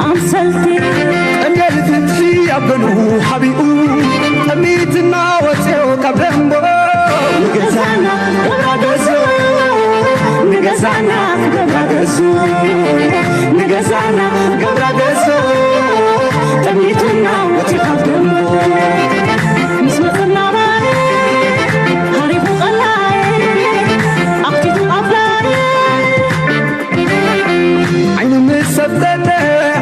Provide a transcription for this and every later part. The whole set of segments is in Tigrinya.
ኣምሰልቲ ቀንዴል ፍትሒ ኣብ ገንኡ ሓቢኡ፣ ጠሚትና ወፅዮ ካብ ደንቦ። ንገዛና ገብራ ገዙ፣ ንገዛና ገብራ ገዙ፣ ንገዛና ገብራ ገዙ፣ ጠሚትና ወፅዮ ካብ ደንቦ። ምስ መፅና ባይ ሃሪፉ ቀላይ ኣኽቲቱ ኣፍላይ። ዓይኒ ምስ ሰብተተ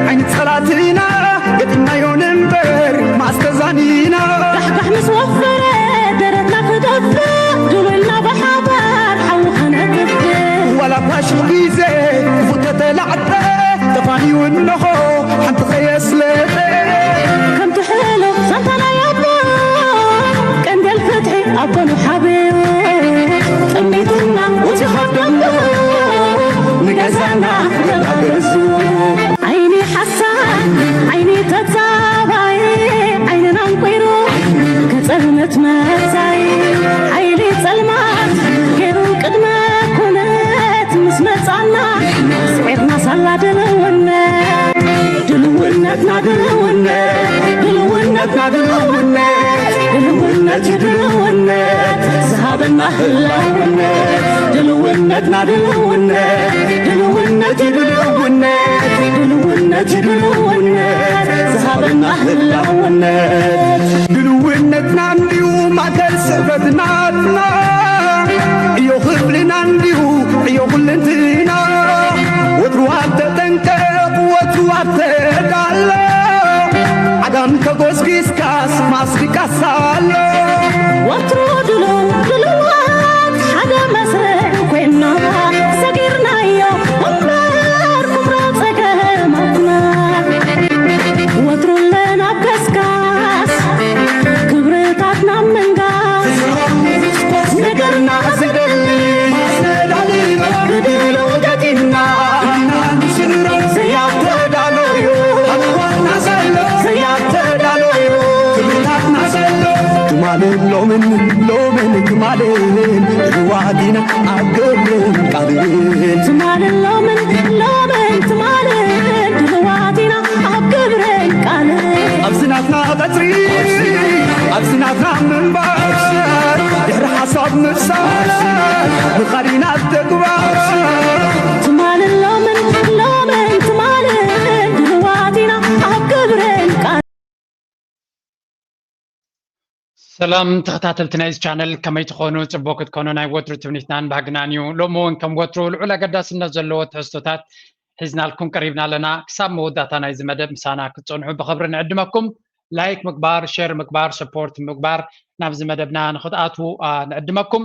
ዓይኒ ጸላእትና ገጢምናዮ ንንበር መዓስ ተዛኒና። ጋሕጋሕ ምስ ወፈረ ደረትና ክደፍእ፣ ደው ኢልና ብሓባር ሓዊ ከነጥፍእ። ዋላ ፋሽል ግዜ ክፉእ ተተላዕጠ፣ ተፋንዩ እንሆ ሓንቲ ከየስለጠ። ከምቲ ሕሉፍ ዛንታ ናይ ኣቦ ቀንዴል ፍትሒ ኣብ ጎኑ ሓቢኡ፣ ጠሚትና ወፂ ካብ ደንቡ ንገዛና ገዛ ገዙ። ዓይኒ ሓሳድ ዓይኒ ተጻባይ ዓይንና ኣንቂሩ ከጸልመት መጻይ ሓይሊ ጸልማት ገይሩ ቅድመ ኩነት ምስ መጻና ስዒርና ሳላ ድልውነት። ድልውነትና ድልውነት፣ ድልውነትና ድልውነት፣ ድልውነት እዩ ድልውነት፣ ዝሃበና ህላውነት። ድልውነትና ድልውነት፣ ድልውነት እዩ ድልውነት፣ ድልውነት እዩ ድልውነት፣ ዝሃበና ህላውነት። ድልውነትና እንዲዩ ማእከል ስዕበት ናትና፣ ዕዮ ክፍልና እንዲዩ ዕዮ ኩልንትና። ወትሩ ኣብ ተጠንቀቕ፣ ወትሩ ኣብ ተዳሎ፣ ዓጋም ተጎስጊስካስ ማስቲካ ሳሎ። ወትሩ ድሉው ድሉዋት ሓደ መስርዕ ኮይና፣ ሰጊርናዮ እምበር ኩምራ ጸገማትና። ወትሩ ኣለና ኣብ ከስካስ ክብርታትና ምንጋስ። ነገርና ዝደሊ ብድሎ ገጢምና ዘያተዳሎዩ፣ ዘያተዳሎዩ። ትማልን ሎምን፣ ሎምን ትማልን፣ ድልዋት ኢና ኣብ ግብርን ቃልን። ትማልን ሎምን፣ ሎምን ትማልን፣ ድልዋት ኢና ኣብ ግብርን ቃልን። ኣብዚ ናትና ቀጽሪ፣ ኣብዚ ናትና ምንባር፣ ድሕሪ ሓሳብ ምፍሳር፣ ምኻድ ኢና ኣብ ተግባር። ትማልን ሎምን፣ ሎምን ትማልን፣ ድልዋት ኢና ኣብ ግብርን ቃልን። ሰላም ተኸታተልቲ ናይዚ ቻነል፣ ከመይ ትኾኑ? ጽቡቕ ክትኮኑ ናይ ወትሩ ትምኒትናን ባህግናን እዩ። ሎሚ እውን ከም ወትሩ ልዑል ኣገዳስነት ዘለዎ ትሕዝቶታት ሒዝናልኩም ቀሪብና ኣለና። ክሳብ መወዳእታ ናይዚ መደብ ምሳና ክትጸንሑ ብኽብሪ ንዕድመኩም። ላይክ ምግባር፣ ሼር ምግባር፣ ሰፖርት ምግባር ናብዚ መደብና ንኽትኣትዉ፣ አ፣ ንዕድመኩም።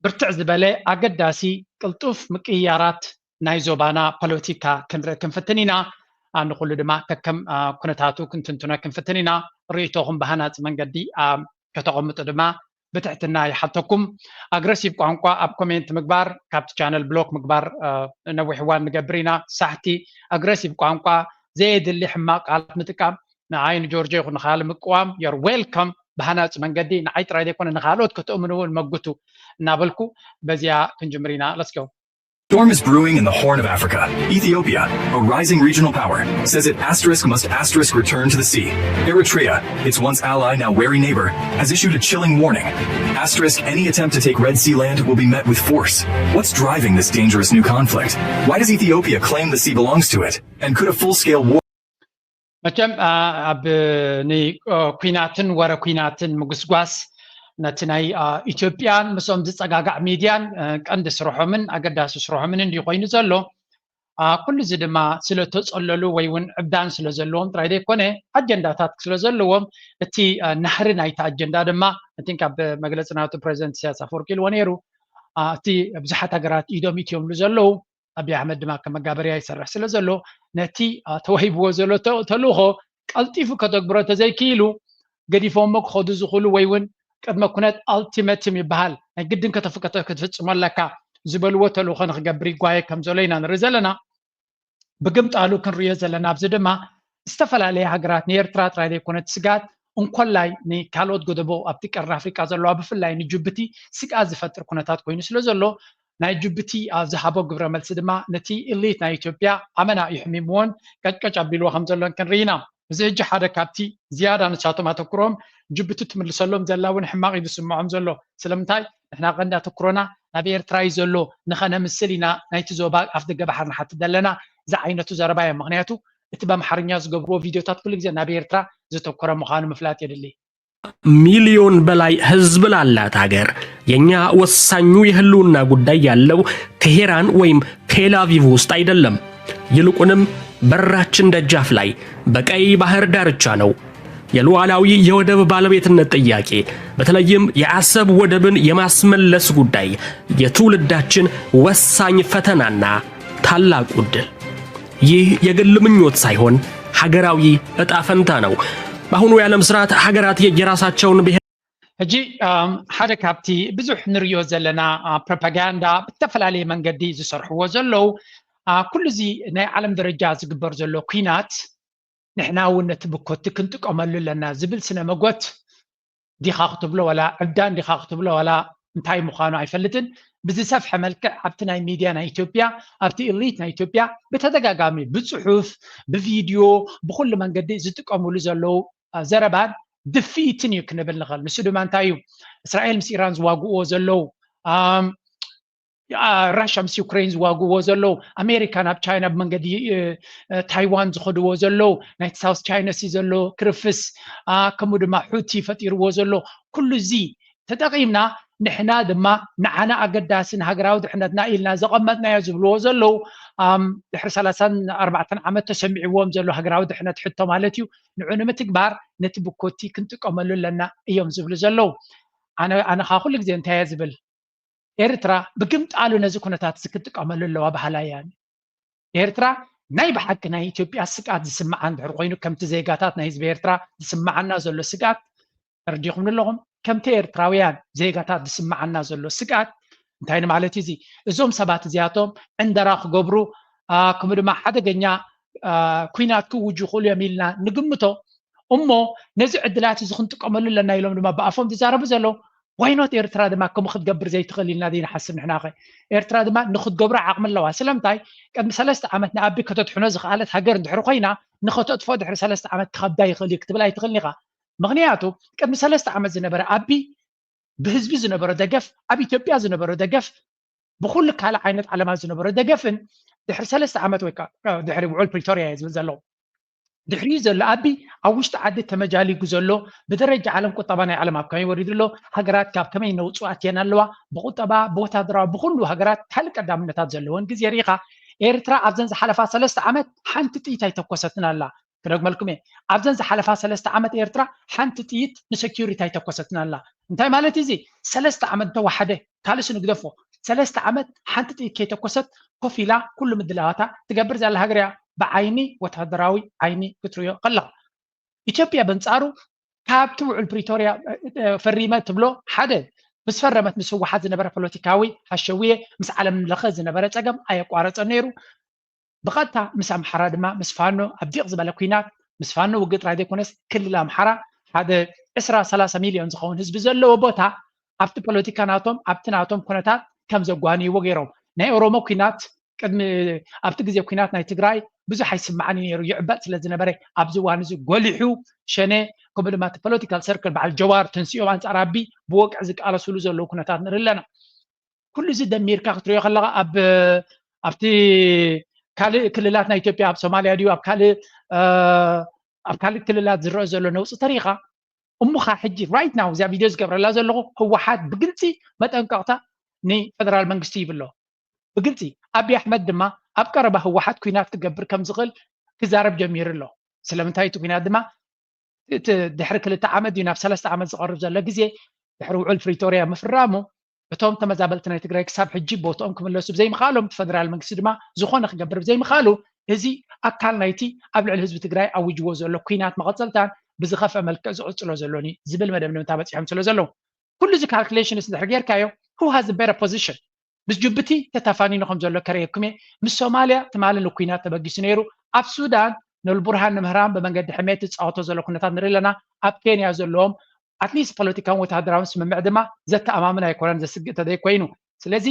ብርትዕ ዝበለ ኣገዳሲ ቅልጡፍ ምቅይያራት ናይ ዞባና ፖለቲካ ክንርኢ ክንፍትን ኢና። አ፣ ንኹሉ ድማ ከከም፣ አ፣ ኩነታቱ ክንትንትኖ ክንፍትን ኢና። ርእይቶኹም ብሃናጺ መንገዲ፣ አ፣ ከተቐምጡ ድማ ብትሕትና ይሓተኩም። ኣግረሲቭ ቋንቋ ኣብ ኮሜንት ምግባር፣ ካብቲ ቻነል ብሎክ ምግባር፣ አ፣ ነዊሕ እዋን ንገብር ኢና። ሳሕቲ ኣግረሲቭ ቋንቋ፣ ዘየድሊ ሕማቕ ቃላት ምጥቃም፣ ንዓይ ንጆርጆ ይኹን ንኻልእ ምቅዋም፣ you're welcome። ብሃናጺ መንገዲ ንዓይ ጥራይ ዘይኮነ ንኻልኦት ከተእምኑ እውን መጉቱ እናበልኩ በዚኣ ክንጅምር ኢና። Let's go. Storm is brewing in the Horn of Africa. Ethiopia, a rising regional power, says it asterisk must asterisk return to the sea. Eritrea, its once ally, now wary neighbor, has issued a chilling warning. Asterisk, any attempt to take Red Sea land will be met with force. What's driving this dangerous new conflict? Why does Ethiopia claim the sea belongs to it? And could a full-scale war መቸም፣ አ፣ ኣብ፣ ኒ-፣ ኦ፣ ኲናትን ወረ ኲናትን ምጉስጓስ ነቲ ናይ፣ አ፣ ኢትዮጵያን ምስኦም ዝጸጋጋዕ ሚድያን፣ አ፣ ቀንዲ ስርሖምን ኣገዳሲ ስርሖምን እንድዩ ኮይኑ ዘሎ። አ፣ ኩሉ እዚ ድማ ስለ ተጸለሉ ወይ እውን ዕብዳን ስለ ዘለዎም ጥራይ ዘይኮነ፣ ኣጀንዳታት ስለ ዘለዎም፣ እቲ፣ አ፣ ናህሪ ናይቲ ኣጀንዳ ድማ፣ I think፣ ኣብ መግለጺ ናቱ ፕረዚደንት ኢሳያስ ኣፈወርቂ ኢልዎ ነይሩ። አ፣ እቲ ብዙሓት ሃገራት ኢዶም ኢትዮምሉ ዘለዉ፣ ኣብይ ኣሕመድ ድማ ከም መጋበርያ ይሰርሕ ስለ ዘሎ፣ ነቲ፣ አ፣ ተዋሂብዎ ዘሎ ተ-፣ ተልእኾ ቀልጢፉ ከተግብሮ ተዘይክኢሉ፣ ገዲፎሞ ክኸዱ ዝኽእሉ ወይ እውን ቅድመ ኩነት ኣልቲመትም ይበሃል፣ ናይ ግድን ከተፍ-፣ ከተ-፣ ክትፍጽሞ ኣለካ ዝበልዎ ተልእኾ ንክገብር ይጓየ ከም ዘሎ ኢና ንርኢ ዘለና። ብግምጣሉ ክንርእዮ ዘለና ኣብዚ ድማ ዝተፈላለያ ሃገራት፣ ንኤርትራ ጥራይ ዘይኮነት ስጋት፣ እንኮላይ ንካልኦት ጎደቦ ኣብቲ ቀርኒ ኣፍሪቃ ዘለዋ፣ ብፍላይ ንጅቡቲ ስግኣት ዝፈጥር ኩነታት ኮይኑ ስለ ዘሎ፣ ናይ ጅቡቲ ኣብ ዝሃቦ ግብረ መልሲ ድማ ነቲ ኢሊት ናይ ኢትዮጵያ ኣመና እዩ ሕሚምዎን ቀጭቀጭ ኣቢልዎ ከም ዘሎን ክንርኢ ኢና። እዚ ሕጂ ሓደ ካብቲ ዝያዳ ንሳቶም ኣተኩሮም ጅቡቲ ትምልሰሎም ዘላ እውን ሕማቕ እዩ ዝስምዖም ዘሎ። ስለምንታይ ንሕና ቀንዲ ኣተኩሮና ናብ ኤርትራ እዩ ዘሎ፣ ንኸነምስል ኢና ናይቲ ዞባ ኣፍ ደገ ባሕሪ ንሓትት ዘለና ዝዓይነቱ ዘረባ እዮም። ምክንያቱ እቲ በምሓርኛ ዝገብርዎ ቪድዮታት ኩሉ ግዜ ናብ ኤርትራ ዘተኮረ ምዃኑ ምፍላጥ የድሊ። ሚሊዮን በላይ ህዝብ ላላት ሀገር የኛ ወሳኙ የህልውና ጉዳይ ያለው ቴሄራን ወይም ቴል አቪቭ ውስጥ አይደለም። ይልቁንም በራችን ደጃፍ ላይ በቀይ ባህር ዳርቻ ነው። የሉዓላዊ የወደብ ባለቤትነት ጥያቄ በተለይም የአሰብ ወደብን የማስመለስ ጉዳይ የትውልዳችን ወሳኝ ፈተናና ታላቁ ዕድል። ይህ የግል ምኞት ሳይሆን ሀገራዊ እጣ ፈንታ ነው። በአሁኑ የዓለም ስርዓት ሀገራት የየራሳቸውን ብሔር ሕጂ ሓደ ካብቲ ብዙሕ ንርእዮ ዘለና ፕሮፓጋንዳ ብተፈላለየ መንገዲ ዝሰርሕዎ ዘለዉ ኩሉ እዚ ናይ ዓለም ደረጃ ዝግበር ዘሎ ኩናት ንሕና እውን ነቲ ብኮቲ ክንጥቀመሉ ኣለና ዝብል ስነ መጎት ዲኻ ክትብሎ ዋላ ዕብዳን ዲኻ ክትብሎ ዋላ እንታይ ምዃኑ ኣይፈልጥን። ብዝሰፍሐ መልክዕ ኣብቲ ናይ ሚድያ ናይ ኢትዮጵያ ኣብቲ ኢሊት ናይ ኢትዮጵያ ብተደጋጋሚ ብፅሑፍ ብቪድዮ ብኩሉ መንገዲ ዝጥቀምሉ ዘለዉ ዘረባን ድፍኢትን እዩ ክንብል ንኽእል። ንሱ ድማ እንታይ እዩ? እስራኤል ምስ ኢራን ዝዋግእዎ ዘለዉ ራሽያ ምስ ዩክሬን ዝዋግእዎ ዘለዉ ኣሜሪካ ናብ ቻይና ብመንገዲ ታይዋን ዝኸድዎ ዘለዉ ናይቲ ሳውስ ቻይና ሲ ዘሎ ክርፍስ ከምኡ ድማ ሑቲ ፈጢርዎ ዘሎ ኩሉ እዚ ተጠቒምና ንሕና ድማ ንዓና ኣገዳሲ ንሃገራዊ ድሕነትና ኢልና ዘቐመጥናዮ ዝብልዎ ዘለዉ ድሕሪ ሰላሳን ኣርባዕተን ዓመት ተሰሚዕዎም ዘሎ ሃገራዊ ድሕነት ሕቶ ማለት እዩ። ንዑ ንምትግባር ነቲ ብኮቲ ክንጥቀመሉ ኣለና እዮም ዝብሉ ዘለዉ። ኣነ ኣነ ከዓ ኩሉ ግዜ እንታይ እየ ዝብል ኤርትራ ብግምጣሉ ነዚ ኩነታት እዚ ክትጥቀመሉ ኣለዋ በሃላይ እያ። ኤርትራ ናይ ብሓቂ ናይ ኢትዮጵያ ስግኣት ዝስምዓ እንድሕር ኮይኑ ከምቲ ዜጋታት ናይ ህዝቢ ኤርትራ ዝስምዓና ዘሎ ስግኣት ተረዲኹምኒ ኣለኹም። ከምቲ ኤርትራውያን ዜጋታት ዝስምዓና ዘሎ ስግኣት እንታይ ንማለት እዩ? እዚ እዞም ሰባት እዚኣቶም ዕንደራ ክገብሩ ከምኡ ድማ ሓደገኛ ኩናት ክውጁ ይኽእሉ እዮም ኢልና ንግምቶ እሞ ነዚ ዕድላት እዚ ክንጥቀመሉ ኣለና ኢሎም ድማ ብኣፎም ዝዛረቡ ዘለዉ ዋይኖት ኤርትራ ድማ ከምኡ ክትገብር ዘይትኽእል ኢልና ዘይንሓስብ ንሕና ኸ ኤርትራ ድማ ንክትገብሮ ዓቕሚ ኣለዋ ስለምንታይ ቅድሚ ሰለስተ ዓመት ንኣቢ ከተድሕኖ ዝኽኣለት ሃገር እንድሕሪ ኮይና ንኸተጥፎ ድሕሪ ሰለስተ ዓመት ክኸብዳ ይኽእል እዩ ክትብል ኣይትኽእልን ኢኻ ምኽንያቱ ቅድሚ ሰለስተ ዓመት ዝነበረ ኣቢ ብህዝቢ ዝነበሮ ደገፍ ኣብ ኢትዮጵያ ዝነበሮ ደገፍ ብኩሉ ካልእ ዓይነት ዓለማት ዝነበሮ ደገፍን ድሕሪ ሰለስተ ዓመት ወይ ድሕሪ ውዕል ፕሪቶርያ እየ ዝብል ዘለዉ ድሕሪኡ ዘሎ ኣቢ ኣብ ውሽጢ ዓዲ ተመጃሊጉ ዘሎ ብደረጃ ዓለም ቁጠባ ናይ ዓለም ኣብ ከመይ ወሪዱ ኣሎ ሃገራት ካብ ከመይ ነውፅኡ ኣትየን ኣለዋ ብቁጠባ ብወታደራዊ ብኩሉ ሃገራት ካልእ ቀዳምነታት ዘለወን ግዜ ርኢኻ ኤርትራ ኣብዘን ዝሓለፋ ሰለስተ ዓመት ሓንቲ ጥይት ኣይተኮሰትን ኣላ ክደግመልኩም እየ ኣብዘን ዝሓለፋ ሰለስተ ዓመት ኤርትራ ሓንቲ ጥይት ንሰኪሪቲ ኣይተኮሰትን ኣላ እንታይ ማለት እዚ ሰለስተ ዓመት እንተወሓደ ካልእሲ ንግደፎ ሰለስተ ዓመት ሓንቲ ጥይት ከይተኮሰት ኮፍ ኢላ ኩሉ ምድላዋታ ትገብር ዘላ ሃገር እያ ብዓይኒ ወታደራዊ ዓይኒ ክትሪኦ ከለኻ ኢትዮጵያ በንፃሩ ካብቲ ውዕል ፕሪቶርያ ፈሪመ ትብሎ ሓደ ምስ ፈረመት ምስ ህወሓት ዝነበረ ፖለቲካዊ ሃሸውየ ምስ ዓለም ለኸ ዝነበረ ፀገም ኣየቋረፀ ነይሩ ብቐጥታ ምስ ኣምሓራ ድማ ምስ ፋኖ ኣብ ዲቕ ዝበለ ኩናት ምስ ፋኖ ውግእ ጥራይ ዘይኮነስ ክልል ኣምሓራ ሓደ ዕስራ ሰላሳ ሚልዮን ዝኸውን ህዝቢ ዘለዎ ቦታ ኣብቲ ፖለቲካ ናቶም ኣብቲ ናቶም ኩነታት ከም ዘጓንይዎ ገይሮም ናይ ኦሮሞ ኩናት ቅድሚ ኣብቲ ግዜ ኩናት ናይ ትግራይ ብዙሕ ኣይስማዕን ነይሩ ይዕበጥ ስለ ዝነበረ ኣብዚ እዋን እዚ ጎሊሑ ሸነ ከምኡ ድማ እቲ ፖለቲካል ሰርክል በዓል ጀዋር ተንሲኦም ኣንፃር ኣቢ ብወግዒ ዝቃለስሉ ዘለዉ ኩነታት ንርኢ ኣለና ኩሉ እዚ ደሚርካ ክትሪኦ ከለካ ኣብ ኣብቲ ካልእ ክልላት ናይ ኢትዮጵያ ኣብ ሶማልያ ድዩ ኣብ ካልእ ኣብ ካልእ ክልላት ዝረአ ዘሎ ነውፂ ተሪኢኻ እሞ ኸዓ ሕጂ right now እዚኣ ቪድዮ ዝገብረላ ዘለኹ ህወሓት ብግልፂ መጠንቀቕታ ንፈደራል መንግስቲ ይብሎ ብግልፂ ኣብይ ኣሕመድ ድማ ኣብ ቀረባ ህወሓት ኲናት ክገብር ከም ዝኽእል ክዛረብ ጀሚሩ ኣሎ ስለምንታይ እቲ ኲናት ድማ እቲ ድሕሪ ክልተ ዓመት ድዩ ናብ ሰለስተ ዓመት ዝቐርብ ዘሎ ግዜ ድሕሪ ውዕል ፕሪቶርያ ምፍራሙ እቶም ተመዛበልቲ ናይ ትግራይ ክሳብ ሕጂ ቦትኦም ክምለሱ ብዘይምኽኣሎም እቲ ፈደራል መንግስቲ ድማ ዝኾነ ክገብር ብዘይምኽኣሉ እዚ ኣካል ናይቲ ኣብ ልዕሊ ህዝቢ ትግራይ ኣዊጅዎ ዘሎ ኲናት መቐፀልታን ብዝኸፍአ መልክዕ ዝቕፅሎ ዘሎን እዩ ዝብል መደምደምታ በፂሖም ስለ ዘለዉ ኩሉ እዚ ካልኩሌሽንስ እንድሕር ጌርካዮ who has the better position ምስ ጅቡቲ ተታፋኒኑ ከም ዘሎ ከርእየኩም እየ ምስ ሶማልያ ትማሊ ንኩናት ተበጊሱ ነይሩ ኣብ ሱዳን ነልቡርሃን ንምህራም ብመንገዲ ሕሜት ዝፃወቶ ዘሎ ኩነታት ንርኢ ኣለና ኣብ ኬንያ ዘለዎም ኣትሊስት ፖለቲካውን ወታደራውን ስምምዕ ድማ ዘተኣማምን ኣይኮነን ዘስግእ ተዘይኮይኑ ስለዚ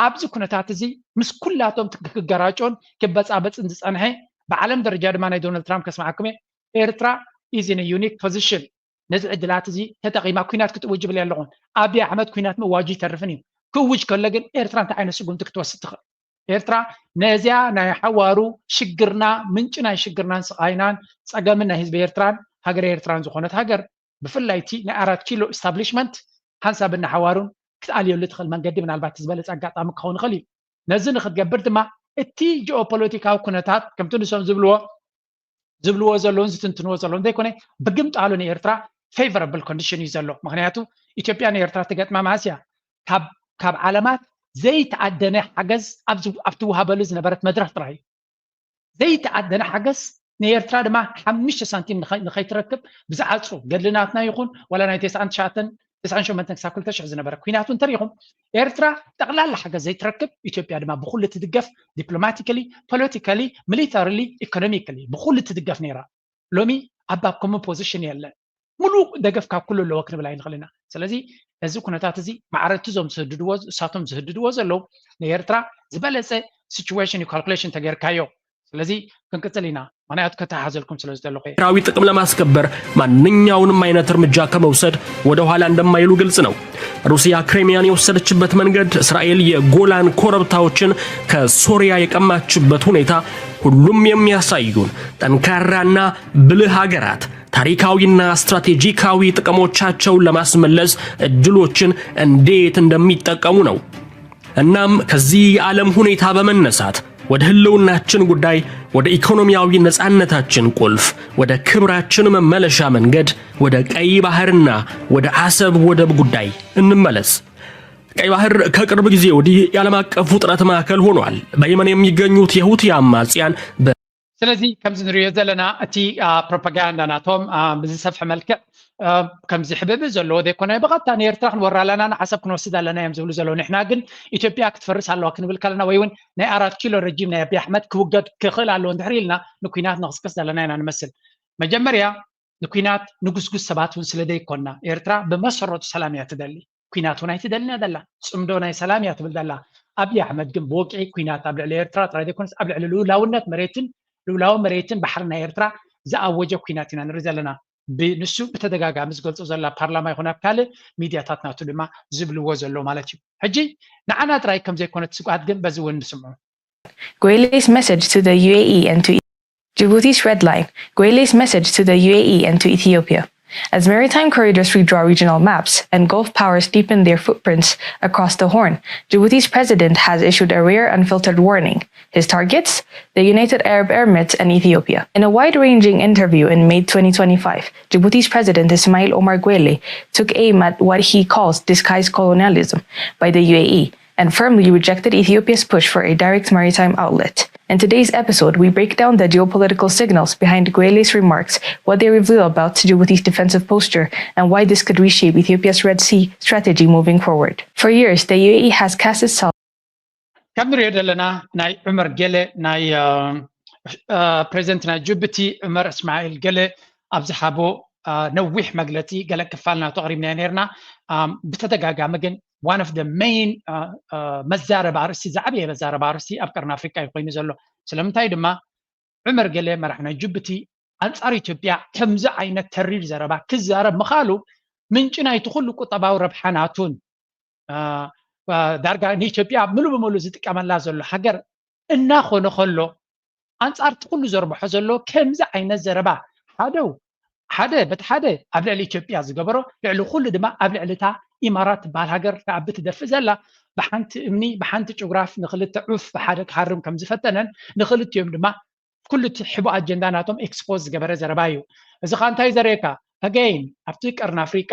ኣብዚ ኩነታት እዚ ምስ ኩላቶም ክገራጮን ክበፃበፅን ዝፀንሐ ብዓለም ደረጃ ድማ ናይ ዶናልድ ትራምፕ ከስምዓኩም እየ፣ ኤርትራ is in a unique position። ነዚ ዕድላት እዚ ተጠቒማ ኩናት ክትእውጅብል ኣለኹን። ኣብይ ኣሕመድ ኩናት ምእዋጁ ይተርፍን እዩ። ክእውጅ ከሎ ግን ኤርትራ እንታይ ዓይነት ስጉምቲ ክትወስድ ትኽእል? ኤርትራ ነዚያ ናይ ሓዋሩ ሽግርና፣ ምንጪ ናይ ሽግርናን ስቓይናን ጸገምን ናይ ህዝቢ ኤርትራን ሃገረ ኤርትራን ዝኾነት ሃገር፣ ብፍላይ እቲ ናይ ኣራት ኪሎ ኢስታብሊሽመንት ሓንሳብን ንሓዋሩን ክትኣልየሉ ትኽእል መንገዲ ምናልባት ዝበለጸ ኣጋጣሚ ክኸውን ይኽእል እዩ። ነዚ ንክትገብር ድማ እቲ ጂኦፖለቲካዊ ኩነታት ከምቲ ንሶም ዝብልዎ ዝብልዎ ዘለውን ዝትንትንዎ ዘለውን ዘይኮነ ብግምጣሉ ንኤርትራ ፌቨረብል ኮንዲሽን እዩ ዘሎ። ምክንያቱ ኢትዮጵያ ንኤርትራ ትገጥማ መዓስ እያ? ካብ ዓለማት ዘይተኣደነ ሓገዝ ኣብ ትውሃበሉ ዝነበረት መድረክ ጥራይ እዩ። ዘይተኣደነ ሓገዝ ንኤርትራ ድማ ሓሙሽተ ሳንቲም ንኸይትረክብ ብዝዓፁ ገድልናትና ይኹን ዋላ ናይ ተስዓን ትሽዓተን ተስዓን ሸሞንተን ክሳብ ክልተ ሽሕ ዝነበረ ኩናቱ እንተሪኢኹም ኤርትራ ጠቕላላ ሓገዝ ዘይትረክብ፣ ኢትዮጵያ ድማ ብኩሉ ትድገፍ፣ ዲፕሎማቲካሊ፣ ፖለቲካሊ፣ ሚሊታሪሊ፣ ኢኮኖሚካሊ ብኩሉ ትድገፍ ነይራ። ሎሚ ኣባ ኮሞ ፖዚሽን የለን። ሙሉእ ደገፍ ካብ ኩሉ ኣለዎ ክንብል ኣይንኽእል ኢና። ስለዚ እዚ ኩነታት እዚ ማዕረቲ ዞም ዝህድድዎ እሳቶም ዝህድድዎ ዘለዉ ንኤርትራ ዝበለፀ ሲቹዌሽን እዩ ካልኩሌሽን ተገይርካዮ። ስለዚ ክንቅፅል ኢና፣ ምክንያቱ ከተሓዘልኩም ስለ ዝደለኹ። ኤርትራዊ ጥቅም ለማስከበር ማንኛውንም አይነት እርምጃ ከመውሰድ ወደ ኋላ እንደማይሉ ግልጽ ነው። ሩሲያ ክሬሚያን የወሰደችበት መንገድ፣ እስራኤል የጎላን ኮረብታዎችን ከሶሪያ የቀማችበት ሁኔታ ሁሉም የሚያሳዩን ጠንካራና ብልህ ሀገራት ታሪካዊና ስትራቴጂካዊ ጥቅሞቻቸውን ለማስመለስ እድሎችን እንዴት እንደሚጠቀሙ ነው። እናም ከዚህ የዓለም ሁኔታ በመነሳት ወደ ህልውናችን ጉዳይ፣ ወደ ኢኮኖሚያዊ ነጻነታችን ቁልፍ፣ ወደ ክብራችን መመለሻ መንገድ፣ ወደ ቀይ ባህርና ወደ አሰብ ወደብ ጉዳይ እንመለስ። ቀይ ባህር ከቅርብ ጊዜ ወዲህ የዓለም አቀፍ ውጥረት ማዕከል ሆኗል። በየመን የሚገኙት የሁቲ አማጽያን በ- ስለዚ ከምዚ ንሪኦ ዘለና እቲ ፕሮፓጋንዳ ናቶም ብዝሰፍሐ መልክዕ ከምዚ ሕብእብእ ዘለዎ ዘይኮነ ብቐጥታ ንኤርትራ ክንወራ ኣለና ንዓሰብ ክንወስድ ኣለና እዮም ዝብሉ ዘለዉ። ንሕና ግን ኢትዮጵያ ክትፈርስ ኣለዋ ክንብል ከለና ወይ እውን ናይ ኣራት ኪሎ ረጂም ናይ ኣቢ ኣሕመድ ክውገድ ክኽእል ኣለዎ እንድሕር ኢልና ንኩናት ንኽስክስ ዘለና ኢና ንመስል። መጀመርያ ንኩናት ንጉስጉስ ሰባት እውን ስለ ዘይኮና ኤርትራ ብመሰረቱ ሰላም እያ ትደሊ። ኩናት እውን ኣይትደልን እያ ዘላ። ጽምዶ ናይ ሰላም እያ ትብል ዘላ። ኣብይ ኣሕመድ ግን ብወግዒ ኩናት ኣብ ልዕሊ ኤርትራ ጥራይ ዘይኮነስ ኣብ ልዕሊ ልኡላውነት መሬትን ልኡላዊ መሬትን ባሕሪ ናይ ኤርትራ ዝኣወጀ ኩናት ኢና ንርኢ ዘለና። ብንሱ ብተደጋጋሚ ዝገልጾ ዘላ ፓርላማ ይኹን ኣብ ካልእ ሚድያታት ናቱ ድማ ዝብልዎ ዘሎ ማለት እዩ። ሕጂ ንዓና ጥራይ ከም ዘይኮነ እቲ ስግኣት ግን በዚ እውን ንስምዖ። Guele's message to the U A E and to Djibouti's red line, Guele's message to the U A E and to Ethiopia. As maritime corridors redraw regional maps and Gulf powers deepen their footprints across the Horn, Djibouti's president has issued a rare, unfiltered warning. His targets? The United Arab Emirates and Ethiopia. In a wide ranging interview in May twenty twenty-five, Djibouti's president Ismail Omar Guelleh took aim at what he calls disguised colonialism by the U A E and firmly rejected Ethiopia's push for a direct maritime outlet. In today's episode, we break down the geopolitical signals behind Guelleh's remarks, what they reveal about Djibouti's defensive posture, and why this could reshape Ethiopia's Red Sea strategy moving forward. For years, the U A E has cast itself ከም ንሪኦ ዘለና ናይ ዑመር ገለ ናይ ፕሬዚደንት ናይ ጅቡቲ ዑመር እስማዒል ገለ ኣብ ዝሃቦ ነዊሕ መግለፂ ገለ ክፋል ናቱ ኣቕሪብናዮ ነርና። ብተደጋጋሚ ግን one of the main መዛረቢ ኣርእስቲ ዝዓበየ መዛረቢ ኣርእስቲ ኣብ ቀርኒ ኣፍሪቃ እዩ ኮይኑ ዘሎ። ስለምንታይ ድማ ዑመር ገለ መራሕ ናይ ጅቡቲ ኣንጻር ኢትዮጵያ ከምዚ ዓይነት ተሪር ዘረባ ክዛረብ ምኻሉ ምንጪ ናይቲ ኩሉ ቁጠባዊ ረብሓ ናቱን ዳርጋ ንኢትዮጵያ ምሉ ብምሉ ዝጥቀመላ ዘሎ ሃገር እናኾነ ከሎ ኣንጻር እቲ ኩሉ ዘርብሖ ዘሎ ከምዚ ዓይነት ዘረባ ሓደው ሓደ በቲ ሓደ ኣብ ልዕሊ ኢትዮጵያ ዝገበሮ ልዕሊ ኩሉ ድማ ኣብ ልዕሊ እታ ኢማራት ትበሃል ሃገር ክኣቢ ትደፍእ ዘላ ብሓንቲ እምኒ ብሓንቲ ጭጉራፍ ንክልተ ዑፍ ብሓደ ክሃርም ከም ዝፈተነን ንክልቲኦም ድማ ኩሉ እቲ ሕቡእ ኣጀንዳ ናቶም ኤክስፖዝ ዝገበረ ዘረባ እዩ። እዚ ከዓ እንታይ ዘርእየካ? ኣገይን ኣብቲ ቀርኒ ኣፍሪቃ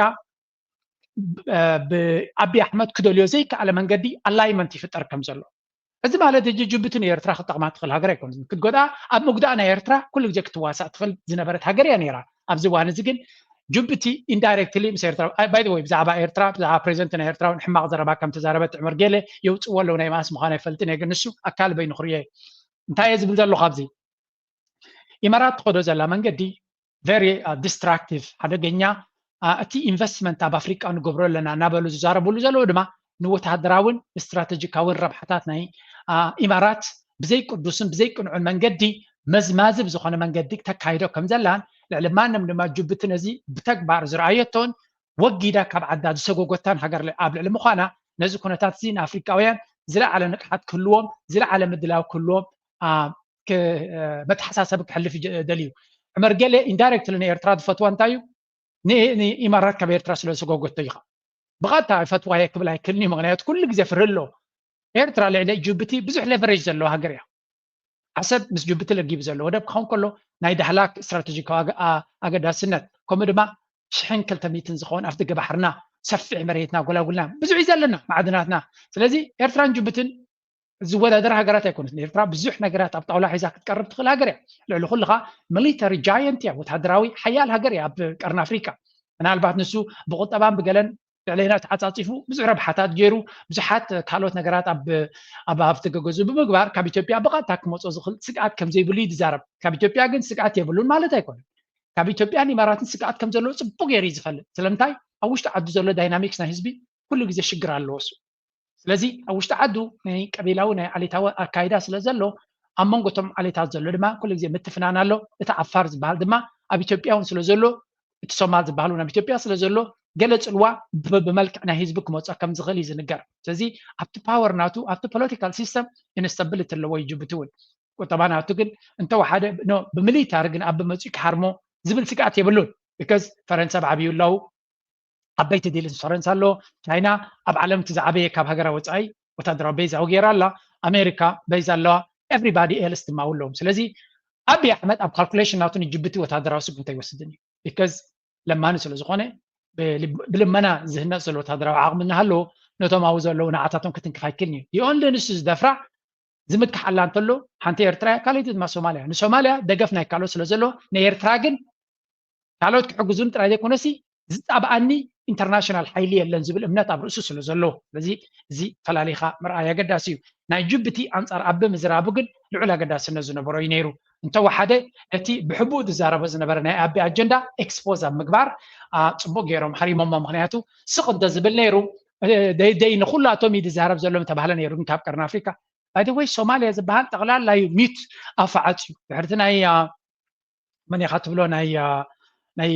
ብኣቢ ኣሕመድ ክደልዮ ዘይከኣለ መንገዲ ኣላይመንት ይፍጠር ከም ዘሎ። እዚ ማለት ሕጂ ጅቡቲ ንኤርትራ ክትጠቕማ ትኽእል ሃገር ኣይኮነትን። ክትጎድኣ ኣብ ምግዳእ ናይ ኤርትራ ኩሉ ግዜ ክትዋሳእ ትኽእል ዝነበረት ሃገር እያ ነይራ። ኣብዚ እዋን እዚ ግን ጅቡቲ ኢንዳይሬክትሊ ምስ ኤርትራ ባይ ወይ ብዛዕባ ኤርትራ ብዛዕባ ፕሬዚደንት ናይ ኤርትራ እውን ሕማቕ ዘረባ ከም ተዛረበት ዑመር ጌለ የውፅዎ ኣለዉ ናይ መኣስ ምዃኑ ኣይፈልጥን እየ ግን ንሱ ኣካል በይኑ ክርእዮ እዩ። እንታይ እየ ዝብል ዘለኹ ኣብዚ ኢማራት ትኸዶ ዘላ መንገዲ ቨሪ ዲስትራክቲቭ ሓደገኛ እቲ ኢንቨስትመንት ኣብ ኣፍሪቃ ንገብሮ ኣለና እናበሉ ዝዛረብሉ ዘለዉ ድማ ንወታደራውን ስትራተጂካውን ረብሓታት ናይ ኢማራት ብዘይቅዱስን ብዘይቅንዑን መንገዲ መዝማዚ ብዝኾነ መንገዲ ተካይዶ ከም ዘላን ልዕሊ ማንም ድማ ጅቡቲ ነዚ ብተግባር ዝረኣየቶን ወጊዳ ካብ ዓዳ ዝሰጎጎታን ሃገር ኣብ ልዕሊ ምዃና ነዚ ኩነታት እዚ ንኣፍሪቃውያን ዝለዓለ ንቕሓት ክህልዎም ዝለዓለ ምድላው ክህልዎም መተሓሳሰቢ ክሕልፍ ደልዩ። ዕመር ገለ ኢንዳይሬክትሊ ንኤርትራ ዝፈትዋ እንታይ እዩ? ንኢማራት ካብ ኤርትራ ስለ ዝሰጎጎቶ ኢኻ። ብቐጥታ ይፈትዋ እየ ክብል ኣይክእልን እዩ። ምክንያቱ ኩሉ ግዜ ፍርህ ኣሎ። ኤርትራ ልዕሊ ጅቡቲ ብዙሕ ሌቨሬጅ ዘለዎ ሃገር እያ። ዓሰብ ምስ ጅቡቲ ለጊቡ ዘሎ ወደብ ክኸውን ከሎ ናይ ዳህላክ ስትራቴጂካዊ ኣገዳስነት ከምኡ ድማ ሽሕን ክልተ ሚእትን ዝኸውን ኣፍደገ ባሕርና ሰፊሕ መሬትና ጎላጉልና ብዙሕ እዩ ዘለና ማዕድናትና። ስለዚ ኤርትራን ጅቡትን ዝወዳደር ሃገራት ኣይኮነትን። ኤርትራ ብዙሕ ነገራት ኣብ ጣውላ ሒዛ ክትቀርብ ትኽእል ሃገር እያ። ልዕሊ ኩሉ ኸዓ ሚሊተሪ ጃየንት እያ፣ ወታደራዊ ሓያል ሃገር እያ ኣብ ቀርኒ ኣፍሪቃ። ምናልባት ንሱ ብቁጠባን ብገለን ልዕሌና ተዓጻጺፉ ብዙሕ ረብሓታት ገይሩ ብዙሓት ካልኦት ነገራት ኣብ ኣብ ሃብቲ ገገዙ ብምግባር ካብ ኢትዮጵያ ብቐጥታ ክመጾ ዝኽእል ስግኣት ከም ዘይብሉ እዩ ዝዛረብ። ካብ ኢትዮጵያ ግን ስግኣት የብሉን ማለት ኣይኮነን። ካብ ኢትዮጵያን ኢማራትን ስግኣት ከም ዘለዎ ጽቡቅ ገይሩ እዩ ዝፈልጥ። ስለምንታይ ኣብ ውሽጢ ዓዱ ዘሎ ዳይናሚክስ ናይ ህዝቢ ኩሉ ግዜ ሽግር ኣለዎ እሱ። ስለዚ ኣብ ውሽጢ ዓዱ ናይ ቀቢላዊ ናይ ዓሌታዊ ኣካይዳ ስለ ዘሎ ኣብ መንጎ እቶም ዓሌታት ዘሎ ድማ ኩሉ ግዜ ምትፍናን ኣሎ። እቲ ዓፋር ዝበሃል ድማ ኣብ ኢትዮጵያ እውን ስለ ዘሎ እቲ ሶማል ዝበሃል እውን ኣብ ኢትዮጵያ ስለ ዘሎ ገለ ፅልዋ ብመልክዕ ናይ ህዝቢ ክመፅኦ ከም ዝኽእል እዩ ዝንገር። ስለዚ ኣብቲ ፓወር ናቱ ኣብቲ ፖለቲካል ሲስተም ኢንስታብሊቲ ኣለዎ እዩ ጅቡቲ እውን። ቁጠባ ናቱ ግን እንተወሓደ ብሚሊታሪ ግን ኣብ መፅኡ ክሃርሞ ዝብል ስግኣት የብሉን። ቢካዝ ፈረንሳ ኣብ ዓብዩ ኣለዉ ዓበይቲ ዲልስ ፈረንሳ ኣሎ። ቻይና ኣብ ዓለም እቲ ዝዓበየ ካብ ሃገራ ወፃኢ ወታደራዊ ቤዝ ኣውጌራ ኣላ። ኣሜሪካ ቤዝ ኣለዋ። ኤቭሪባዲ ኤልስ ድማ ኣለዎም። ስለዚ ኣብይ ኣሕመድ ኣብ ካልኩሌሽን ናቱ ንጅቡቲ ወታደራዊ ስጉምቲ ኣይወስድን እዩ። ቢካዝ ለማኒ ስለ ዝኾነ ብልመና ዝህነፅ ዘሎ ወታደራዊ ዓቕሚ እናሃለዎ ነቶም ኣብኡ ዘለዉ ንዓታቶም ክትንክፍ ኣይክልን እዩ። ይኦንሊ ንሱ ዝደፍራ ዝምክሓላ እንተሎ ሓንቲ ኤርትራ እያ፣ ካልኣይቲ ድማ ሶማልያ። ንሶማልያ ደገፍ ናይ ካልኦት ስለ ዘሎ ንኤርትራ ግን ካልኦት ክሕግዙን ጥራይ ዘይኮነሲ ዝፃብኣኒ ኢንተርናሽናል ሓይሊ የለን ዝብል እምነት ኣብ ርእሱ ስለ ዘሎ ስለዚ እዚ ፈላሊኻ ምርኣይ ኣገዳሲ እዩ። ናይ ጅቡቲ ኣንፃር ኣቢ ምዝራቡ ግን ልዑል ኣገዳስነት ዝነበሮ እዩ ነይሩ። እንተወሓደ እቲ ብሕቡእ ዝዛረቦ ዝነበረ ናይ ኣቢ ኣጀንዳ ኤክስፖዝ ኣብ ምግባር ፅቡቅ ገይሮም ሓሪሞሞ። ምክንያቱ ስቕ እንተ ዝብል ነይሩ ደይደይ ንኩላቶም እዩ ዝዛረብ ዘሎ ምተባህለ ነይሩ። ግን ካብ ቀርኒ ኣፍሪካ ባይ ወይ ሶማልያ ዝበሃል ጠቕላላ እዩ ሚት ኣፋዓፅ እዩ። ድሕርቲ ናይ መን ኢኻ ትብሎ ናይ ናይ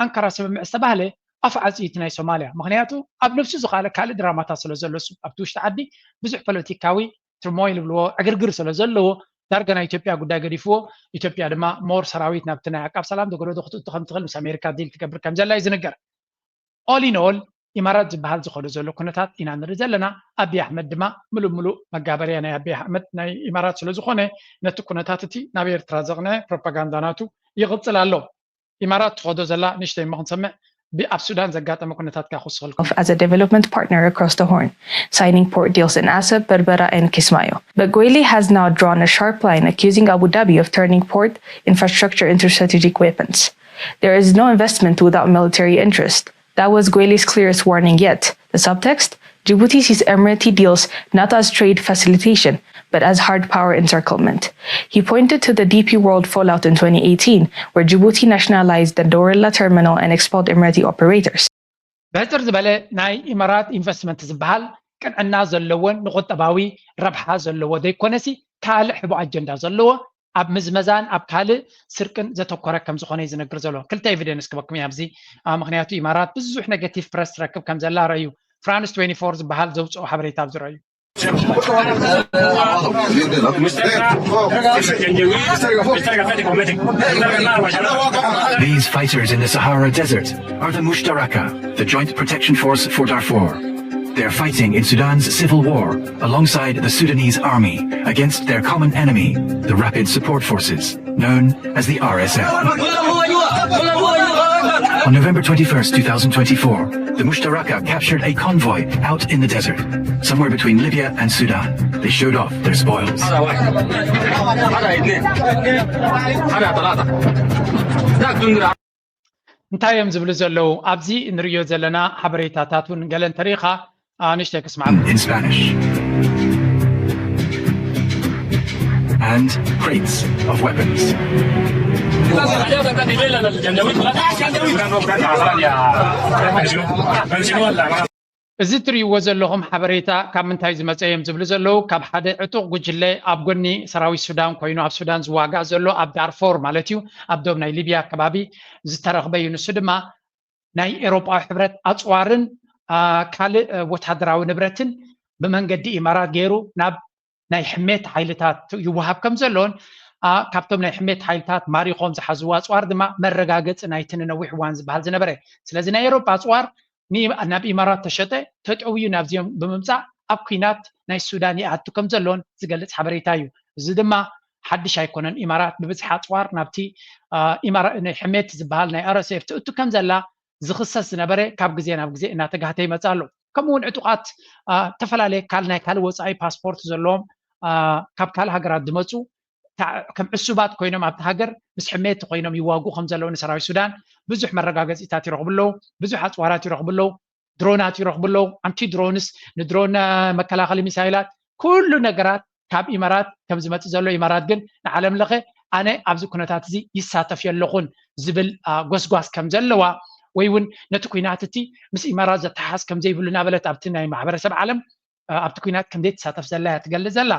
ኣንካራ ስምምዕ ዝተባህለ ኣፋዓፂ እቲ ናይ ሶማልያ። ምክንያቱ ኣብ ነብሱ ዝካለ ካልእ ድራማታት ስለ ዘሎ ኣብቲ ውሽጢ ዓዲ ብዙሕ ፖለቲካዊ ትርሞይል ዝብልዎ ዕግርግር ስለ ዘለዎ ዳርጋ ናይ ኢትዮጵያ ጉዳይ ገዲፍዎ ኢትዮጵያ ድማ ሞር ሰራዊት ናብቲ ናይ ዓቃብ ሰላም ተገደዶ ክትእቱ ከም ትኽእል ምስ ኣሜሪካ ዲል ትገብር ከም ዘላ እዩ ዝንገር። ኦል ኢን ኦል ኢማራት ዝበሃል ዝኸዶ ዘሎ ኩነታት ኢና ንርኢ ዘለና። ኣቢ ኣሕመድ ድማ ምሉእ ምሉእ መጋበርያ ናይ ኣቢ ኣሕመድ ናይ ኢማራት ስለ ዝኾነ ነቲ ኩነታት እቲ ናብ ኤርትራ ዘቕነ ፕሮፓጋንዳ ናቱ ይቕጽል ኣሎ። ኢማራት ትኸዶ ዘላ ንእሽተይ እሞ ክንሰምዕ። ኣብ ሱዳን ዘጋጠመ ኩነታት ከኣ ክውስኸልኩም። As a development partner across the Horn, signing port deals in Asab, Berbera, and Kismayo. But Guele has now drawn a sharp line, accusing Abu Dhabi of turning port infrastructure into strategic weapons. There is no investment without military interest. That was Guele's clearest warning yet. The subtext? Djibouti sees Emirati deals not as trade facilitation, but as hard power encirclement. He pointed to the D P World fallout in twenty eighteen, where Djibouti nationalized the Dorilla terminal and expelled Emirati operators. ብሕፅር ዝበለ ናይ ኢማራት ኢንቨስትመንት ዝበሃል ቅንዕና ዘለዎን ንቁጠባዊ ረብሓ ዘለዎ ዘይኮነሲ ካልእ ሕቡእ ኣጀንዳ ዘለዎ ኣብ ምዝመዛን ኣብ ካልእ ስርቅን ዘተኮረ ከም ዝኾነ እዩ ዝነግር ዘሎ። ክልተ ኤቪደንስ ክበኩም እየ ኣብዚ። ምክንያቱ ኢማራት ብዙሕ ኔጋቲቭ ፕረስ ትረክብ ከም ዘላ ረእዩ። ፍራንስ ትዌንቲ ፎር ዝበሃል ዘውፅኦ ሓበሬታ ኣብዚ ረእዩ። These fighters in the Sahara Desert are the Mushtaraka, the Joint Protection Force for Darfur. They're fighting in Sudan's civil war alongside the Sudanese army against their common enemy, the Rapid Support Forces, known as the R S F. On November twenty-first, two thousand twenty-four, the Mushtaraka captured a convoy out in the desert, somewhere between Libya and Sudan. They showed off their spoils. እንታይ እዮም ዝብሉ ዘለዉ ኣብዚ ንርእዮ ዘለና ሓበሬታታት እውን ገለ እንተሪኢኻ ንእሽተይ ክስማዕ in Spanish and crates of weapons. እዚ ትርእይዎ ዘለኹም ሓበሬታ ካብ ምንታይ ዝመፀ እዮም ዝብሉ ዘለዉ፣ ካብ ሓደ ዕጡቕ ጉጅለ ኣብ ጎኒ ሰራዊት ሱዳን ኮይኑ ኣብ ሱዳን ዝዋጋእ ዘሎ ኣብ ዳርፎር ማለት እዩ፣ ኣብ ዶብ ናይ ሊብያ ከባቢ ዝተረኽበ እዩ። ንሱ ድማ ናይ ኤውሮጳዊ ሕብረት ኣፅዋርን ካልእ ወታደራዊ ንብረትን ብመንገዲ ኢማራት ገይሩ ናብ ናይ ሕሜት ሓይልታት ይወሃብ ከም ዘሎን ካብቶም ናይ ሕሜት ሓይልታት ማሪኾም ዝሓዝዎ ኣፅዋር ድማ መረጋገፂ ናይቲ ንነዊሕ እዋን ዝበሃል ዝነበረ። ስለዚ ናይ ኤውሮጳ ኣፅዋር ናብ ኢማራት ተሸጠ፣ ተጠውዩ ናብዚኦም ብምምፃእ ኣብ ኩናት ናይ ሱዳን ይኣቱ ከም ዘሎን ዝገልፅ ሓበሬታ እዩ። እዚ ድማ ሓድሽ ኣይኮነን። ኢማራት ብብዝሒ ኣፅዋር ናብቲ ናይ ሕሜት ዝበሃል ናይ ኣር ኤስ ኤፍ ትእቱ ከም ዘላ ዝኽሰስ ዝነበረ ካብ ግዜ ናብ ግዜ እናተጋህተ ይመፅእ ኣሎ። ከምኡ እውን ዕጡቓት ዝተፈላለየ ካል ናይ ካልእ ወፃኢ ፓስፖርት ዘለዎም ካብ ካልእ ሃገራት ዝመፁ ከም ዕሱባት ኮይኖም ኣብቲ ሃገር ምስ ሕሜቲ ኮይኖም ይዋግኡ ከም ዘለዉ ንሰራዊት ሱዳን ብዙሕ መረጋገፂታት ይረኽቡ ኣለዉ፣ ብዙሕ ኣፅዋራት ይረኽቡ ኣለዉ፣ ድሮናት ይረኽቡ ኣለዉ። ኣንቲ ድሮንስ ንድሮን መከላኸሊ ሚሳይላት ኩሉ ነገራት ካብ ኢማራት ከም ዝመፅእ ዘሎ ኢማራት ግን ንዓለም ለኸ ኣነ ኣብዚ ኩነታት እዚ ይሳተፍ የለኹን ዝብል ጎስጓስ ከም ዘለዋ ወይ እውን ነቲ ኩናት እቲ ምስ ኢማራት ዘተሓዝ ከም ዘይብሉ እናበለት ኣብቲ ናይ ማሕበረሰብ ዓለም ኣብቲ ኩናት ከም ዘይትሳተፍ ዘላ እያ ትገልፅ ዘላ።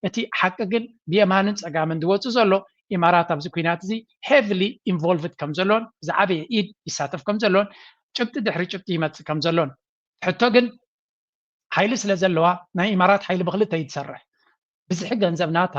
እቲ ሓቂ ግን ብየማንን ፀጋምን ዝወፁ ዘሎ ኢማራት ኣብዚ ኩናት እዚ ሄቪሊ ኢንቮልቭድ ከም ዘሎን ዝዓበየ ኢድ ይሳተፍ ከም ዘሎን ጭብጢ ድሕሪ ጭብጢ ይመፅእ ከም ዘሎን ሕቶ ግን ሓይሊ ስለ ዘለዋ ናይ ኢማራት ሓይሊ ብክልተ እዩ ትሰርሕ። ብዝሒ ገንዘብ ናታ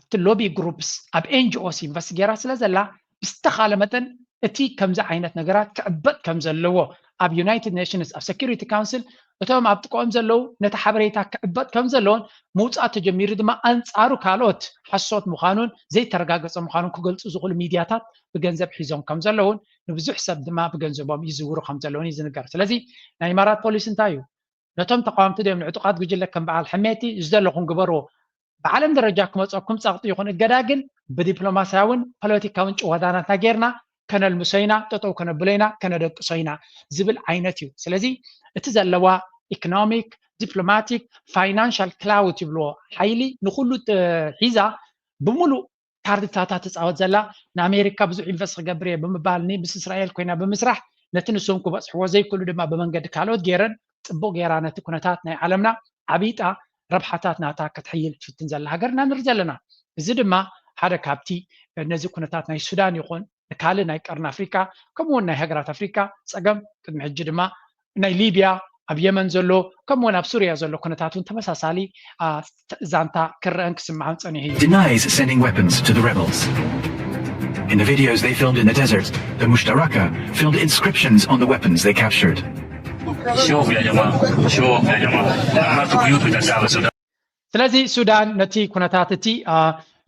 ኣብቲ ሎቢ ግሩፕስ ኣብ ኤንጂኦስ ኢንቨስት ገይራ ስለ ዘላ ብዝተኻለ መጠን እቲ ከምዚ ዓይነት ነገራት ክዕበጥ ከም ዘለዎ ኣብ ዩናይትድ ኔሽንስ ኣብ ሴኪሪቲ ካውንስል እቶም ኣብ ጥቅኦም ዘለዉ ነቲ ሓበሬታ ክዕበጥ ከም ዘለዎን ምውፃእ ተጀሚሩ ድማ ኣንፃሩ ካልኦት ሓሶት ምዃኑን ዘይተረጋገፀ ምዃኑን ክገልፁ ዝኽእሉ ሚድያታት ብገንዘብ ሒዞም ከም ዘለውን ንብዙሕ ሰብ ድማ ብገንዘቦም ይዝውሩ ከም ዘለውን እዩ ዝንገር። ስለዚ ናይ ኢማራት ፖሊሲ እንታይ እዩ? ነቶም ተቃወምቲ ድዮም ንዕጡቃት ጉጅለ ከም በዓል ሕሜቲ ዝደለኹም ግበርዎ። ብዓለም ደረጃ ክመፀኩም ፀቕጢ ይኹን እገዳ ግን ብዲፕሎማስያውን ፖለቲካውን ጭዋዳናትና ጌርና ከነልምሶ ኢና፣ ጠጠው ከነብሎ ኢና፣ ከነደቅሶ ኢና ዝብል ዓይነት እዩ። ስለዚ እቲ ዘለዋ ኢኮኖሚክ፣ ዲፕሎማቲክ፣ ፋይናንሻል ክላውት ይብልዎ ሓይሊ ንኩሉ ሒዛ ብምሉእ ካርድታታ ትፃወት ዘላ ንኣሜሪካ ብዙሕ ኢንቨስት ክገብር እየ ብምባል ምስ እስራኤል ኮይና ብምስራሕ ነቲ ንሶም ክበፅሕዎ ዘይክእሉ ድማ ብመንገዲ ካልኦት ገይረን ፅቡቅ ገይራ ነቲ ኩነታት ናይ ዓለምና ዓቢጣ ረብሓታት ናታ ክትሕይል ትፍትን ዘላ ሃገር ኢና ንርኢ ዘለና። እዚ ድማ ሓደ ካብቲ ነዚ ኩነታት ናይ ሱዳን ይኹን ንካልእ ናይ ቀርኒ ኣፍሪካ ከምኡውን ናይ ሃገራት ኣፍሪካ ፀገም ቅድሚ ሕጂ ድማ ናይ ሊብያ ኣብ የመን ዘሎ ከምኡውን ኣብ ሱርያ ዘሎ ኩነታት እውን ተመሳሳሊ ዛንታ ክረአን ክስምዓን ፀኒሑ እዩ። Denies sending weapons to the rebels. In the videos they filmed in the desert, the Mushtaraka filmed inscriptions on the weapons they captured. شوف يا جماعة، شوف يا جماعة، دمرتوا بيوت بتاع شعب السودان. ስለዚ ሱዳን ነቲ ኩነታት እቲ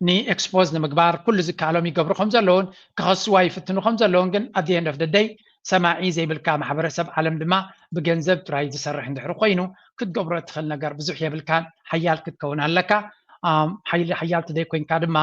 ንኤክስፖዝ ንምግባር ኩሉ ዝከኣሎም ይገብሩ ከም ዘለውን ክኸስዋ ይፍትኑ ከም ዘለውን ግን at the end of the day ሰማዒ ዘይብልካ ማሕበረሰብ ዓለም ድማ ብገንዘብ ጥራይ ዝሰርሕ እንድሕሪ ኮይኑ ክትገብሮ እትኽእል ነገር ብዙሕ የብልካን። ሓያል ክትከውን ኣለካ። ሓይሊ ሓያል ትደይ ኮይንካ ድማ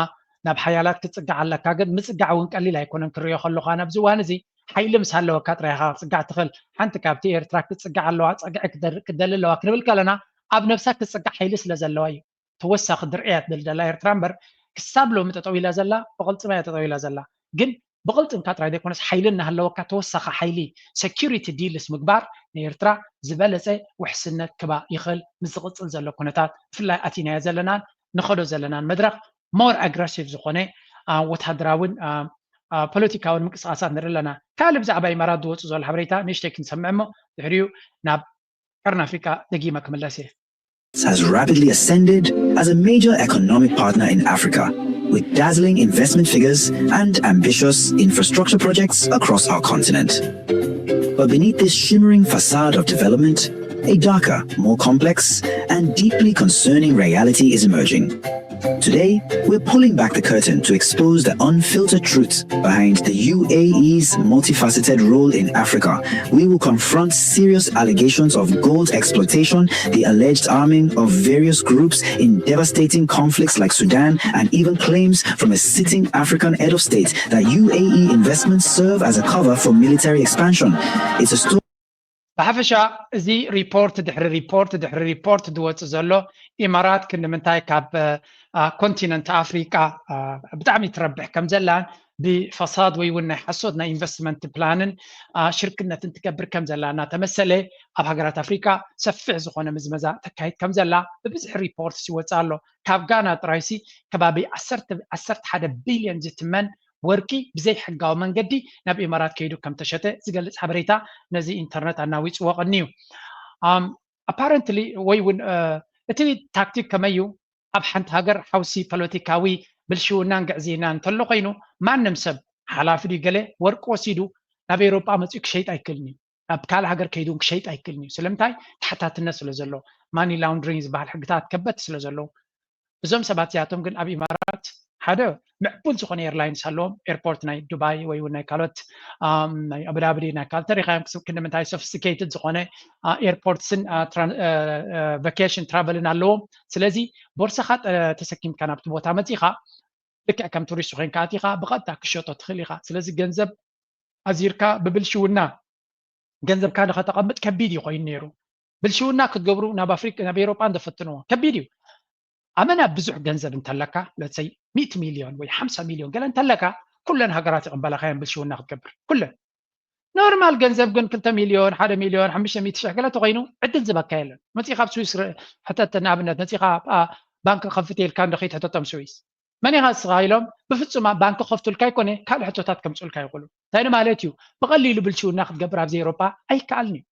ናብ ሓያላት ክትፅጋዕ ኣለካ። ግን ምፅጋዕ እውን ቀሊል ኣይኮነን። ክሪኦ ከለካ ናብዚ እዋን እዚ ሓይሊ ምስ ሃለወካ ጥራይ ኢኻ ክትፅጋዕ ትኽእል። ሓንቲ ካብቲ ኤርትራ ክትፅጋዕ ኣለዋ ፀግዒ ክትደሊ ኣለዋ ክንብል ከለና ኣብ ነብሳ ክትፅጋዕ ሓይሊ ስለ ዘለዋ እዩ። ተወሳኺ ድርዒ እያ ትደሊ ዘላ ኤርትራ እምበር ክሳብ ሎሚ ጠጠው ኢላ ዘላ ብቕልፅማ እያ ጠጠው ኢላ ዘላ። ግን ብቕልፅምካ ጥራይ ዘይኮነስ ሓይሊ እናሃለወካ ተወሳኺ ሓይሊ ሰኪሪቲ ዲልስ ምግባር ንኤርትራ ዝበለፀ ውሕስነት ክባ ይኽእል ምስ ዝቕፅል ዘሎ ኩነታት ብፍላይ ኣቲናዮ ዘለናን ንኸዶ ዘለናን መድረኽ ሞር ኣግረሲቭ ዝኾነ ወታደራውን ፖለቲካውን ምንቅስቃሳት ንርኢ ኣለና። ካልእ ብዛዕባ ኢማራት ዝወፁ ዘሎ ሓበሬታ ንእሽተይ ክንሰምዕ እሞ ድሕሪኡ ናብ ቀርኒ ኣፍሪቃ ደጊመ ክምለስ እየ። has rapidly ascended as a major economic partner in Africa, with dazzling investment figures and ambitious infrastructure projects across our continent. But beneath this shimmering facade of development, a darker, more complex, and deeply concerning reality is emerging. Today, we're pulling back the curtain to expose the unfiltered truth behind the U A E's multifaceted role in Africa. We will confront serious allegations of gold exploitation, the alleged arming of various groups in devastating conflicts like Sudan, and even claims from a sitting African head of state that U A E investments serve as a cover for military expansion. It's a story. ብሓፈሻ እዚ ሪፖርት ድሕሪ ሪፖርት ድሕሪ ሪፖርት ዝወፅእ ዘሎ ኢማራት ክንዲ ምንታይ ካብ ኮንቲነንት ኣፍሪቃ ብጣዕሚ ትረብሕ ከም ዘላን ብፈሳድ ወይ እውን ናይ ሓሶት ናይ ኢንቨስትመንት ፕላንን ሽርክነትን ትገብር ከም ዘላ እናተመሰለ ኣብ ሃገራት ኣፍሪካ ሰፊሕ ዝኾነ ምዝመዛ ተካይድ ከም ዘላ ብብዝሒ ሪፖርት ይወፅእ ኣሎ። ካብ ጋና ጥራይሲ ከባቢ ዓሰርተ ሓደ ቢልዮን ዝትመን ወርቂ ብዘይሕጋዊ መንገዲ ናብ ኢማራት ከይዱ ከም ተሸጠ ዝገልፅ ሓበሬታ ነዚ ኢንተርነት ኣናዊፅዎ ቀኒዩ። ኣፓረንትሊ ወይ እውን እቲ ታክቲክ ከመይ እዩ? ኣብ ሓንቲ ሃገር ሓውሲ ፖለቲካዊ ብልሽውናን ግዕዝይናን እንተሎ ኮይኑ ማንም ሰብ ሓላፊ ድዩ ገለ ወርቂ ወሲዱ ናብ ኤውሮጳ መፂኡ ክሸይጥ ኣይክእልን እዩ። ናብ ካልእ ሃገር ከይዱ ክሸይጥ ኣይክእልን እዩ። ስለምንታይ? ተሓታትነት ስለ ዘሎ፣ ማኒ ላውንድሪንግ ዝበሃል ሕግታት ከበድቲ ስለ ዘለዉ እዞም ሰባት እዚኣቶም ግን ኣብ ኢማራት ሓደ ምዕቡል ዝኾነ ኤርላይንስ ኣለዎም። ኤርፖርት ናይ ዱባይ ወይ እውን ናይ ካልኦት ናይ ኣቡዳቢ ናይ ካልኦት ተሪኻዮም ክንዲ ምንታይ ሶፊስቲኬትድ ዝኾነ ኤርፖርትስን ቫኬሽን ትራቨልን ኣለዎም። ስለዚ ቦርሳኻ ተሰኪምካ ናብቲ ቦታ መፂኻ ልክዕ ከም ቱሪስት ኮይንካ ኣቲኻ ብቐጥታ ክሸጦ ትኽእል ኢኻ። ስለዚ ገንዘብ ኣዚርካ ብብልሽውና ገንዘብካ ንኸተቐምጥ ከቢድ እዩ ኮይኑ ነይሩ። ብልሽውና ክትገብሩ ናብ ኣፍሪቃ ናብ ኤውሮጳ እንተፈትንዎ ከቢድ እዩ። ኣመና ብዙሕ ገንዘብ እንተለካ ለሰይ ሚእቲ ሚልዮን ወይ ሓምሳ ሚልዮን ገለ እንተለካ ኩለን ሃገራት ይቕበላኻ እየን ብልሽውና ክትገብር ኩለን። ኖርማል ገንዘብ ግን ክልተ ሚልዮን ሓደ ሚልዮን ሓሙሽተ ሚእቲ ሽሕ ገለ ተኮይኑ ዕድል ዝበካ የለን። መፂኻ ኣብ ስዊስ ሕተት ንኣብነት መፂኻ ባንክ ከፍት ኢልካ እንዶ ከይትሕተቶም ስዊስ መን ኢኻ እስኻ ኢሎም ብፍፁም ባንክ ከፍቱልካ ይኮነ ካልእ ሕቶታት ከምፅኡልካ ይኽእሉ። እንታይ ማለት እዩ? ብቐሊሉ ብልሽውና ክትገብር ኣብዚ ኤውሮጳ ኣይከኣልን እዩ።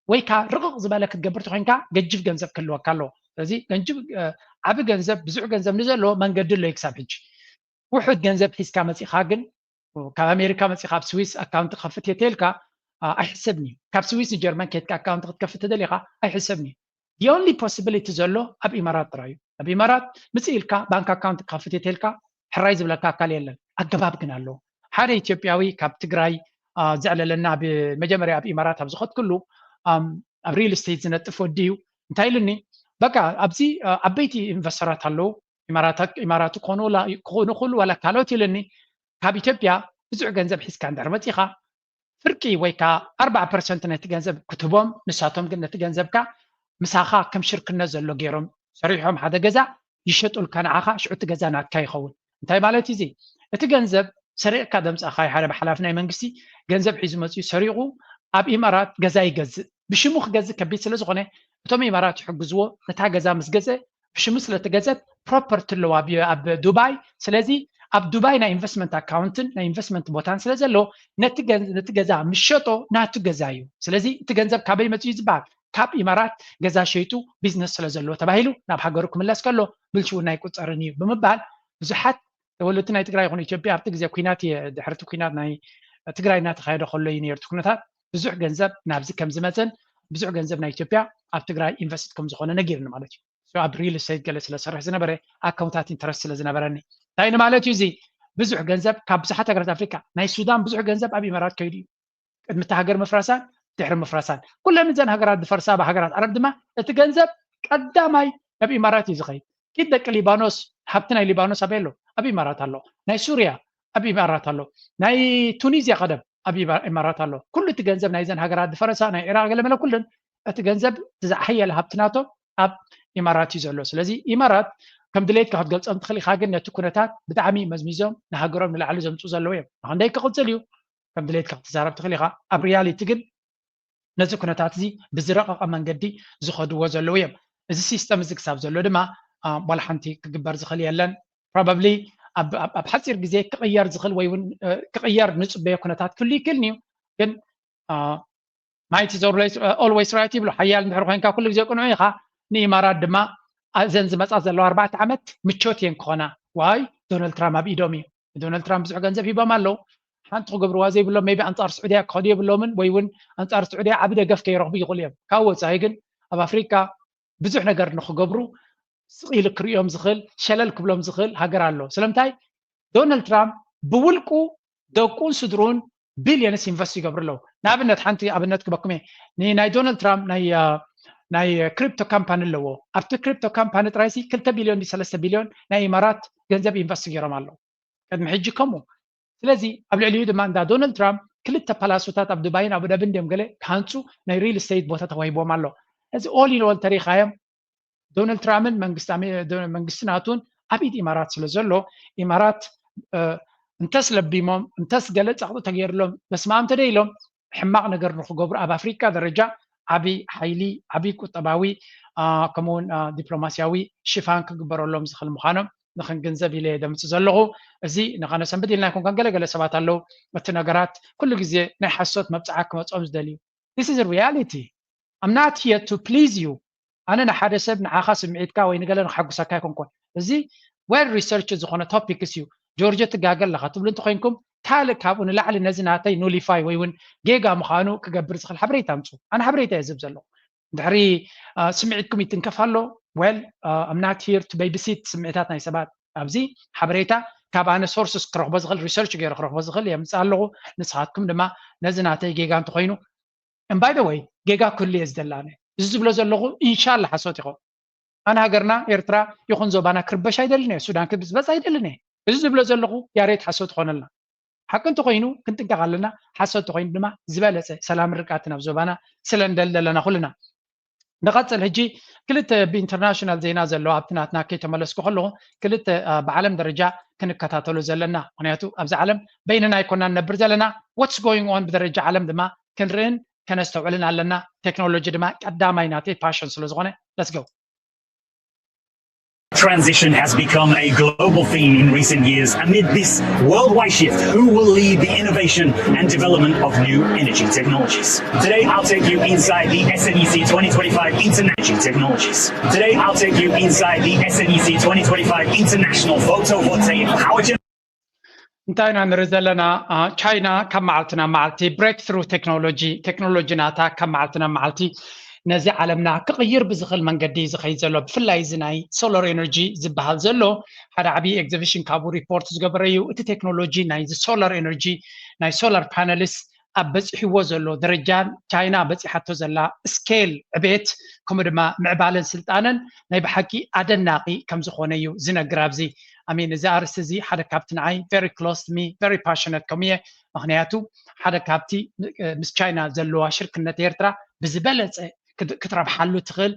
ወይ ካ ርቕቕ ዝበለ ክትገብር ተኮይንካ ገጅፍ ገንዘብ ክህልወካ ኣለዎ። ስለዚ ገንጅብ ዓቢ ገንዘብ ብዙሕ ገንዘብ ንዘለዎ መንገዲ ኣሎ ክሳብ ሕጂ። ውሑድ ገንዘብ ሒዝካ መፂኻ ግን ካብ ኣሜሪካ መፂኻ ኣብ ስዊስ ኣካውንት ክኸፍት እየ ተልካ ኣይሕሰብን እዩ። ካብ ስዊስ ንጀርመን ኬድካ ኣካውንት ክትከፍት ተደሊኻ ኣይሕሰብን እዩ። The only possibility ዘሎ ኣብ ኢማራት ጥራይ እዩ። ኣብ ኢማራት ምፅእ ኢልካ ባንክ ኣካውንት ክኸፍት እየ ተልካ ሕራይ ዝብለካ ኣካል የለን። ኣገባብ ግን ኣለዎ። ሓደ ኢትዮጵያዊ ካብ ትግራይ ዘዕለለና መጀመርያ ኣብ ኢማራት ኣብ ዝኸድክሉ ኣብ ሪል ስቴት ዝነጥፍ ወዲ እዩ። እንታይ ኢሉኒ? በቃ ኣብዚ ዓበይቲ ኢንቨስተራት ኣለዉ ኢማራት ክኾኑ ይኽእሉ ዋላ ካልኦት ኢሉኒ። ካብ ኢትዮጵያ ብዙሕ ገንዘብ ሒዝካ እንድሕር መፂኻ ፍርቂ ወይ ከዓ ኣርባዓ ፐርሰንት ነቲ ገንዘብ ክትህቦም፣ ንሳቶም ግን ነቲ ገንዘብካ ምሳኻ ከም ሽርክነት ዘሎ ገይሮም ሰሪሖም ሓደ ገዛ ይሸጡልካ ንዓኻ፣ ሽዑ እቲ ገዛ ናትካ ይኸውን። እንታይ ማለት እዩ እዚ? እቲ ገንዘብ ሰሪቕካ ደምፃኻዮ። ሓደ ሓላፊ ናይ መንግስቲ ገንዘብ ሒዙ መፂኡ ሰሪቑ ኣብ ኢማራት ገዛ ይገዝእ። ብሽሙ ክገዝእ ከቢድ ስለ ዝኾነ እቶም ኢማራት ይሕግዝዎ። ነታ ገዛ ምስ ገዘ ብሽሙ ስለ እተገዘት ፕሮፐርቲ ኣለዎ ኣብ ዱባይ። ስለዚ ኣብ ዱባይ ናይ ኢንቨስትመንት ኣካውንትን ናይ ኢንቨስትመንት ቦታን ስለ ዘሎ ነቲ ገዛ ምስ ሸጦ ናቱ ገዛ እዩ። ስለዚ እቲ ገንዘብ ካበይ መፅኡ ዝበሃል ካብ ኢማራት ገዛ ሸይጡ ቢዝነስ ስለ ዘለዎ ተባሂሉ ናብ ሃገሩ ክምለስ ከሎ ብልሽውና ኣይቁፀርን እዩ ብምባል ብዙሓት ተወለድቲ ናይ ትግራይ ይኹን ኢትዮጵያ ኣብቲ ግዜ ኩናት ድሕርቲ ኩናት ናይ ትግራይ እናተካየደ ከሎ እዩ ነይሩ እቲ ኩነታት ብዙሕ ገንዘብ ናብዚ ከም ዝመፅን ብዙሕ ገንዘብ ናይ ኢትዮጵያ ኣብ ትግራይ ኢንቨስት ከም ዝኾነ ነጊርኒ ማለት እዩ። ኣብ ሪል ስቴት ገለ ስለሰርሕ ዝነበረ ኣካውንታት ኢንተረስት ስለ ዝነበረኒ እንታይ ንማለት እዩ እዚ ብዙሕ ገንዘብ ካብ ብዙሓት ሃገራት ኣፍሪካ ናይ ሱዳን ብዙሕ ገንዘብ ኣብ ኢማራት ከይዱ እዩ። ቅድሚ እቲ ሃገር ምፍራሳን ድሕሪ ምፍራሳን ኩለን እዘን ሃገራት ዝፈርሳ ብሃገራት ዓረብ ድማ እቲ ገንዘብ ቀዳማይ ናብ ኢማራት እዩ ዝኸይድ። ኪድ ደቂ ሊባኖስ ሃብቲ ናይ ሊባኖስ ኣበይ ኣሎ? ኣብ ኢማራት ኣሎ። ናይ ሱርያ ኣብ ኢማራት ኣሎ። ናይ ቱኒዝያ ቀደም ኣብ ኢማራት ኣሎ። ኩሉ እቲ ገንዘብ ናይዘን ሃገራት ዝፈረሳ ናይ ኢራቅ ገለመለ ኩለን እቲ ገንዘብ ዝሓየለ ሃብቲ ናቶም ኣብ ኢማራት እዩ ዘሎ። ስለዚ ኢማራት ከም ድሌትካ ክትገልፆም ትኽእል ኢኻ፣ ግን ነቲ ኩነታት ብጣዕሚ መዝሚዞም ንሃገሮም ንላዕሊ ዘምፁ ዘለዉ እዮም። ንክንደይ ክቕፅል እዩ ከም ድሌትካ ክትዛረብ ትኽእል ኢኻ። ኣብ ሪያሊቲ ግን ነዚ ኩነታት እዚ ብዝረቐቐ መንገዲ ዝኸድዎ ዘለዉ እዮም። እዚ ሲስተም እዚ ክሳብ ዘሎ ድማ ዋላ ሓንቲ ክግበር ዝኽእል የለን። ፕሮባብሊ ኣብ ሓፂር ግዜ ክቕየር ዝኽእል ወይ እውን ክቕየር ንፅበዮ ኩነታት ክህሉ ይክእልን እዩ። ግን ማይት ኦልዌይስ ራይት ይብሉ። ሓያል እንድሕር ኮይንካ ኩሉ ግዜ ቅኑዕ ኢኻ። ንኢማራት ድማ እዘን ዝመፃ ዘለዋ ኣርባዕተ ዓመት ምቾት እየን ክኾና። ዋይ ዶናልድ ትራምፕ ኣብ ኢዶም እዩ። ዶናልድ ትራምፕ ብዙሕ ገንዘብ ሂቦም ኣለዉ። ሓንቲ ክገብርዋ ዘይብሎም ሜቢ ኣንፃር ስዑድያ ክኸዱ የብሎምን ወይ እውን ኣንፃር ስዑድያ ዓቢ ደገፍ ከይረኽቡ ይኽእሉ እዮም። ካብ ወፃኢ ግን ኣብ ኣፍሪካ ብዙሕ ነገር ንክገብሩ ስቕ ኢሉ ክርእዮም ዝኽእል ሸለል ክብሎም ዝኽእል ሃገር ኣሎ። ስለምንታይ ዶናልድ ትራምፕ ብውልቁ ደቁን ስድሩን ቢልዮንስ ኢንቨስት ይገብሩ ኣለዉ። ንኣብነት ሓንቲ ኣብነት ክበኩም እየ። ናይ ዶናልድ ትራምፕ ናይ ናይ ክሪፕቶ ካምፓኒ ኣለዎ። ኣብቲ ክሪፕቶ ካምፓኒ ጥራይሲ ክልተ ቢልዮን ሰለስተ ቢልዮን ናይ ኢማራት ገንዘብ ኢንቨስት ገይሮም ኣለዉ ቅድሚ ሕጂ ከምኡ። ስለዚ ኣብ ልዕሊኡ ድማ እንዳ ዶናልድ ትራምፕ ክልተ ፓላሶታት ኣብ ዱባይን ኣቡዳብን ድዮም ገለ ክሃንፁ ናይ ሪል ስቴት ቦታ ተዋሂቦም ኣሎ። እዚ ኦል ኢን ኦል ተሪኻዮም ዶናልድ ትራምፕን መንግስቲ ናቱን ኣብ ኢድ ኢማራት ስለ ዘሎ ኢማራት እንተስ ለቢሞም እንተስ ገለ ጸቕጢ ተገይርሎም በስማም ተደይሎም ሕማቕ ነገር ንክገብሩ ኣብ ኣፍሪካ ደረጃ ዓብይ ሓይሊ ዓብይ ቁጠባዊ ከምኡውን ዲፕሎማስያዊ ሽፋን ክግበረሎም ዝኽእል ምዃኖም ንክንግንዘብ ኢለ ደምፅ ዘለኹ። እዚ ንኸነሰንብድ ኢልና ይኮንካን ገለገለ ሰባት ኣለዉ እቲ ነገራት ኩሉ ግዜ ናይ ሓሶት መብፅዓ ክመፅኦም ዝደልዩ። This is reality. I'm not here to please you. ኣነ ንሓደ ሰብ ንዓኻ ስምዒትካ ወይ ንገለ ንክሓጉሰካ ኣይኮንኮን። እዚ well research ዝኾነ topics እዩ። ጆርጆ ትጋገ ኣለኻ ትብሉ እንተኮይንኩም ካልእ ካብኡ ንላዕሊ ነዚ ናተይ ኑሊፋይ ወይ እውን ጌጋ ምዃኑ ክገብር ዝኽእል ሓበሬታ ኣምፁ። ኣነ ሓበሬታ እየ ዝህብ ዘለኹ። ድሕሪ ስምዒትኩም ይትንከፍ ኣሎ well I'm not here to babysit ስምዒታት ናይ ሰባት። ኣብዚ ሓበሬታ ካብ ኣነ sources ክረኽቦ ዝኽእል research ገይረ ክረኽቦ ዝኽእል የምፅእ ኣለኹ። ንስኻትኩም ድማ ነዚ ናተይ ጌጋ እንተኮይኑ and by the way ጌጋ ክህሉ እየ ዝደላነ። እዚ ዝብሎ ዘለኹ ኢንሻላ ሓሶት ይኸውን። ኣነ ሃገርና ኤርትራ ይኹን ዞባና ክርበሽ ኣይደልን እየ። ሱዳን ክብዝበዝ ኣይደልን እየ። እዚ ዝብሎ ዘለኹ ያሬት ሓሶት ይኾነልና። ሓቂ እንተኮይኑ ክንጥንቀቕ ኣለና። ሓሶት እንተኮይኑ ድማ ዝበለፀ ሰላም ርቃትን ኣብ ዞባና ስለ ንደሊ ዘለና ኩልና ንቐፅል። ሕጂ ክልተ ብኢንተርናሽናል ዜና ዘለዎ ኣብቲ ናትና ከይተመለስኩ ከለኹ ክልተ ብዓለም ደረጃ ክንከታተሎ ዘለና። ምክንያቱ ኣብዚ ዓለም በይንና ኣይኮና ንነብር ዘለና። What's going on ብደረጃ ዓለም ድማ ክንርእን ከነስተውዕልን ኣለና። ቴክኖሎጂ ድማ ቀዳማይ ናተይ ፓሽን ስለ ዝኾነ let's go. Transition has become a global theme in recent years amid this worldwide shift. Who will lead the innovation and development of new energy technologies? Today, I'll take you inside the S N E C twenty twenty-five International Technologies. Today, I'll take you inside the S N E C twenty twenty-five International Photovoltaic Power Gen. እንታይ ኢና ንርኢ ዘለና? ቻይና ካብ መዓልቲ ናብ መዓልቲ breakthrough technology ቴክኖሎጂ ናታ ካብ መዓልቲ ናብ መዓልቲ ነዚ ዓለምና ክቕይር ብዝኽእል መንገዲ ዝኸይድ ዘሎ ብፍላይ እዚ ናይ solar energy ዝበሃል ዘሎ ሓደ ዓብዪ exhibition ካብኡ report ዝገበረ እዩ። እቲ ቴክኖሎጂ ናይ solar energy ናይ solar panels ኣብ በፂሕዎ ዘሎ ደረጃን ቻይና በፂሓቶ ዘላ scale ዕቤት ከምኡ ድማ ምዕባለን ስልጣነን ናይ ብሓቂ ኣደናቂ ከም ዝኾነ እዩ ዝነግር። ኣብዚ ኣሚን እዚ ኣርስቲ እዚ ሓደ ካብቲ ንዓይ very close to me very passionate ከምኡ እየ። ምክንያቱ ሓደ ካብቲ ምስ ቻይና ዘለዋ ሽርክነት ኤርትራ ብዝበለፀ ክትረብሓሉ ትኽእል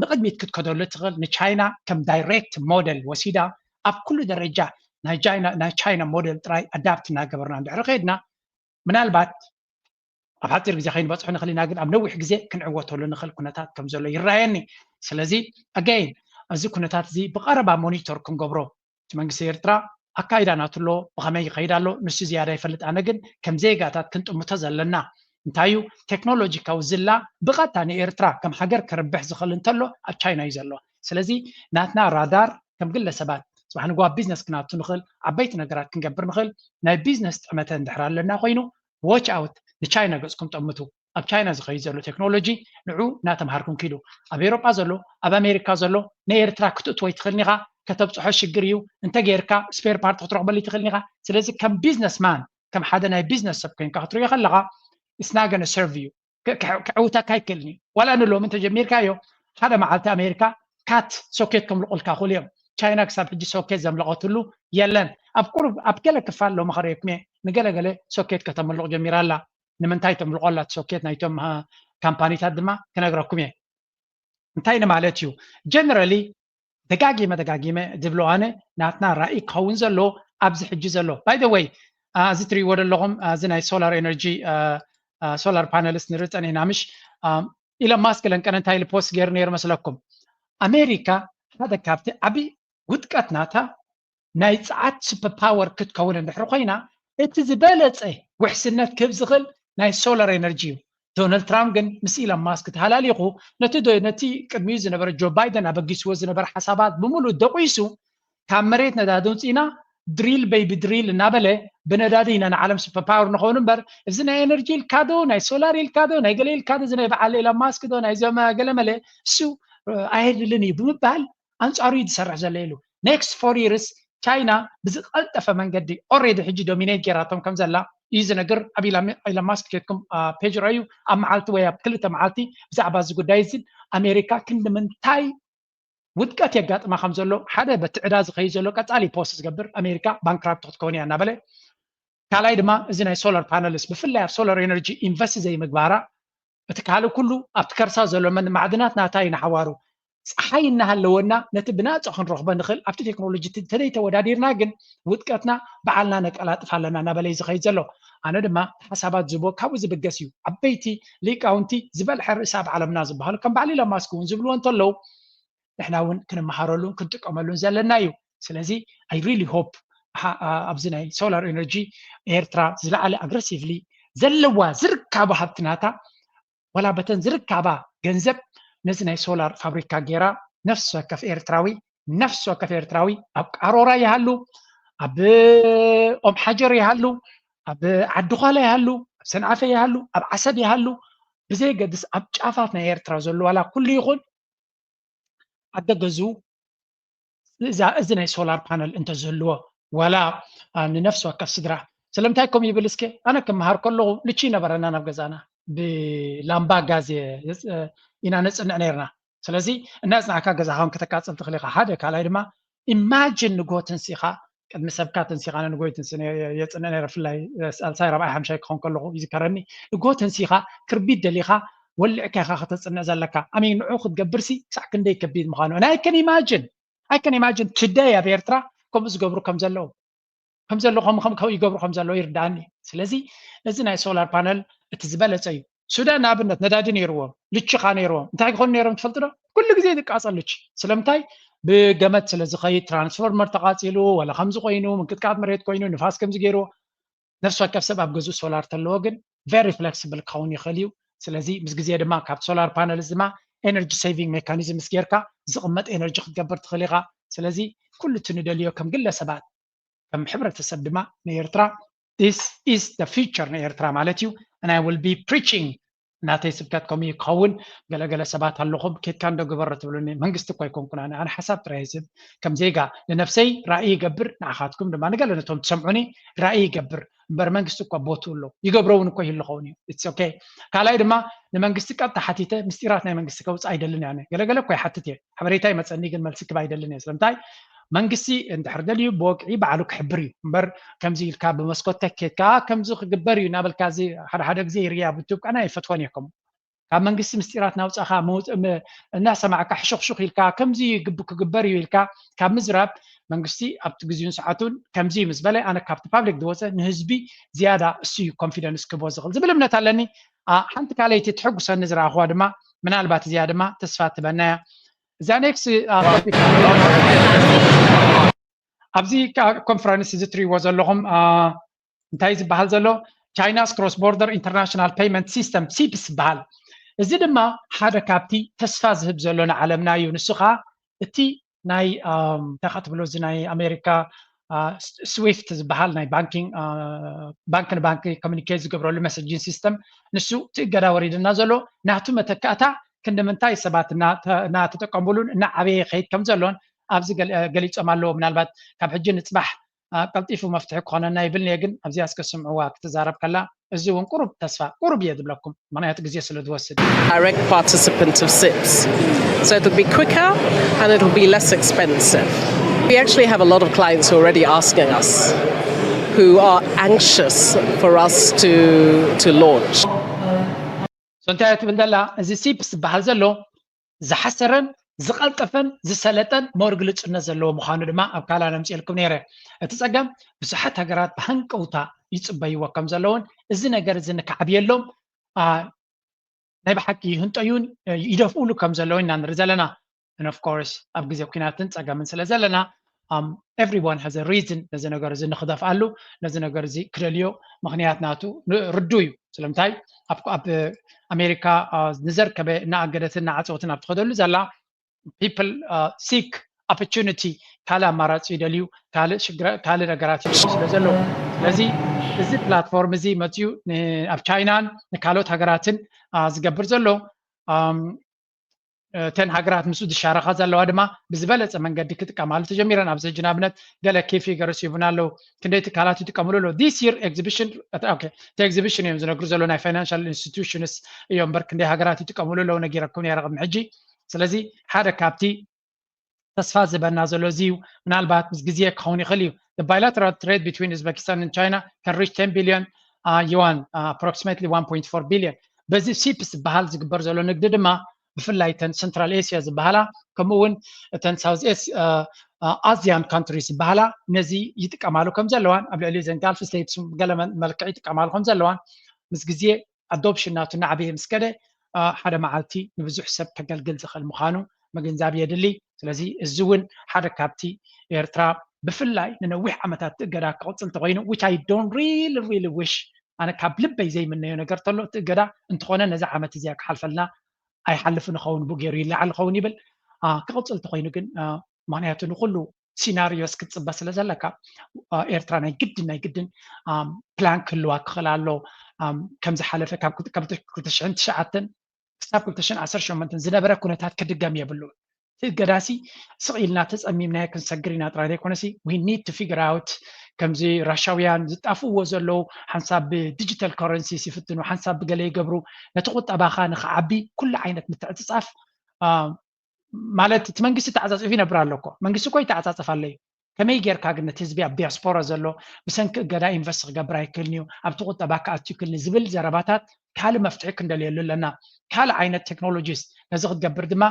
ንቅድሚት ክትከደሉ ትኽእል ንቻይና ከም direct model ወሲዳ ኣብ ኩሉ ደረጃ ናይ ቻይና ሞደል ጥራይ adapt እናገበርና እንድሕሪ ከይድና ምናልባት ኣብ ሓፂር ግዜ ከይንበፅሖ ንኽእል ኢና፣ ግን ኣብ ነዊሕ ግዜ ክንዕወተሉ ንኽእል ኩነታት ከም ዘሎ ይረኣየኒ። ስለዚ again እዚ ኩነታት እዚ ብቐረባ ሞኒተር ክንገብሮ እቲ መንግስቲ ኤርትራ ኣካይዳ ናቱ ኣሎ፣ ብኸመይ ይኸይድ ኣሎ ንሱ ዝያዳ ይፈልጥ። ኣነ ግን ከም ዜጋታት ክንጥምቶ ዘለና እንታይ እዩ ቴክኖሎጂካዊ ዝላ ብቐጥታ ንኤርትራ ከም ሃገር ክርብሕ ዝኽእል እንተሎ ኣብ ቻይና እዩ ዘሎ። ስለዚ ናትና ራዳር ከም ግለሰባት ፅባሕ ንግሆ ኣብ ቢዝነስ ክናቱ ንኽእል፣ ዓበይቲ ነገራት ክንገብር ንኽእል። ናይ ቢዝነስ ጥዕመተ እንድሕር ኣለና ኮይኑ watch out ንቻይና ገፅኩም ጠምቱ። ኣብ ቻይና ዝኸይድ ዘሎ ቴክኖሎጂ ንዑ እናተምሃርኩም ኪዱ። ኣብ ኤሮጳ ዘሎ ኣብ ኣሜሪካ ዘሎ ንኤርትራ ክትእትዎ ይትኽእልን ኢኻ። ከተብፅሖ ሽግር እዩ። እንተጌርካ spare part ክትረኽበሉ ይትኽእልን ኢኻ። ስለዚ ከም ቢዝነስ ማን ከም ሓደ ናይ ቢዝነስ ሰብ ኮይንካ ክትሪኦ ከለኻ it's not gonna serve you። ከዕውተካ ኣይክእልን እዩ። ዋላ ንሎሚ እንተጀሚርካዮ ሓደ መዓልቲ ኣሜሪካ ካት ሶኬት ከምልቑልካ ክእሉ እዮም። ቻይና ክሳብ ሕጂ ሶኬት ዘምለቐትሉ የለን። ኣብ ቁሩብ ኣብ ገለ ክፋል ሎሚ ከርእየኩም እየ ንገለገለ ሶኬት ከተምልቕ ጀሚራ ኣላ። ንምንታይ ተምልቖ ኣላ እቲ ሶኬት ናይቶም ካምፓኒታት ድማ ክነግረኩም እየ። እንታይ ንማለት እዩ? ጀነራሊ ደጋጊመ ደጋጊመ ዝብሎ ኣነ ናትና ራእይ ክኸውን ዘሎ ኣብዚ ሕጂ ዘሎ by the way እዚ ትሪእዎ ዘለኹም እዚ ናይ solar energy solar panels ንርኢ ፀኒሕና ምሽ ኢሎን ማስክ ለንቀነ እንታይ ኢሉ ፖስት ገይሩ ነይሩ መስለኩም? ኣሜሪካ ሓደ ካብቲ ዓብዪ ውድቀት ናታ ናይ ፀዓት super power ክትከውን እንድሕር ኮይና እቲ ዝበለፀ ውሕስነት ክህብ ዝኽእል ናይ solar energy እዩ። ዶናልድ ትራምፕ ግን ምስ ኢሎን ማስክ ተሃላሊኹ ነቲ ነቲ ቅድሚኡ ዝነበረ ጆ ባይደን ኣበጊስዎ ዝነበረ ሓሳባት ብምሉእ ደቂሱ ካብ መሬት ነዳዲ ውፅኢና drill baby drill እናበለ ብነዳዲ ኢና ንዓለም super power ንኸውን እምበር እዚ ናይ ኤነርጂ ኢልካ ዶ ናይ ሶላር ኢልካ ዶ ናይ ገለ ኢልካ ዶ እዚ ናይ በዓል ኢሎን ማስክ ዶ ናይዞም ገለመለ እሱ ኣየድልን እዩ ብምባል ኣንፃሩ እዩ ዝሰርሕ ዘሎ ኢሉ። Next four years ቻይና ብዝቐልጠፈ መንገዲ already ሕጂ dominate ጌራቶም ከም ዘላ እዩ ዝነግር። ኣብ ኢሎን ማስክ ኬድኩም page ረእዩ ኣብ መዓልቲ ወይ ኣብ ክልተ መዓልቲ ብዛዕባ እዚ ጉዳይ እዚ ኣሜሪካ ክንዲ ምንታይ ውድቀት የጋጥማ ከም ዘሎ ሓደ በቲ ዕዳ ዝኸይድ ዘሎ ቀፃሊ ፖስት ዝገብር ኣሜሪካ bankrupt ክትከውን እያ እናበለ ካልኣይ ድማ እዚ ናይ solar panels ብፍላይ ኣብ solar energy invest ዘይምግባራ እቲ ካልእ ኩሉ ኣብቲ ከርሳ ዘሎ መን ማዕድናት ናታ እዩ ንሓዋሩ ፀሓይ እናሃለወና ነቲ ብናፃ ክንረኽቦ ንኽእል ኣብቲ ቴክኖሎጂ ተደይ ተወዳዲርና ግን ውጥቀትና ባዕልና ነቀላጥፍ ኣለና እናበለ እዩ ዝኸይድ ዘሎ። ኣነ ድማ ሓሳባት ዝቦ ካብኡ ዝብገስ እዩ። ዓበይቲ ሊቃውንቲ ዝበልሐ ርእሲ ኣብ ዓለምና ዝበሃሉ ከም በዓል ኢሎን ማስክ እውን ዝብልዎ እንተለዉ ንሕና እውን ክንመሃረሉን ክንጥቀመሉን ዘለና እዩ። ስለዚ I really hope ኣብዚ ናይ solar energy ኤርትራ ዝለዓለ aggressively ዘለዋ ዝርካቡ ሃብትናታ ዋላ በተን ዝርካባ ገንዘብ ነዚ ናይ solar ፋብሪካ ገይራ ነፍሲ ወከፍ ኤርትራዊ ነፍሲ ወከፍ ኤርትራዊ ኣብ ቃሮራ ይሃሉ ኣብ ኦም ሓጀር ይሃሉ ኣብ ዓዲ ኳላ ይሃሉ ኣብ ሰንዓፈ ይሃሉ ኣብ ዓሰብ ይሃሉ ብዘየገድስ ኣብ ጫፋት ናይ ኤርትራ ዘሎ ዋላ ኩሉ ይኹን ኣደገዝኡ እዚ ናይ solar panel እንተዝህልዎ ዋላ ንነፍሲ ወከፍ ስድራ ስለምንታይ ከም ይብል እስከ ኣነ ክመሃር ከለኹ ልቺ ይነበረና ናብ ገዛና ብላምባ ጋዝ ኢና ነፅንዕ ነርና ስለዚ እናፅናዕካ ገዛኻ ከተቃፅል ትኽእል ኢኻ ሓደ ካልኣይ ድማ imagine ንጎ ተንሲኻ ቅድሚ ሰብካ ተንሲኻ ንጎይ ተንሲ የፅንዕ ነረ ብፍላይ ሳልሳይ ራብዓይ ሓምሻይ ክኾን ከለኹ ይዝከረኒ ንጎ ተንሲኻ ክርቢት ደሊኻ ወሊዕካ ኢኻ ከተፅንዕ ዘለካ ኣሚን ንዑ ክትገብርሲ ክሳዕ ክንደይ ከቢድ ምዃኑ ናይ ከን imagine I can imagine today ኣብ ኤርትራ ከምኡ ዝገብሩ ከም ዘለዉ ከም ዘለኹም ከም ይገብሩ ከም ዘለዉ ይርዳእኒ ስለዚ እዚ ናይ solar panel እቲ ዝበለፀ እዩ ሱዳን ንኣብነት ነዳዲ ነይርዎም ልችኻ ነይርዎም እንታይ ክኾኑ ነይሮም ትፈልጡ ዶ ኩሉ ግዜ ዝቃፀል ልች ስለምንታይ ብገመድ ስለ ዝኸይድ transformer ተቃፂሉ ወላ ከምዚ ኮይኑ ምንቅጥቃጥ መሬት ኮይኑ ንፋስ ከምዚ ገይርዎ ነፍሲ ወከፍ ሰብ ኣብ ገዝኡ solar ተለዎ ግን very flexible ክኸውን ይኽእል እዩ ስለዚ ምስ ግዜ ድማ ካብ solar panels ድማ energy saving mechanisms ጌርካ ዝቕመጥ energy ክትገብር ትኽእል ኢኻ ስለዚ ኩሉ እቲ ንደልዮ ከም ግለሰባት ከም ሕብረተሰብ ድማ ንኤርትራ this is the future ንኤርትራ ማለት እዩ and I will be preaching ናተይ ስብከት ከምኡ እዩ ክኸውን ገለገለ ሰባት ኣለኹም ኬድካ እንዶ ግበሮ ትብሉኒ መንግስቲ እኳ ኣይኮንኩን ኣነ ኣነ ሓሳብ ጥራይ ዝህብ ከም ዜጋ ንነፍሰይ ራእይ ይገብር ንዓኻትኩም ድማ ንገለ ነቶም ትሰምዑኒ ራእይ ይገብር እምበር መንግስቲ እኳ ቦትኡ ኣሎ ይገብሮ እውን እኮ ይህሉ ኸውን እዩ it's okay ካልኣይ ድማ ንመንግስቲ ቀጥታ ሓቲተ ምስጢራት ናይ መንግስቲ ከውፅእ ኣይደልን እየ ገለገለ እኮ ይሓትት እየ ሓበሬታ ይመፀኒ ግን መልሲ ክብ ኣይደልን እየ ስለምንታይ መንግስቲ እንድሕር ደልዩ ብወግዒ ባዕሉ ክሕብር እዩ እምበር ከምዚ ኢልካ ብመስኮት ተኬት ከዓ ከምዚ ክግበር እዩ እናበልካ እዚ ሓደ ሓደ ግዜ ይርያ ብቱብ ቀና ይፈትወን እየ ከምኡ ካብ መንግስቲ ምስጢራት ናውፃኻ እናሰማዕካ ሕሹኽሹኽ ኢልካ ከምዚ ክግበር እዩ ኢልካ ካብ ምዝራብ መንግስቲ ኣብቲ ግዜን ሰዓቱን ከምዚ ምስ በለ ኣነ ካብቲ ፓብሊክ ዝወፀ ንህዝቢ ዝያዳ እሱ እዩ ኮንፊደንስ ክቦ ዝኽእል ዝብል እምነት ኣለኒ ሓንቲ ካልኣይቲ ትሕጉሰኒ ዝረኣኽዋ ድማ ምናልባት እዚኣ ድማ ተስፋ ትበናያ እዛ ኔክስ ኣብዚ ኮንፈረንስ እዚ ትሪእዎ ዘለኹም እንታይ ዝበሃል ዘሎ China's Cross Border International Payment System ሲፕስ ዝበሃል እዚ ድማ ሓደ ካብቲ ተስፋ ዝህብ ዘሎ ንዓለምና እዩ ንሱ ከዓ እቲ ናይ እንታይ ትብሎ እዚ ናይ ኣሜሪካ ስዊፍት ዝበሃል ናይ ባንኪንግ ባንክ ንባንክ ኮሚኒኬት ዝገብረሉ መሰጂን ሲስተም ንሱ እቲ እገዳ ወሪድና ዘሎ ናቱ መተካእታ ክንዲ ምንታይ ሰባት እናተጠቀሙሉን እናዓበየ ይኸይድ ከም ዘሎን ኣብዚ ገሊፆም ኣለዎ ምናልባት ካብ ሕጂ ንፅባሕ ቀልጢፉ መፍትሒ ክኾነና ይብልኒ ግን ኣብዚኣ እስከ ስምዕዋ ክትዛረብ ከላ እዚ እውን ቁሩብ ተስፋ ቁሩብ እየ ዝብለኩም ምክንያቱ ግዜ ስለ ዝወስድ direct participant of SIPs. So it'll be quicker and it'll be less expensive. We actually have a lot of clients already asking us who are anxious for us to, to launch. So እንታይ ትብል ዘላ እዚ ሲፕስ ዝበሃል ዘሎ ዝሓሰረን ዝቐልጠፈን ዝሰለጠን ሞር ግልፅነት ዘለዎ ምዃኑ ድማ ኣብ ካላ ነምፅኤልኩም ነይረ እቲ ፀገም ብዙሓት ሃገራት ብሃንቀውታ ይፅበይዎ ከም ዘለውን እዚ ነገር እዚ ንክዓብየሎም ናይ ብሓቂ ይህንጠዩን ይደፍኡሉ ከም ዘለውን ኢና ንርኢ ዘለና of course ኣብ ግዜ ኩናትን ፀገምን ስለ ዘለና everyone has a reason ነዚ ነገር እዚ ንክደፍኣሉ ነዚ ነገር እዚ ክደልዮ ምክንያት ናቱ ርዱ እዩ ስለምንታይ ኣብ ኣሜሪካ ንዘርከበ እናኣገደትን እናዓፀወትን ኣብ ትኸደሉ ዘላ people seek opportunity ካልእ ኣማራፂ ይደልዩ ካልእ ነገራት ይደልዩ ስለ ዘለዉ ስለዚ እዚ ፕላትፎርም እዚ መፅኡ ኣብ ቻይናን ንካልኦት ሃገራትን ዝገብር ዘሎ እተን ሃገራት ምስኡ ዝሻረኻ ዘለዋ ድማ ብዝበለፀ መንገዲ ክጥቀማሉ ተጀሚረን ኣብዚ ሕጂ ንኣብነት ገለ ኪ ፊገርስ ይቡና ኣለዉ ክንደይ ትካላት ይጥቀምሉ ኣለዉ this year exhibition እቲ exhibition እዮም ዝነግሩ ዘለዉ ናይ financial institutions እዮም እምበር ክንደይ ሃገራት ይጥቀምሉ ኣለዉ ነጊረኩም ነረ ቅድሚ ሕጂ ስለዚ ሓደ ካብቲ ተስፋ ዝበና ዘሎ እዚ እዩ ምናልባት ምስ ግዜ ክኸውን ይኽእል እዩ bilateral trade between Uzbekistan and China can reach ten billion uh, yuan uh, approximately one point four billion በዚ ሲፕስ ዝበሃል ዝግበር ዘሎ ንግዲ ድማ ብፍላይ እተን ሰንትራል ኤስያ ዝበሃላ፣ ከምኡ እውን እተን ሳውዝ ኤስ ኣዚያን ካንትሪስ ዝበሃላ ነዚ ይጥቀማሉ ከም ዘለዋን፣ ኣብ ልዕሊ ዘን ጋልፍ ስቴትስ ገለ መልክዕ ይጥቀማሉ ከም ዘለዋን፣ ምስ ግዜ ኣዶፕሽን ናቱ እናዓበየ ምስ ከደ ሓደ መዓልቲ ንብዙሕ ሰብ ከገልግል ዝኽእል ምዃኑ ምግንዛብ የድሊ። ስለዚ እዚ እውን ሓደ ካብቲ ኤርትራ ብፍላይ ንነዊሕ ዓመታት እቲ እገዳ ክቕፅል እንተኮይኑ፣ which I don't really really wish፣ ኣነ ካብ ልበይ ዘይምነዮ ነገር ተሎ እቲ እገዳ እንተኾነ ነዚ ዓመት እዚኣ ክሓልፈልና ኣይሓልፍ ንኸውን ብኡ ገይሩ ይለዓል ኸውን ይብል። ክቕፅል እንተኮይኑ ግን፣ ምክንያቱ ንኩሉ ሲናሪዮስ ክትፅበ ስለ ዘለካ፣ ኤርትራ ናይ ግድን ናይ ግድን ፕላን ክህልዋ ክኽእል ኣሎ። ከም ዝሓለፈ ካብ ክልተ ሽሕን ትሽዓተን ክሳብ ክልተ ሽሕን ዓሰርተ ሸሞንተን ዝነበረ ኩነታት ክድገም የብሉን። እቲ እገዳሲ ስቕ ኢልና ተፀሚምናዮ ክንሰግር ኢና ጥራይ ዘይኮነሲ፣ we need to figure out፣ ከምዚ ራሻውያን ዝጣፍእዎ ዘለዉ፣ ሓንሳብ ብዲጂታል ከረንሲስ ይፍትኑ፣ ሓንሳብ ብገለ ይገብሩ፣ ነቲ ቁጠባኻ ንክዓቢ ኩሉ ዓይነት ምትዕፅፃፍ ማለት እቲ መንግስቲ ተዓፃፂፉ ይነብር ኣሎ እኮ። መንግስቲ እኮ ይተዓፃፀፍ ኣሎ እዩ። ከመይ ጌርካ ግን ነቲ ህዝቢ ኣብ ዲያስፖራ ዘሎ ብሰንኪ እገዳ ኢንቨስት ክገብር ኣይክእልን እዩ፣ ኣብቲ ቁጠባ ክኣቱ ይክእልን ዝብል ዘረባታት ካልእ መፍትሒ ክንደልየሉ ኣለና። ካልእ ዓይነት ቴክኖሎጂስ ነዚ ክትገብር ድማ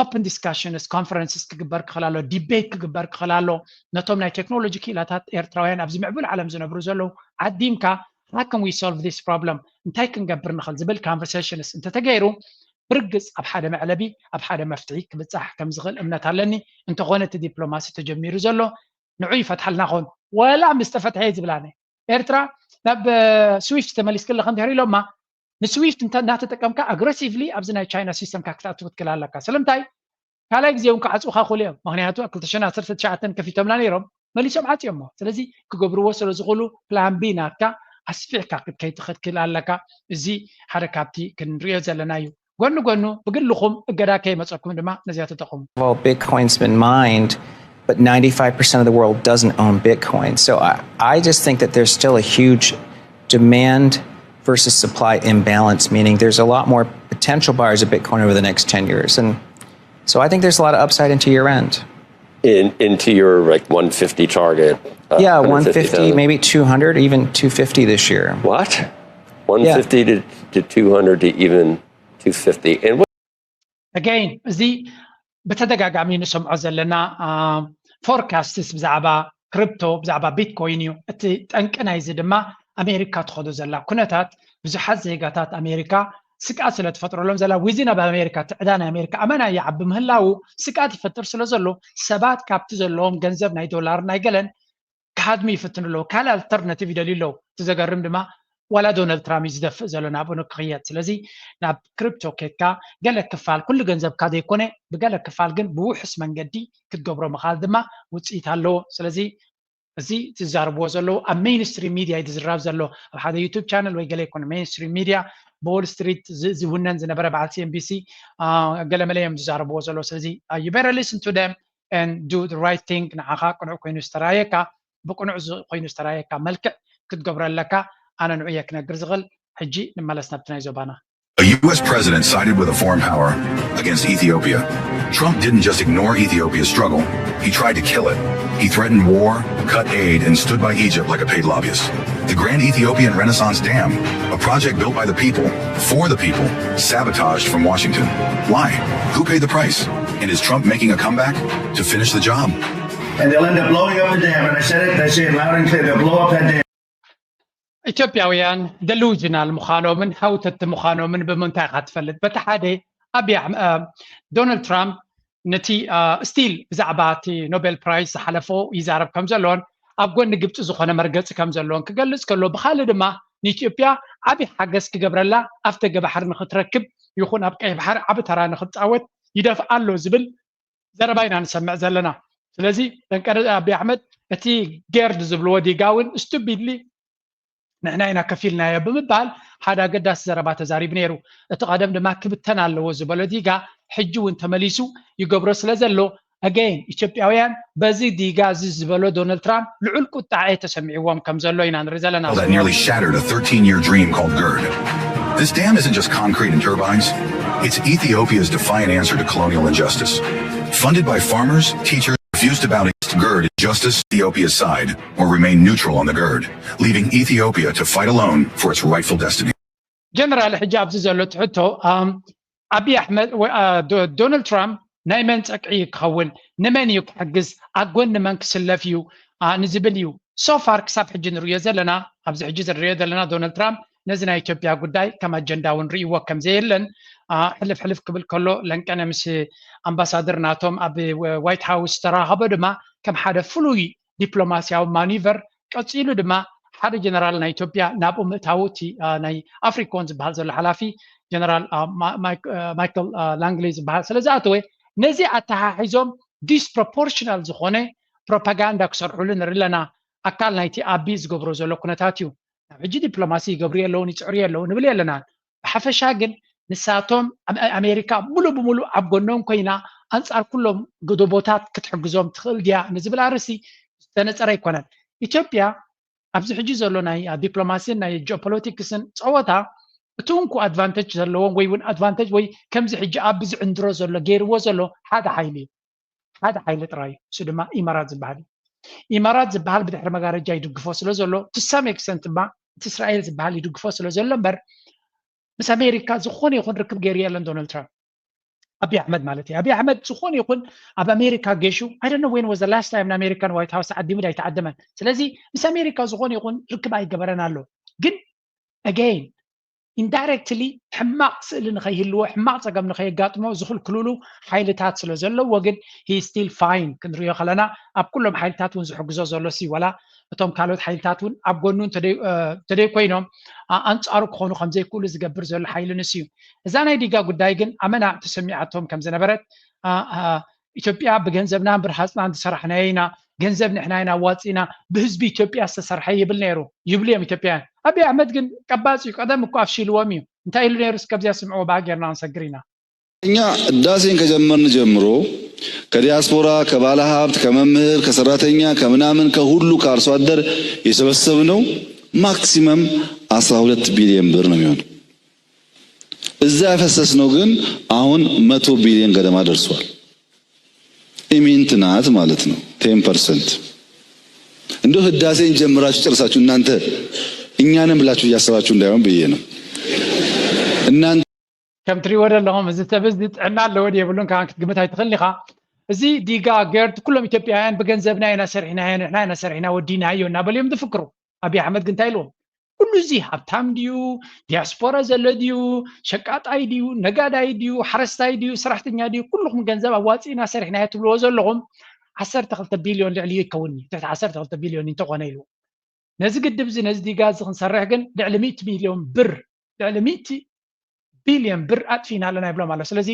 ኦፕን ዲስካሽንስ ኮንፈረንስስ ክግበር ክኽእል ኣሎ፣ ዲቤት ክግበር ክኽእል ኣሎ። ነቶም ናይ ቴክኖሎጂ ክኢላታት ኤርትራውያን ኣብዚ ምዕቡል ዓለም ዝነብሩ ዘለዉ ዓዲምካ how can we solve this problem፣ እንታይ ክንገብር ንኽእል ዝብል ኮንቨርሴሽንስ እንተተገይሩ ብርግፅ ኣብ ሓደ መዕለቢ ኣብ ሓደ መፍትሒ ክብፃሕ ከም ዝኽእል እምነት ኣለኒ። እንተኾነ እቲ ዲፕሎማሲ ተጀሚሩ ዘሎ ንዑ ይፈትሓልና ኾን ወላ ምስ ተፈትሐ ዝብላነ ኤርትራ ናብ ስዊፍት ተመሊስክለ ከም ድሕር ኢሎማ ንስዊፍት እናተጠቀምካ ኣግረሲቭሊ ኣብዚ ናይ ቻይና ሲስተምካ ክትኣትው ክትክእል ኣለካ። ስለምንታይ ካልኣይ ግዜ እውን ክዓፅኡካ ክእሉ እዮም። ምክንያቱ ኣብ ክልተ ሽሕን ዓሰርተ ትሽዓተን ከፊቶምና ነይሮም መሊሶም ዓፅዮሞ። ስለዚ ክገብርዎ ስለ ዝኽእሉ ፕላን ቢ ናትካ ኣስፊሕካ ክትከይድ ትኽእል ኣለካ። እዚ ሓደ ካብቲ ክንሪኦ ዘለና እዩ። ጎኒ ጎኑ ብግልኹም እገዳ ከይመፀኩም ድማ ነዚኣ ተጠቐሙ። Well, Bitcoin's been mined, but ninety-five percent of the world doesn't own Bitcoin. So I, I just think that there's still a huge demand versus supply imbalance, meaning there's a lot more potential buyers of Bitcoin over the next ten years. And so I think there's a lot of upside into year end. In, into your like one fifty target. Uh, Yeah, one fifty, maybe two hundred, even two fifty this year. What? one fifty to, to two hundred to even two fifty. And what Again፣ እዚ ብተደጋጋሚ ንሰምዖ ዘለና ፎርካስትስ ብዛዕባ ክሪፕቶ፣ ብዛዕባ ቢትኮይን እዩ። እቲ ጠንቂ ናይዚ ድማ ኣሜሪካ ትኸዶ ዘላ ኩነታት ብዙሓት ዜጋታት ኣሜሪካ ስግኣት ስለ ትፈጥረሎም ዘላ፣ within of ኣሜሪካ እቲ ዕዳ ናይ ኣሜሪካ ኣመና ይዓቢ ምህላዉ ስግኣት ይፈጥር ስለ ዘሎ ሰባት ካብቲ ዘለዎም ገንዘብ ናይ ዶላር ናይ ገለን ክሃድሙ ይፍትኑ ኣለዉ። ካልእ ኣልተርናቲቭ ይደልዩ ኣለዉ። እቲ ዘገርም ድማ ዋላ ዶናልድ ትራምፕ እዩ ዝደፍእ ዘሎ ናብኡ ንክኽየድ። ስለዚ ናብ ክሪፕቶ ኬድካ ገለ ክፋል ኩሉ ገንዘብካ ዘይኮነ ብገለ ክፋል ግን ብውሑስ መንገዲ ክትገብሮ ምኽኣል ድማ ውፅኢት ኣለዎ። ስለዚ እዚ ዝዛረብዎ ዘለዉ ኣብ ሜይንስትሪም ሚድያ እዩ ዝዝራብ ዘሎ። ኣብ ሓደ ዩቱብ ቻነል ወይ ገለ ይኮነ ሜይንስትሪም ሚድያ ብዎል ስትሪት ዝውነን ዝነበረ በዓል ሲኤንቢሲ ገለመለ እዮም ዝዛረብዎ ዘለዉ። ስለዚ you better listen to them and do the right thing። ንዓኻ ቅኑዕ ኮይኑ ዝተራየካ ብቅኑዕ ኮይኑ ዝተራየካ መልክዕ ክትገብሮ ኣለካ። ኣነ ንዑ እየ ክነግር ዝኽእል። ሕጂ ንመለስ ናብቲ ናይ ዞባና። A U S president sided with a foreign power against Ethiopia. Trump didn't just ignore Ethiopia's struggle, he tried to kill it. He threatened war, cut aid, and stood by Egypt like a paid lobbyist. The Grand Ethiopian Renaissance Dam, a project built by the people, for the people, sabotaged from Washington. Why? Who paid the price? And is Trump making a comeback to finish the job? And they'll end up blowing up the dam. And I said it, I say it loud and clear, they'll blow up that dam. ኢትዮጵያውያን ደሉዥናል ምዃኖምን ሃውተቲ ምዃኖምን ብምንታይ ኢኻ ትፈልጥ? በቲ ሓደ ኣብያ ዶናልድ ትራምፕ ነቲ ስቲል ብዛዕባ እቲ ኖቤል ፕራይዝ ዝሓለፎ ይዛረብ ከም ዘሎን ኣብ ጎኒ ግብፂ ዝኾነ መርገፂ ከም ዘሎን ክገልፅ ከሎ፣ ብካልእ ድማ ንኢትዮጵያ ዓብዪ ሓገዝ ክገብረላ ኣፍደገ ባሕሪ ንክትረክብ ይኹን ኣብ ቀይ ባሕሪ ዓቢ ተራ ንክትፃወት ይደፍኣ ኣሎ ዝብል ዘረባ ኢና ንሰምዕ ዘለና። ስለዚ ደንቀረ ኣብይ ኣሕመድ እቲ ጌርድ ዝብልዎ ዲጋ እውን ስቱፒድሊ ንሕና ኢና ከፊልናዮ ብምባል ሓደ ኣገዳሲ ዘረባ ተዛሪቡ ነይሩ። እቲ ቀደም ድማ ክብተን ኣለዎ ዝበሎ ዲጋ ሕጂ እውን ተመሊሱ ይገብሮ ስለ ዘሎ ኣገይን ኢትዮጵያውያን በዚ ዲጋ እዚ ዝበሎ ዶናልድ ትራምፕ ልዑል ቁጣዐ ተሰሚዕዎም ከም ዘሎ ኢና ንርኢ ዘለና። That nearly shattered a thirteen year dream called GERD. This dam isn't just concrete and turbines, it's Ethiopia's defiant answer to colonial injustice. Funded by farmers, teachers, refuse to bow to GERD, justice Ethiopia's side, or remain neutral on the GERD, leaving Ethiopia to fight alone for its rightful destiny. ጀነራል ሕጂ ኣብዚ ዘሎ ትሕቶ ኣብይ ኣሕመድ ወይ ዶናልድ ትራምፕ ናይ መን ፀግዒ እዩ ክኸውን፣ ንመን እዩ ክሕግዝ፣ ኣብ ጎኒ መን ክስለፍ እዩ ንዝብል እዩ። ሶፋር ክሳብ ሕጂ ንርእዮ ዘለና፣ ኣብዚ ሕጂ ዝንርእዮ ዘለና ዶናልድ ትራምፕ ነዚ ናይ ኢትዮጵያ ጉዳይ ከም ኣጀንዳ እውን ርእይዎ ከም ዘየለን ሕልፍ ሕልፍ ክብል ከሎ ለንቀነ ምስ ኣምባሳደር ናቶም ኣብ ዋይት ሃውስ ዝተራኸቦ ድማ ከም ሓደ ፍሉይ ዲፕሎማሲያዊ ማኒቨር ቀፂሉ ድማ ሓደ ጀነራል ናይ ኢትዮጵያ ናብኡ ምእታዉ እቲ ናይ ኣፍሪኮን ዝበሃል ዘሎ ሓላፊ ጀነራል ማይክል ላንግሊ ዝበሃል ስለ ዝኣተወ ነዚ ኣተሓሒዞም ዲስፕሮፖርሽናል ዝኾነ ፕሮፓጋንዳ ክሰርሕሉ ንርኢ ኣለና። ኣካል ናይቲ ኣቢ ዝገብሮ ዘሎ ኩነታት እዩ። ናብ ሕጂ ዲፕሎማሲ ይገብሩ የለውን ይፅዕሩ የለውን ንብል የለናን። ብሓፈሻ ግን ንሳቶም ኣሜሪካ ሙሉ ብሙሉ ኣብ ጎኖም ኮይና ኣንፃር ኩሎም ገደቦታት ክትሕግዞም ትኽእል ድያ ንዝብል ኣርእስቲ ዝተነፀረ ኣይኮነን። ኢትዮጵያ ኣብዚ ሕጂ ዘሎ ናይ ዲፕሎማሲን ናይ ጂኦፖለቲክስን ፀወታ እቲ እንኩ ኣድቫንተጅ ዘለዎም ወይ እውን ኣድቫንተጅ ወይ ከምዚ ሕጂ ኣብ ዝዕንድሮ ዘሎ ገይርዎ ዘሎ ሓደ ሓይሊ እዩ። ሓደ ሓይሊ ጥራይ እዩ። እሱ ድማ ኢማራት ዝበሃል እዩ። ኢማራት ዝበሃል ብድሕሪ መጋረጃ ይድግፎ ስለ ዘሎ to some extent ድማ እቲ እስራኤል ዝበሃል ይድግፎ ስለ ዘሎ እምበር ምስ ኣሜሪካ ዝኾነ ይኹን ርክብ ገይሩ የለን ዶናልድ ትራምፕ። ኣብይ ኣሕመድ ማለት እዩ። ኣብይ ኣሕመድ ዝኾነ ይኹን ኣብ ኣሜሪካ ገሹ I don't know when was the last time ንኣሜሪካን ዋይት ሃውስ ተዓዲሙ ኣይተዓደመን። ስለዚ ምስ ኣሜሪካ ዝኾነ ይኹን ርክብ ኣይገበረን ኣሎ። ግን again indirectly ሕማቕ ስእሊ ንኸይህልዎ ሕማቕ ፀገም ንኸየጋጥሞ ዝኽልክልሉ ሓይልታት ስለ ዘለዎ ግን he still fine ክንሪኦ ከለና ኣብ ኩሎም ሓይልታት እውን ዝሕግዞ ዘሎ ሲ ወላ እቶም ካልኦት ሓይልታት እውን ኣብ ጎኑ እንተደይ ኮይኖም ኣንፃሩ ክኾኑ ከምዘይክእሉ ዝገብር ዘሎ ሓይሊ ንሱ እዩ። እዛ ናይ ዲጋ ጉዳይ ግን ኣመና ተሰሚዓቶም ከም ዝነበረት ኢትዮጵያ ብገንዘብናን ብርሃፅናን ዝሰራሕናዮ ኢና፣ ገንዘብ ንሕና ኢና ኣዋፂእና፣ ብህዝቢ ኢትዮጵያ ዝተሰርሐ ይብል ነይሩ ይብሉ እዮም ኢትዮጵያውያን። ኣብይ ኣሕመድ ግን ቀባፅ እዩ። ቀደም እኮ ኣፍሺልዎም እዩ። እንታይ ኢሉ ነይሩ እስከ ኣብዚኣ ስምዕዎ ብኣ ጌርና ክንሰግር ኢና። እኛ ህዳሴን ከጀመርን ጀምሮ ከዲያስፖራ ከባለ ሀብት ከመምህር ከሰራተኛ ከምናምን ከሁሉ ከአርሶ አደር የሰበሰብነው maximum አስራ ሁለት ቢሊዮን ብር ነው የሚሆነው። እዛ ያፈሰስነው ግን አሁን መቶ ቢሊዮን ገደማ ደርሷል። ኢሚንት ናት ማለት ነው። ten percent እንደው ህዳሴን ጀምራችሁ ጨርሳችሁ እናንተ እኛንም ብላችሁ እያሰባችሁ እንዳይሆን ብዬ ነው። እናንተ ከም ትሪእዎ ዘለኹም እዚ ሰብ እዚ ጥዕና ኣለዎ ድዩ የብሉን ካብ ክትግምት ኣይትኽእልን ኢኻ። እዚ ዲጋ ገርድ ኩሎም ኢትዮጵያውያን ብገንዘብና ኢና ሰሪሕናዮ ንሕና ኢና ሰሪሕና ወዲናዮ እናበሉ እዮም ዝፍክሩ። ኣብይ ኣሕመድ ግን እንታይ ኢልዎም? ኩሉ እዚ ሃብታም ድዩ ዲያስፖራ ዘሎ ድዩ ሸቃጣይ ድዩ ነጋዳይ ድዩ ሓረስታይ ድዩ ሰራሕተኛ ድዩ ኩልኹም ገንዘብ ኣዋፂእና ሰሪሕናዮ ትብልዎ ዘለኹም ዓሰርተ ክልተ ቢልዮን ልዕሊ ይከውን እዩ ትሕቲ ዓሰርተ ክልተ ቢልዮን እንተኾነ ኢሉ ነዚ ግድብ እዚ ነዚ ዲጋ እዚ ክንሰርሕ ግን ልዕሊ ሚእቲ ሚልዮን ብር ልዕሊ ሚእቲ ቢልዮን ብር ኣጥፊና ኣለና ይብሎም ኣሎ ስለዚ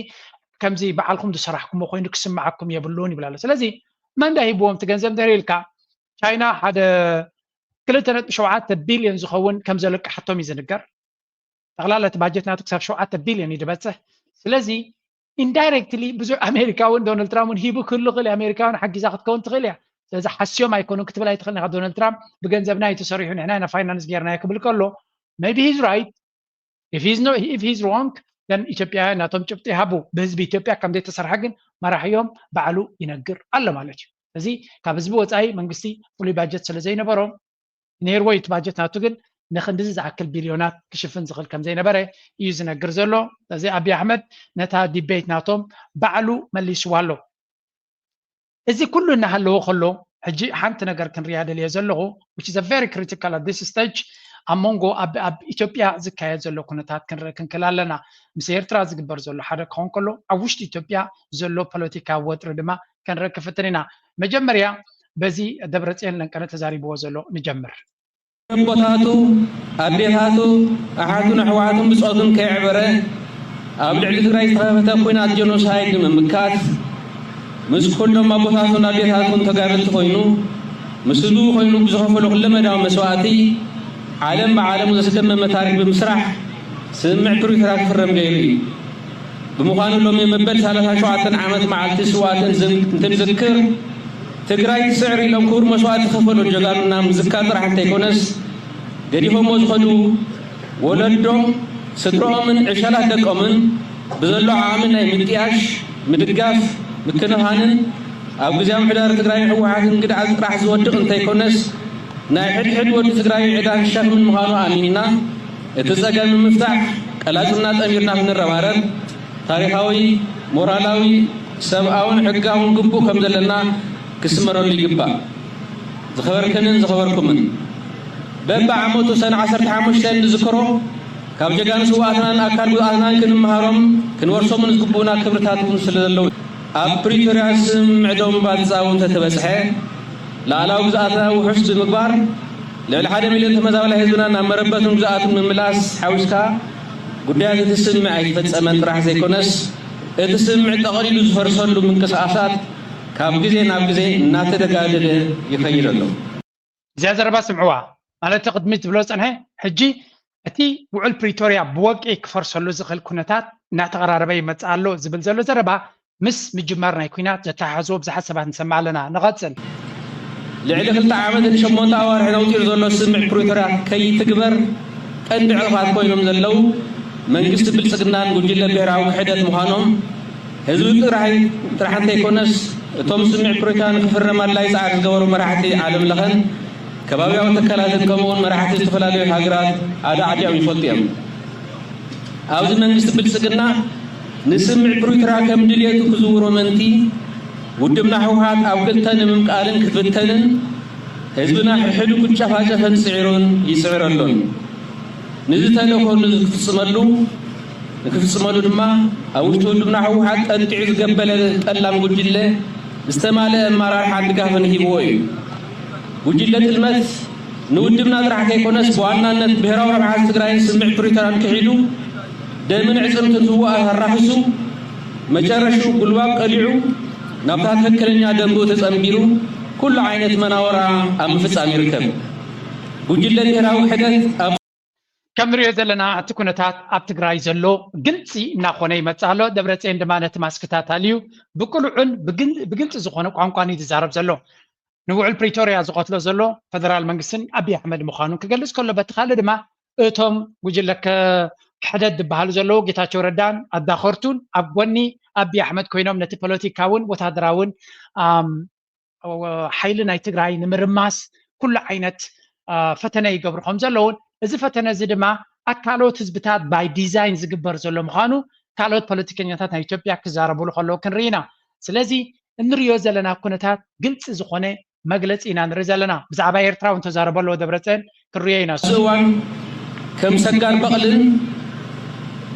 ከምዚ በዓልኩም ዝሰራሕኩሞ ኮይኑ ክስምዓኩም የብሉን ይብል ኣሎ ስለዚ መን ዳ ሂብዎም እቲ ገንዘብ እንተ ኢልካ ቻይና ሓደ ክልተ ነጥቢ ሸውዓተ ቢልዮን ዝኸውን ከም ዘለቅሓቶም እዩ ዝንገር። ጠቕላላ እቲ ባጀት ናቱ ክሳብ ሸውዓተ ቢልዮን እዩ ዝበፅሕ። ስለዚ ኢንዳይሬክትሊ ብዙሕ ኣሜሪካ እውን ዶናልድ ትራምፕ እውን ሂቡ ክህሉ ክእል ኣሜሪካ እውን ሓጊዛ ክትከውን ትኽእል እያ። ስለዚ ሓስዮም ኣይኮኑን ክትብል ኣይትኽእል ኢኻ። ዶናልድ ትራምፕ ብገንዘብና እዩ ተሰሪሑ ንሕና ኢና ፋይናንስ ጌርናዮ ክብል ከሎ maybe he's right if he's no if he's wrong then ኢትዮጵያውያን ናቶም ጭብጢ ይሃቡ። ብህዝቢ ኢትዮጵያ ከም ዘይተሰርሐ ግን መራሕዮም ባዕሉ ይነግር ኣሎ ማለት እዩ። እዚ ካብ ህዝቢ ወፃኢ መንግስቲ ፍሉይ ባጀት ስለ ዘይነበሮም ነይርዎ እዩ እቲ ባጀት ናቱ ግን ንክንድዚ ዝኣክል ቢልዮናት ክሽፍን ዝኽእል ከም ዘይነበረ እዩ ዝነግር ዘሎ። ስለዚ ኣብይ ኣሕመድ ነታ ዲቤት ናቶም ባዕሉ መሊስዋ ኣሎ። እዚ ኩሉ እናሃለዎ ከሎ ሕጂ ሓንቲ ነገር ክንሪያ ደልየ ዘለኹ which is a very critical at this stage ኣብ መንጎ ኣብ ኣብ ኢትዮጵያ ዝካየድ ዘሎ ኩነታት ክንርኢ ክንክእል ኣለና። ምስ ኤርትራ ዝግበር ዘሎ ሓደ ክኸውን ከሎ ኣብ ውሽጢ ኢትዮጵያ ዘሎ ፖለቲካዊ ወጥሪ ድማ ክንርኢ ክፍትን ኢና። መጀመርያ በዚ ደብረፅዮን ለንቀነ ተዛሪብዎ ዘሎ ንጀምር። ኣቦታቱ፣ ኣዴታቱ፣ ኣሓቱን ኣሕዋቱን ብጾቱን ከየዕበረ ኣብ ልዕሊ ትግራይ ዝተኸፈተ ኲናት ጀኖሳይድ ንምምካት ምስ ኩሎም ኣቦታቱን ኣዴታቱን ተጋደልቲ ኮይኑ ምስ ህዝቡ ኮይኑ ብዝኸፈሎ ኩለመዳያዊ መስዋእቲ ዓለም ብዓለሙ ዘስደመመ ታሪክ ብምስራሕ ስምምዕ ፕሪቶርያ ክፍረም ገይሩ እዩ። ብምዃኑ ሎሚ መበል ሰላሳ ሸውዓተ ዓመት መዓልቲ ስውኣት እንትንዝክር ትግራይ ትስዕር ኢሎም ክቡር መስዋእቲ ዝኸፈሉ ጀጋኑና ምዝካር ጥራሕ እንተይኮነስ ገዲፎሞ ዝኸዱ ወለዶም ስድረኦምን ዕሸላት ደቆምን ብዘሎ ዓቕሚ ናይ ምጥያሽ፣ ምድጋፍ፣ ምክንኻንን ኣብ ግዝያዊ ምምሕዳር ትግራይን ህወሓትን ግድዓት ጥራሕ ዝወድቕ እንተይኮነስ ናይ ሕድሕድ ወዲ ትግራይ ዕዳን ሸኽምን ምዃኑ ኣሚንና እቲ ፀገም ንምፍታሕ ቀላፅምና ጠሚርና ክንረባረብ ታሪኻዊ፣ ሞራላዊ፣ ሰብኣውን ሕጋውን ግቡእ ከም ዘለና ክስመረሉ ይግባእ። ዝኸበርክንን ዝኸበርኩምን፣ በብዓመቱ ሰነ ዓሰርተ ሓሙሽተ እንዝክሮ፣ ካብ ጀጋኑ ስውኣትናን ኣካል ጉድኣትናን ክንመሃሮም ክንወርሶምን ዝግቡእና ክብርታት እውን ስለ ዘለዉ፣ ኣብ ፕሪቶርያ ስምምዕ ደንባጽ እንተተበጽሐ፣ ላዕላዊ ግዝኣትና ውሑስ ብምግባር፣ ልዕሊ ሓደ ሚልዮን ተመዛባላይ ህዝብና ናብ መረበቱን ግዝኣቱን ምምላስ ሓዊስካ፣ ጉዳያት እቲ ስምምዕ ኣይተፈጸመን ጥራሕ ዘይኮነስ፣ እቲ ስምምዕ ጠቕሊሉ ዝፈርሰሉ ምንቅስቓሳት ካብ ግዜ ናብ ግዜ እናተደጋደደ ይኸይድ ኣሎ። እዚኣ ዘረባ ስምዕዋ። ማለት እቲ ቅድሚት ዝብሎ ዝጸንሐ፣ ሕጂ እቲ ውዕል ፕሪቶርያ ብወግዒ ክፈርሰሉ ዝኽእል ኩነታት እናተቐራረበ ይመጽእ ኣሎ ዝብል ዘሎ ዘረባ፣ ምስ ምጅማር ናይ ኲናት ዘተሓሕዝዎ ብዙሓት ሰባት ንሰምዕ ኣለና። ንቐጽል። ልዕሊ ክልተ ዓመትን ሸሞንተ ኣዋርሕን ኣውጺኡ ዘሎ ስምምዕ ፕሪቶርያ ከይትግበር ቀንዲ ዕንቕፋት ኮይኖም ዘለዉ፣ መንግስቲ ብልጽግናን ጉጅለ ብሄራዊ ክሕደት ምዃኖም ህዝቢ ትግራይ ጥራሕ እንተይኮነስ፣ እቶም ስምምዕ ፕሪቶርያ ንክፍረም ኣድላዪ ጻዕሪ ዝገበሩ መራሕቲ ዓለም ለኸን ከባብያዊ ትካላትን ከምኡውን መራሕቲ ዝተፈላለዩ ሃገራት ኣዳዕዲዖም ይፈልጡ እዮም። ኣብዚ መንግስቲ ብልጽግና ንስምምዕ ፕሪቶርያ ከም ድልየቱ ክዝውሮ ምእንቲ፣ ውድብና ህወሓት ኣብ ክልተ ንምምቃልን ክብተንን ህዝብና ሕድሕዱ ክጨፋጨፈን ጽዒሩን ይጽዕር ኣሎን። ንዚ ተልእኾ ንክፍጽመሉ ንክፍጽመሉ ድማ ኣብ ውሽጢ ውድብና ህወሓት ጠንጢዑ ዝገበለ ጠላም ጉጅለ ዝተማልአ ኣመራርሓን ድጋፍን ሂብዎ እዩ። ጉጅለ ጥልመት ንውድብና ጥራሕ ከይኮነስ ብዋናነት ብሄራዊ ረብሓ ትግራይን ስምምዕ ፕሪቶርያን ክሒዱ ደምን ዕፅምትን ስውኣት ኣራኺሱ መጨረሽኡ ጉልባብ ቀሊዑ ናብታ ትኽክለኛ ደንብኡ ተፀንቢሩ ኩሉ ዓይነት መናወራ ኣብ ምፍፃም ይርከብ። ጉጅለ ብሄራዊ ውሕደት ኣብ ከም ንሪኦ ዘለና እቲ ኩነታት ኣብ ትግራይ ዘሎ ግልፂ እናኾነ ይመፅእ ኣሎ። ደብረፅዮን ድማ ነቲ ማስክታት ኣልዩ ብቅሉዕን ብግል- ብግልፂ ዝኾነ ቋንቋን እዩ ዝዛረብ ዘሎ። ንውዕል ፕሪቶርያ ዝቐትሎ ዘሎ ፈደራል መንግስትን ኣብይ ኣሕመድ ምዃኑን ክገልፅ ከሎ፣ በቲ ካልእ ድማ እቶም ጉጅለ ከ- ሕደት ዝበሃሉ ዘለዉ ጌታቸው ረዳን ኣዳኸርቱን ኣብ ጎኒ ኣብይ ኣሕመድ ኮይኖም ነቲ ፖለቲካውን ወታደራውን ኣም፣ ሓይሊ ናይ ትግራይ ንምርማስ ኩሉ ዓይነት አ፣ ፈተነ ይገብሩ ከም ዘለውን፣ እዚ ፈተነ እዚ ድማ ኣብ ካልኦት ህዝብታት ባይ ዲዛይን ዝግበር ዘሎ ምዃኑ ካልኦት ፖለቲከኛታት ናይ ኢትዮጵያ ክዛረብሉ ከለዉ ክንርኢ ኢና። ስለዚ እንሪኦ ዘለና ኩነታት ግልፂ ዝኾነ መግለፂ ኢና ንርኢ ዘለና። ብዛዕባ ኤርትራ እውን ተዛረበ ኣለዎ ደብረፅዮን፣ ክንሪኦ ኢና። ኣብዚ እዋን ከም ሰጋር በቕልን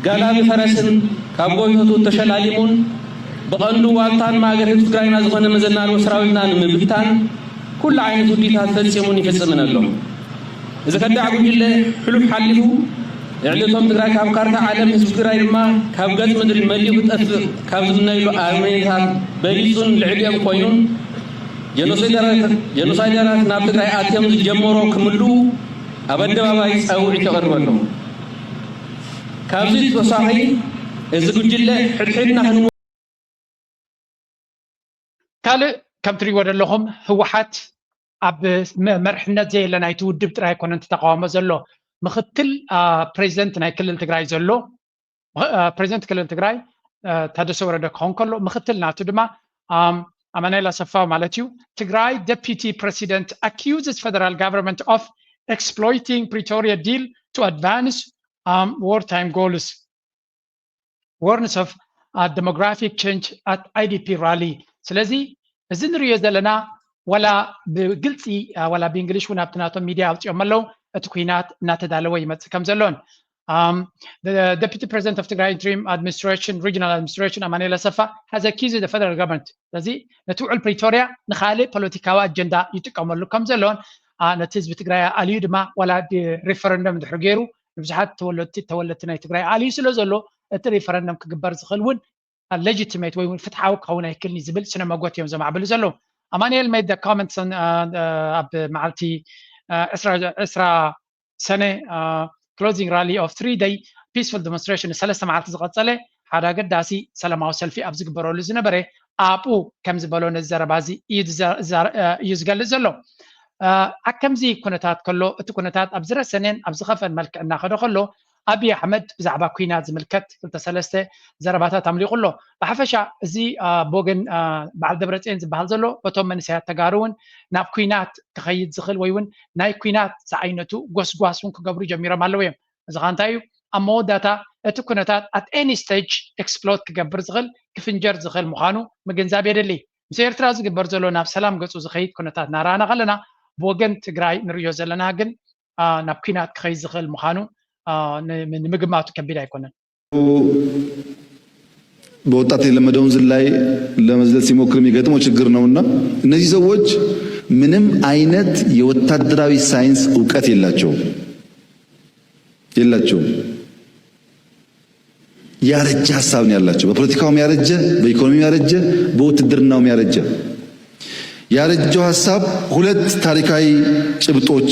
ጋላቢ ፈረስን ካብ ጎይቶቱ ተሸላሊሙን ብቐንዱ ዋልታን ማእገር ህዝቢ ትግራይና ዝኾነ መዘናልቦ ሰራዊትና ንምብታን ኩሉ ዓይነት ውዲታት ፈፂሙን ይፍፅምን ኣሎ። እዚ ከዳዕ ጉጅለ ሕሉፍ ሓሊፉ ልዕሊ እቶም ትግራይ ካብ ካርታ ዓለም ህዝቢ ትግራይ ድማ ካብ ገፅ ምድሪ መሊኡ ክጠፍእ ካብ ዝምነይሉ ኣረመኔታት በሊፁን ልዕሊኦም ኮይኑን ጀኖሳይደራት ናብ ትግራይ ኣትዮም ዝጀመሮ ክምልኡ ኣብ ኣደባባይ ፃውዒት የቕርብ ኣሎ። ካብዚ ተወሳኺ እዚ ጉጅለ ሕድሕድና ክንሞ ካልእ ከም ትሪእዎ ዘለኹም ህወሓት ኣብ መ- መርሕነት ዘየለ ናይቲ ውድብ ጥራይ ኣይኮነን እቲ ተቃውሞ ዘሎ። ምክትል አ፣ ፕሬዚደንት ናይ ክልል ትግራይ ዘሎ አ፣ ፕሬዚደንት ክልል ትግራይ አ፣ ታደሰ ወረደ ክኸውን ከሎ ምክትል ናቱ ድማ ኣም፣ ኣማኑኤል ኣሰፋ ማለት እዩ። ትግራይ deputy president accuses federal government of exploiting Pretoria deal to advance um, wartime goals. Warns of uh, demographic change at I D P rally. ስለዚ እዚ ንሪኦ ዘለና ዋላ ብግልፂ አ፣ ዋላ ብእንግሊሽ እውን ኣብቲ ናቶም ሚድያ ኣውፂኦም ኣለዉ እቲ ኩናት እናተዳለወ ይመፅእ ከም ዘሎን Um, the deputy president of Tigray interim administration, regional administration, Amanuel Asafa, has accused the federal government ስለዚ ነቲ ውዕል ፕሪቶርያ ንካልእ ፖለቲካዊ ኣጀንዳ ይጥቀመሉ ከም ዘሎን አ፣ ነቲ ህዝቢ ትግራይ ኣልዩ ድማ ዋላ ሪፈረንደም እንድሕር ገይሩ ንብዙሓት ተወለድቲ ተወለድቲ ናይ ትግራይ ኣልዩ ስለ ዘሎ እቲ ሪፈረንደም ክግበር ዝኽእል እውን ሌጂቲሜት ወይ እውን ፍትሓዊ ክኸውን ኣይክልን ዝብል ስነ መጎት እዮም ዘማዕብሉ ዘለዉ። ኣማኑኤል made the comments on, uh, uh, ኣብ መዓልቲ uh, ዕስራ ዕስራ ሰነ uh, closing rally of three day peaceful demonstration ንሰለስተ መዓልቲ ዝቐጸለ ሓደ ኣገዳሲ ሰላማዊ ሰልፊ ኣብ ዝግበረሉ ዝነበረ ኣብኡ ከም ዝበሎ ነዚ ዘረባ እዚ እዩ ዝዘ- ዘር- uh, እዩ ዝገልጽ ዘሎ። Uh, ኣብ ከምዚ ኩነታት ከሎ እቲ ኩነታት ኣብ ዝረሰነን ኣብ ዝኸፈን መልክዕ እናኸደ ከሎ ኣብይ ኣሕመድ ብዛዕባ ኩናት ዝምልከት ክልተ ሰለስተ ዘረባታት ኣምሊቑ ኣሎ። ብሓፈሻ እዚ አ፣ ብወገን አ፣ በዓል ደብረፅዮን ዝበሃል ዘሎ በቶም መንእሰያት ተጋሩ እውን ናብ ኩናት ክኸይድ ዝኽእል ወይ እውን ናይ ኩናት ዝዓይነቱ ጎስጓስ እውን ክገብሩ ጀሚሮም ኣለዉ እዮም። እዚ ኸ እንታይ እዩ? ኣብ መወዳእታ እቲ ኩነታት at any stage explode ክገብር ዝኽእል ክፍንጀር ዝኽእል ምዃኑ ምግንዛብ የድሊ። ምስ ኤርትራ ዝግበር ዘሎ ናብ ሰላም ገጹ ዝኸይድ ኩነታት እናረኣና ከለና ብወገን ትግራይ ንርእዮ ዘለና ግን ናብ ኲናት ክኸይድ ዝኽእል ምዃኑ ንምግማቱ ከቢድ ኣይኮነን። በወጣት የለመደውን ዝላይ ለመዝለል ሲሞክር የሚገጥመው ችግር ነውና እነዚህ ሰዎች ምንም አይነት የወታደራዊ ሳይንስ እውቀት የላቸውም የላቸውም። ያረጀ ሀሳብ ነው ያላቸው። በፖለቲካውም ያረጀ፣ በኢኮኖሚም ያረጀ፣ በውትድርናውም ያረጀ። ያረጀው ሀሳብ ሁለት ታሪካዊ ጭብጦች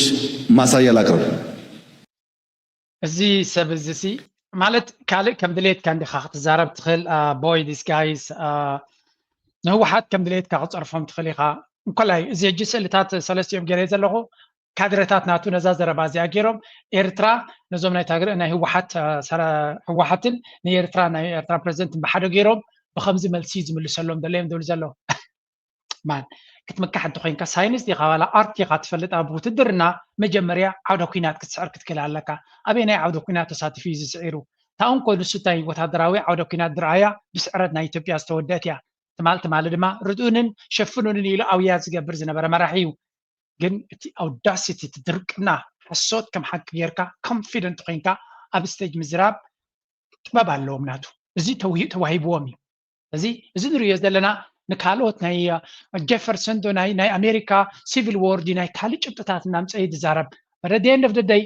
ማሳያ ላቅርብ። እዚ ሰብ እዚ ሲ ማለት ካልእ ከም ድሌትካ እንዲኻ ክትዛረብ ትኽእል። Boy, this guys ንህወሓት ከም ድሌትካ ክፀርፎም ትኽእል ኢኻ። እንኮላይ እዚ ሕጂ ስእልታት ሰለስቲኦም ገይረ ዘለኹ ካድረታት ናቱ ነዛ ዘረባ እዚኣ ገይሮም ኤርትራ ነዞም ናይ ታግረ ናይ ህወሓት ህወሓትን ንኤርትራ ናይ ኤርትራ ፕሬዚደንትን ብሓደ ገይሮም ብከምዚ መልሲ ዝምልሰሎም ደለዮም ዝብል ዘሎ ማን ክትምካሕ እንተኮይንካ ሳይንስ ዲካ ዋላ ኣርት ኢካ ትፈልጥ ኣብ ውትድርና መጀመርያ ዓውደ ኩናት ክትስዕር ክትክእል ኣለካ ኣበየናይ ዓውደ ኩናት ተሳቲፉ እዩ ዝስዒሩ ታኡንኮ ንሱ እንታይ ወታደራዊ ዓውደ ኩናት ድርኣያ ብስዕረት ናይ ኢትዮጵያ ዝተወደእት እያ ትማል ትማሊ ድማ ርድኡንን ሸፍኑንን ኢሉ ኣውያ ዝገብር ዝነበረ መራሒ እዩ ግን እቲ ኣውዳሲቲ እቲ ድርቅና ሓሶት ከም ሓቂ ጌርካ ኮንፊደንት ኮይንካ ኣብ ስቴጅ ምዝራብ ጥበብ ኣለዎም ናቱ እዚ ተዋሂብዎም እዩ እዚ እዚ ንሪዮ ዘለና ንካልኦት ናይ ጀፈርሰን ዶ ናይ ናይ ኣሜሪካ ሲቪል ዎር ድዩ ናይ ካልእ ጭብጥታት እናምፀ እዩ ዝዛረብ but at the end of the day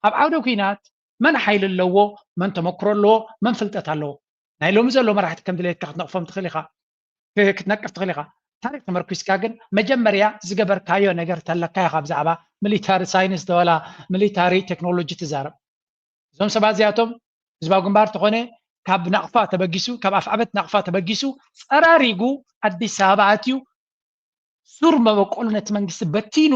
ኣብ ዓውደ ኩናት መን ሓይሊ ኣለዎ መን ተመክሮ ኣለዎ መን ፍልጠት ኣለዎ ናይ ሎሚ ዘሎ መራሕቲ ከም ድሌትካ ክትነቕፎም ትኽእል ኢኻ ክትነቅፍ ትኽእል ኢኻ ታሪክ ተመርኪስካ ግን መጀመርያ ዝገበርካዮ ነገር ተለካ ኢኻ ብዛዕባ ሚሊታሪ ሳይንስ ዶ ዋላ ሚሊታሪ ቴክኖሎጂ ትዛረብ እዞም ሰባት እዚኣቶም ህዝባዊ ግንባር ተኾነ ካብ ናቕፋ ተበጊሱ ካብ ኣፍዓበት ናቕፋ ተበጊሱ ፀራሪጉ ኣዲስ ኣበባ ኣትዩ ሱር መበቆሉ ነቲ መንግስቲ በቲኑ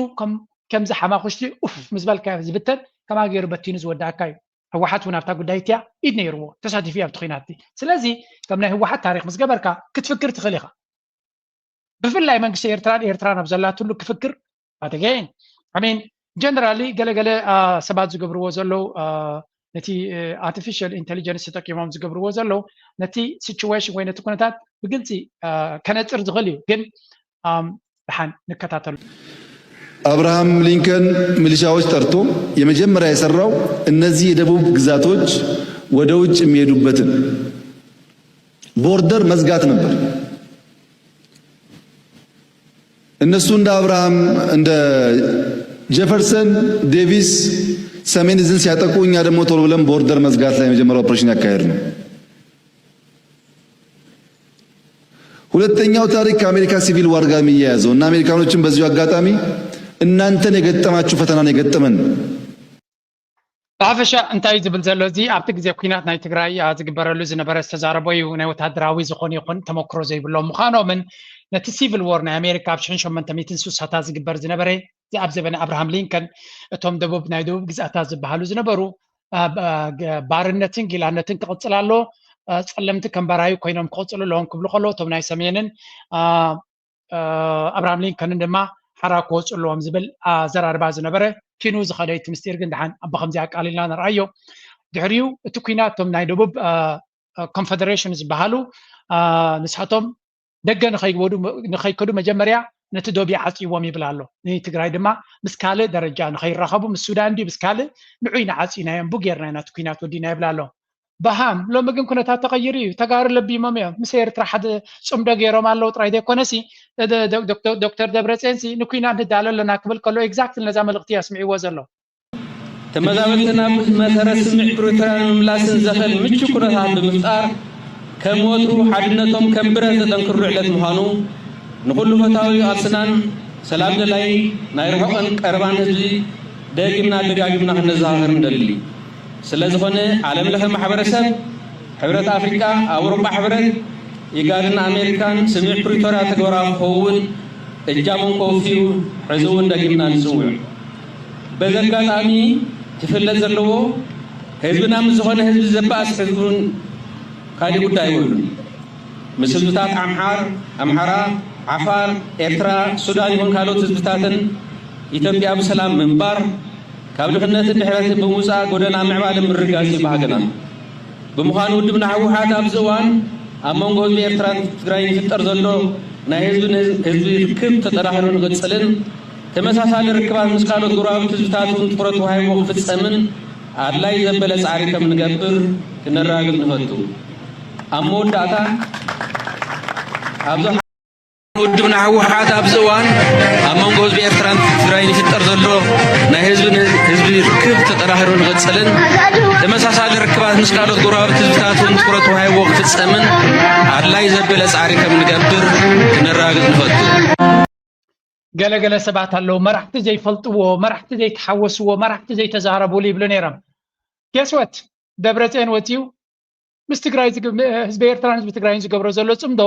ከምዚ ሓማኹሽቲ ኡፍ ምስ በልካዮ ዝብተን ከማ ገይሩ በቲኑ ዝወዳእካ እዩ ህወሓት እውን ኣብታ ጉዳይ እቲያ ኢድ ነይርዎ ተሳቲፉ ኣብቲ ኩናት ስለዚ ከም ናይ ህወሓት ታሪክ ምስ ገበርካ ክትፍክር ትኽእል ኢኻ ብፍላይ መንግስቲ ኤርትራን ኤርትራን ኣብ ዘላትሉ ክፍክር ኣተገይን ኣሜን ጀነራሊ ገለገለ ሰባት ዝገብርዎ ዘለዉ ነቲ ኣርቲፊሻል ኢንቴሊጀንስ ተጠቂሞም ዝገብርዎ ዘለዉ ነቲ ሲቹዌሽን ወይ ነቲ ኩነታት ብግልፂ ከነፅር ዝኽእል እዩ ግን ደሓን ንከታተሉ አብርሃም ሊንከን ሚሊሻዎች ጠርቶ የመጀመሪያ የሰራው እነዚህ የደቡብ ግዛቶች ወደ ውጭ የሚሄዱበትን ቦርደር መዝጋት ነበር። እነሱ እንደ አብርሃም እንደ ጀፈርሰን ዴቪስ ሰሜን እዝን ሲያጠቁ እኛ ደግሞ ቶሎ ብለን ቦርደር መዝጋት ላይ የመጀመሪያ ኦፕሬሽን ያካሄድነው። ሁለተኛው ታሪክ ከአሜሪካ ሲቪል ዋር ጋር የሚያያዘው እና አሜሪካኖችን በዚሁ አጋጣሚ እናንተን የገጠማችሁ ፈተናን የገጠመን ነው። ብሓፈሻ እንታይ ዝብል ዘሎ እዚ ኣብቲ ግዜ ኩናት ናይ ትግራይ ዝግበረሉ ዝነበረ ዝተዛረቦ እዩ ናይ ወታደራዊ ዝኾነ ይኹን ተመክሮ ዘይብሎም ምዃኖምን ነቲ ሲቪል ዎር ናይ ኣሜሪካ ኣብ ሽሕን ሸሞንተ ሚእትን ስሳታት ዝግበር ዝነበረ እዚ ኣብ ዘበነ ኣብርሃም ሊንከን እቶም ደቡብ ናይ ደቡብ ግዝኣታት ዝበሃሉ ዝነበሩ ባርነትን ጊላነትን ክቕፅል ኣሎ ፀለምቲ ከም ባራዩ ኮይኖም ክቕፅሉ ኣለዎም ክብሉ ከለዉ እቶም ናይ ሰሜንን ኣብርሃም ሊንከንን ድማ ሓራ ክወፁ ኣለዎም ዝብል ኣዘራርባ ዝነበረ ኪኑ ዝኸደ እቲ ምስጢር ግን ድሓን ብከምዚ ኣቃሊልና ንርኣዮ ድሕሪኡ እቲ ኩናት እቶም ናይ ደቡብ ኮንፈደሬሽን ዝበሃሉ ንሳቶም ደገ ንኸይከዱ መጀመርያ ነቲ ዶብ ይዓፅይዎም ይብል ኣሎ ንትግራይ ድማ ምስ ካልእ ደረጃ ንኸይራኸቡ ምስ ሱዳን ድዩ ምስ ካልእ ንዑይ ንዓፂናዮም ቡ ጌርና ኢና እቲ ኩናት ወዲና ይብል ኣሎ በሃም ሎሚ ግን ኩነታት ተቐይሩ እዩ ተጋሩ ለቢሞም እዮም ምስ ኤርትራ ሓደ ፅምዶ ገይሮም ኣለዉ ጥራይ ዘይኮነሲ ዶክተር ደብረፅዮንሲ ንኩናት ንዳለ ኣለና ክብል ከሎ ኤግዛክትሊ ነዛ መልእክቲ ኣስሚዕዎ ዘሎ ተመዛበልትና ብመሰረት ስምምዕ ፕሪቶርያ ንምምላስን ዘኽእል ምቹ ኩነታት ብምፍጣር ከም ወትሩ ሓድነቶም ከም ብረት ዘጠንክርሉ ዕለት ምዃኑ ንኹሉ ፈታዊ ቃልስናን ሰላም ደላይ ናይ ርሑቕን ቀረባን ህዝቢ ደጊምና ደጋጊምና ክነዘኻኽር ንደሊ። ስለዝኾነ ዓለም ለኸ ማሕበረሰብ፣ ሕብረት ኣፍሪቃ፣ ኣውሮጳ ሕብረት፣ ኢጋድን ኣሜሪካን ስምምዕ ፕሪቶርያ ተግባራዊ ክኸውን እጃሞም ከወፍዩ ሕዚ እውን ደጊምና ንፅውዕ። በዚ ኣጋጣሚ ክፍለጥ ዘለዎ ህዝብና ምስ ዝኾነ ህዝቢ ዘባእስ ሕዝቡን ካሊእ ጉዳይ የብሉን። ምስ ህዝብታት ዓምሓር፣ ኣምሓራ፣ ዓፋር፣ ኤርትራ፣ ሱዳን ይኹን ካልኦት ህዝብታትን ኢትዮጵያ ብሰላም ምንባር ካብ ድኽነትን ድሕረትን ብምውፃእ ጎደና ምዕባለን ምርግጋፅን ባህግና። ብምዃኑ ውድብና ህወሓት ኣብዚ እዋን ኣብ መንጎ ህዝቢ ኤርትራን ትግራይን ይፍጠር ዘሎ ናይ ህዝቢ ንህዝቢ ርክብ ተጠናኺሩ ንቕጽልን ተመሳሳሊ ርክባት ምስ ካልኦት ጎረባብቲ ህዝብታት እውን ትኹረት ተዋሂቦ ክፍጸምን ኣድላይ ዘበለ ጻዕሪ ከም ንገብር ክነረጋግጽ ንፈቱ። ኣብ መወዳእታ ኣብዚ ውድብና ህወሓት ኣብዚ እዋን ኣብ መንጎ ህዝቢ ኤርትራን ትግራይን ይፍጠር ዘሎ ናይ ህዝቢ ንህዝቢ ርክብ ተጠናኺሩ ንቕጽልን ተመሳሳሊ ርክባት ምስ ካልኦት ጎረባብቲ ህዝብታት እውን ትኹረት ተዋሂቦ ክፍጸምን ኣድላይ ዘበለ ጻዕሪ ከም ንገብር ክነረጋግጽ ንፈቱ። ገለገለ ሰባት ኣለዉ መራሕቲ ዘይፈልጥዎ መራሕቲ ዘይተሓወስዎ መራሕቲ ዘይተዛረብሉ ይብሉ ነይሮም። ገስወት ደብረፅዮን ወፂኡ ምስ ትግራይ ህዝቢ ኤርትራን ህዝቢ ትግራይን ዝገብሮ ዘሎ ፅምዶ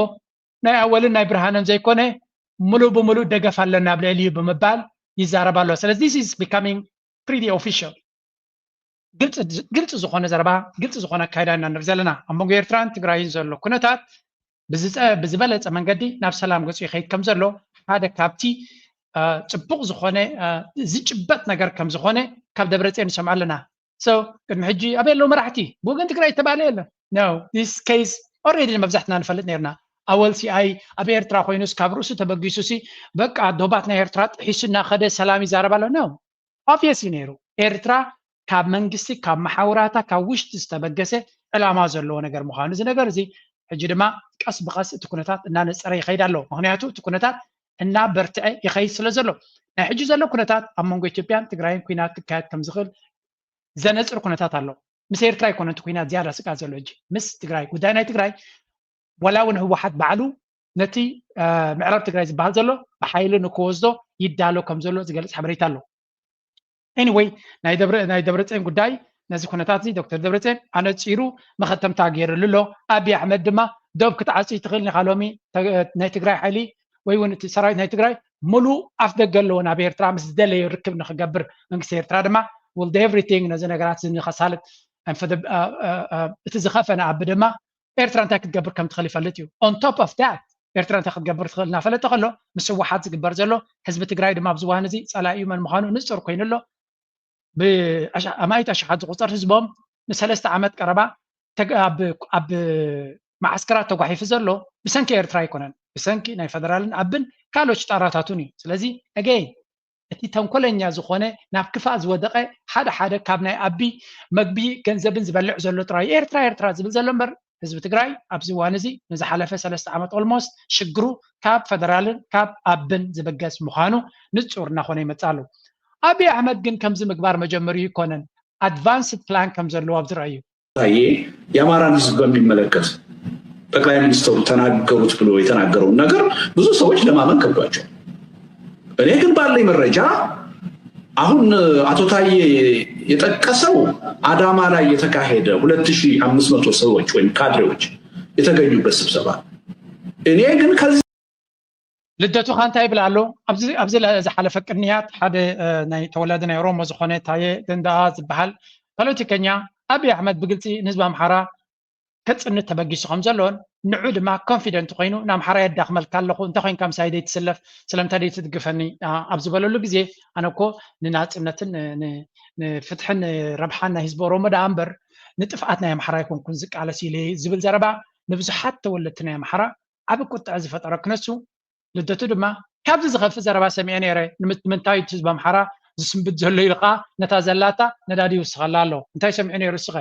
ናይ ኣወልን ናይ ብርሃንን ዘይኮነ ሙሉእ ብሙሉእ ደገፍ ኣለና ኣብ ልዕሊ እዩ ብምባል ይዛረብ ኣሎ። ስለዚ this is becoming pretty official። ግልፂ ዝኾነ ዘረባ ግልፂ ዝኾነ ኣካይዳ ኢና ንርኢ ዘለና። ኣብ መንጎ ኤርትራን ትግራይን ዘሎ ኩነታት ብዝበለፀ መንገዲ ናብ ሰላም ገፁ ይኸይድ ከም ዘሎ ሓደ ካብቲ ፅቡቕ ዝኾነ ዝጭበጥ ነገር ከም ዝኾነ ካብ ደብረፅዮን ንሰምዖ ኣለና። So ቅድሚ ሕጂ ኣበይ ኣለዉ መራሕቲ? ብወገን ትግራይ ዝተባህለ የለን። No, this case already መብዛሕትና ንፈልጥ ነርና። ኣወል ሲኣይ ኣብ ኤርትራ ኮይኑስ ካብ ርእሱ ተበጊሱሲ በቃ ዶባት ናይ ኤርትራ ጥሒሱ እናኸደ ሰላም ይዛረብ ኣሎ። No, obvious እዩ ነይሩ። ኤርትራ ካብ መንግስቲ ካብ መሓውራታ ካብ ውሽጢ ዝተበገሰ ዕላማ ዘለዎ ነገር ምዃኑ እዚ ነገር እዚ ሕጂ ድማ ቀስ ብቐስ እቲ ኩነታት እናነፀረ ይኸይድ ኣሎ። ምክንያቱ እቲ ኩነታት እናበርትዐ ይኸይድ ስለ ዘሎ ናይ ሕጂ ዘሎ ኩነታት ኣብ መንጎ ኢትዮጵያን ትግራይን ኩናት ክካየድ ከም ዝኽእል ዘነፅር ኩነታት ኣሎ። ምስ ኤርትራ ኣይኮነ እቲ ኩናት ዝያዳ ስግኣት ዘሎ ሕጂ ምስ ትግራይ ጉዳይ ናይ ትግራይ ዋላ እውን ህወሓት ባዕሉ ነቲ ምዕራብ ትግራይ ዝበሃል ዘሎ ብሓይሊ ንክወስዶ ይዳሎ ከም ዘሎ ዝገልፅ ሓበሬታ ኣሎ። Anyway ናይ ደብረፅዮን ጉዳይ ነዚ ኩነታት እዚ ዶክተር ደብረፅዮን ኣነፂሩ መኸተምታ ገይርሉ ኣሎ። ኣብይ ኣሕመድ ድማ ዶብ ክትዓፅይ ትኽእል ኢኻ ሎሚ ናይ ትግራይ ሓይሊ ወይ እውን እቲ ሰራዊት ናይ ትግራይ ሙሉእ ኣፍ ደገ ኣለዎ ናብ ኤርትራ ምስ ዝደለዮ ርክብ ንክገብር መንግስቲ ኤርትራ ድማ will do everything ነዚ ነገራት እዚ ንኸሳልጥ እቲ ዝኸፈነ ኣቢ ድማ ኤርትራ እንታይ ክትገብር ከም ትኽእል ይፈልጥ እዩ። On top of that ኤርትራ እንታይ ክትገብር ትኽእል እናፈለጠ ከሎ ምስ ህወሓት ዝግበር ዘሎ ህዝቢ ትግራይ ድማ ኣብዚ እዋን እዚ ፀላኢኡ መን ምዃኑ ንፁር ኮይኑ ኣሎ። ብኣማኢት ኣሽሓት ዝቑፀር ህዝቦም ንሰለስተ ዓመት ቀረባ ኣብ መዓስከራት ተጓሒፉ ዘሎ ብሰንኪ ኤርትራ ኣይኮነን፣ ብሰንኪ ናይ ፈደራልን ኣብን ካልኦት ሽጣራታቱን እዩ። ስለዚ again እቲ ተንኮለኛ ዝኾነ ናብ ክፋእ ዝወደቐ ሓደ ሓደ ካብ ናይ ኣቢ መግቢ ገንዘብን ዝበልዕ ዘሎ ጥራይ ኤርትራ ኤርትራ ዝብል ዘሎ እምበር ህዝቢ ትግራይ ኣብዚ እዋን እዚ ንዝሓለፈ ሰለስተ ዓመት almost ሽግሩ ካብ ፈደራልን ካብ ኣብን ዝብገስ ምዃኑ ንፁር እናኾነ ይመፅእ ኣሎ። ኣብይ ኣሕመድ ግን ከምዚ ምግባር መጀመሪኡ ኣይኮነን፣ advanced plan ከም ዘለዎ ኣብዚ ረኣዩ። ታዬ የአማራን ህዝብ በሚመለከት ጠቅላይ ሚኒስትሩ ተናገሩት ብሎ የተናገረውን ነገር ብዙ ሰዎች ለማመን ከብዷቸዋል። እኔ ግን ባለኝ መረጃ አሁን አቶ ታዬ የጠቀሰው አዳማ ላይ የተካሄደ ሁለት ሺህ አምስት መቶ ሰዎች ወይም ካድሬዎች የተገኙበት ስብሰባ እኔ ግን ከዚህ ልደቱ ኻንታ ይብል ኣሎ። ኣብዚ ዝሓለፈ ቅንያት ሓደ ናይ ተወላዲ ናይ ኦሮሞ ዝኾነ ታየ ደንደኣ ዝበሃል ፖለቲከኛ ኣብይ ኣሕመድ ብግልፂ ንህዝቢ ኣምሓራ ከፅንት ተበጊሱ ከም ዘሎን ንዑ ድማ confident ኮይኑ ንኣምሓራ የዳኽመልካ ኣለኹ እንተ ኮይንካ ምሳይ ደይትስለፍ ስለምንታይ ደይትድግፈኒ ኣብ ዝበለሉ ግዜ ኣነ እኮ ንናፅነትን ንፍትሕን ረብሓን ናይ ህዝቢ ኦሮሞ ደኣ እምበር ንጥፍኣት ናይ ኣምሓራ ኣይኮንኩን ዝቃለስ ኢለ ዝብል ዘረባ ንብዙሓት ተወለድቲ ናይ ኣምሓራ ዓቢ ቁጥዐ ዝፈጠረ ክነሱ ልደቱ ድማ ካብዚ ዝኸፍእ ዘረባ ሰሚዐ ነይረ ንምንታይ እቲ ህዝቢ ኣምሓራ ዝስንብድ ዘሎ ኢሉ ከዓ ነታ ዘላታ ነዳዲ ይውስኸላ ኣሎ እንታይ ሰሚዑ ነይሩ እስኸ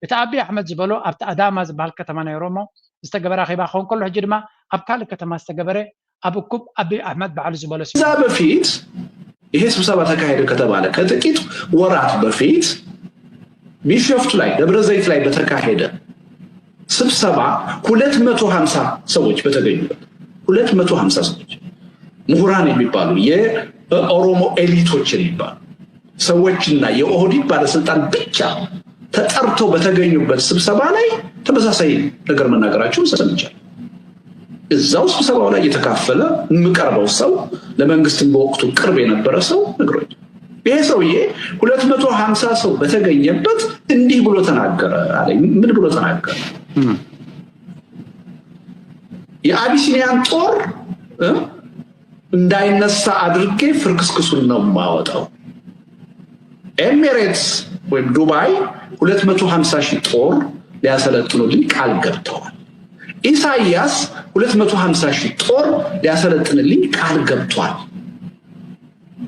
እቲ ኣቢ ኣሕመድ ዝበሎ ኣብቲ ኣዳማ ዝበሃል ከተማ ናይ ኦሮሞ ዝተገበረ ኣኼባ ክኸውን ከሎ ሕጂ ድማ ኣብ ካልእ ከተማ ዝተገበረ ኣብ እኩብ ኣቢ ኣሕመድ ባዕሉ ዝበሎ እዛ በፊት ይሄ ስብሰባ ተካሄደ ከተባለ ከጥቂት ወራት በፊት ቢሾፍቱ ላይ ደብረ ዘይት ላይ በተካሄደ ስብሰባ ሁለት መቶ ሀምሳ ሰዎች በተገኙበት ሁለት መቶ ሀምሳ ሰዎች ምሁራን የሚባሉ የኦሮሞ ኤሊቶች የሚባሉ ሰዎችና የኦህዴድ ባለስልጣን ብቻ ተጠርተው በተገኙበት ስብሰባ ላይ ተመሳሳይ ነገር መናገራቸውን ሰምቻለሁ። እዛው ስብሰባው ላይ የተካፈለ የምቀርበው ሰው ለመንግስትም በወቅቱ ቅርብ የነበረ ሰው ነግሮኛል። ይሄ ሰውዬ ሁለት መቶ ሀምሳ ሰው በተገኘበት እንዲህ ብሎ ተናገረ አለኝ። ምን ብሎ ተናገረ? የአቢሲኒያን ጦር እንዳይነሳ አድርጌ ፍርክስክሱን ነው የማወጣው። ኤሚሬትስ ወይም ዱባይ ሁለት መቶ ሀምሳ ሺህ ጦር ሊያሰለጥኑልኝ ቃል ገብተዋል። ኢሳያስ ሁለት መቶ ሀምሳ ሺህ ጦር ሊያሰለጥንልኝ ቃል ገብቷል።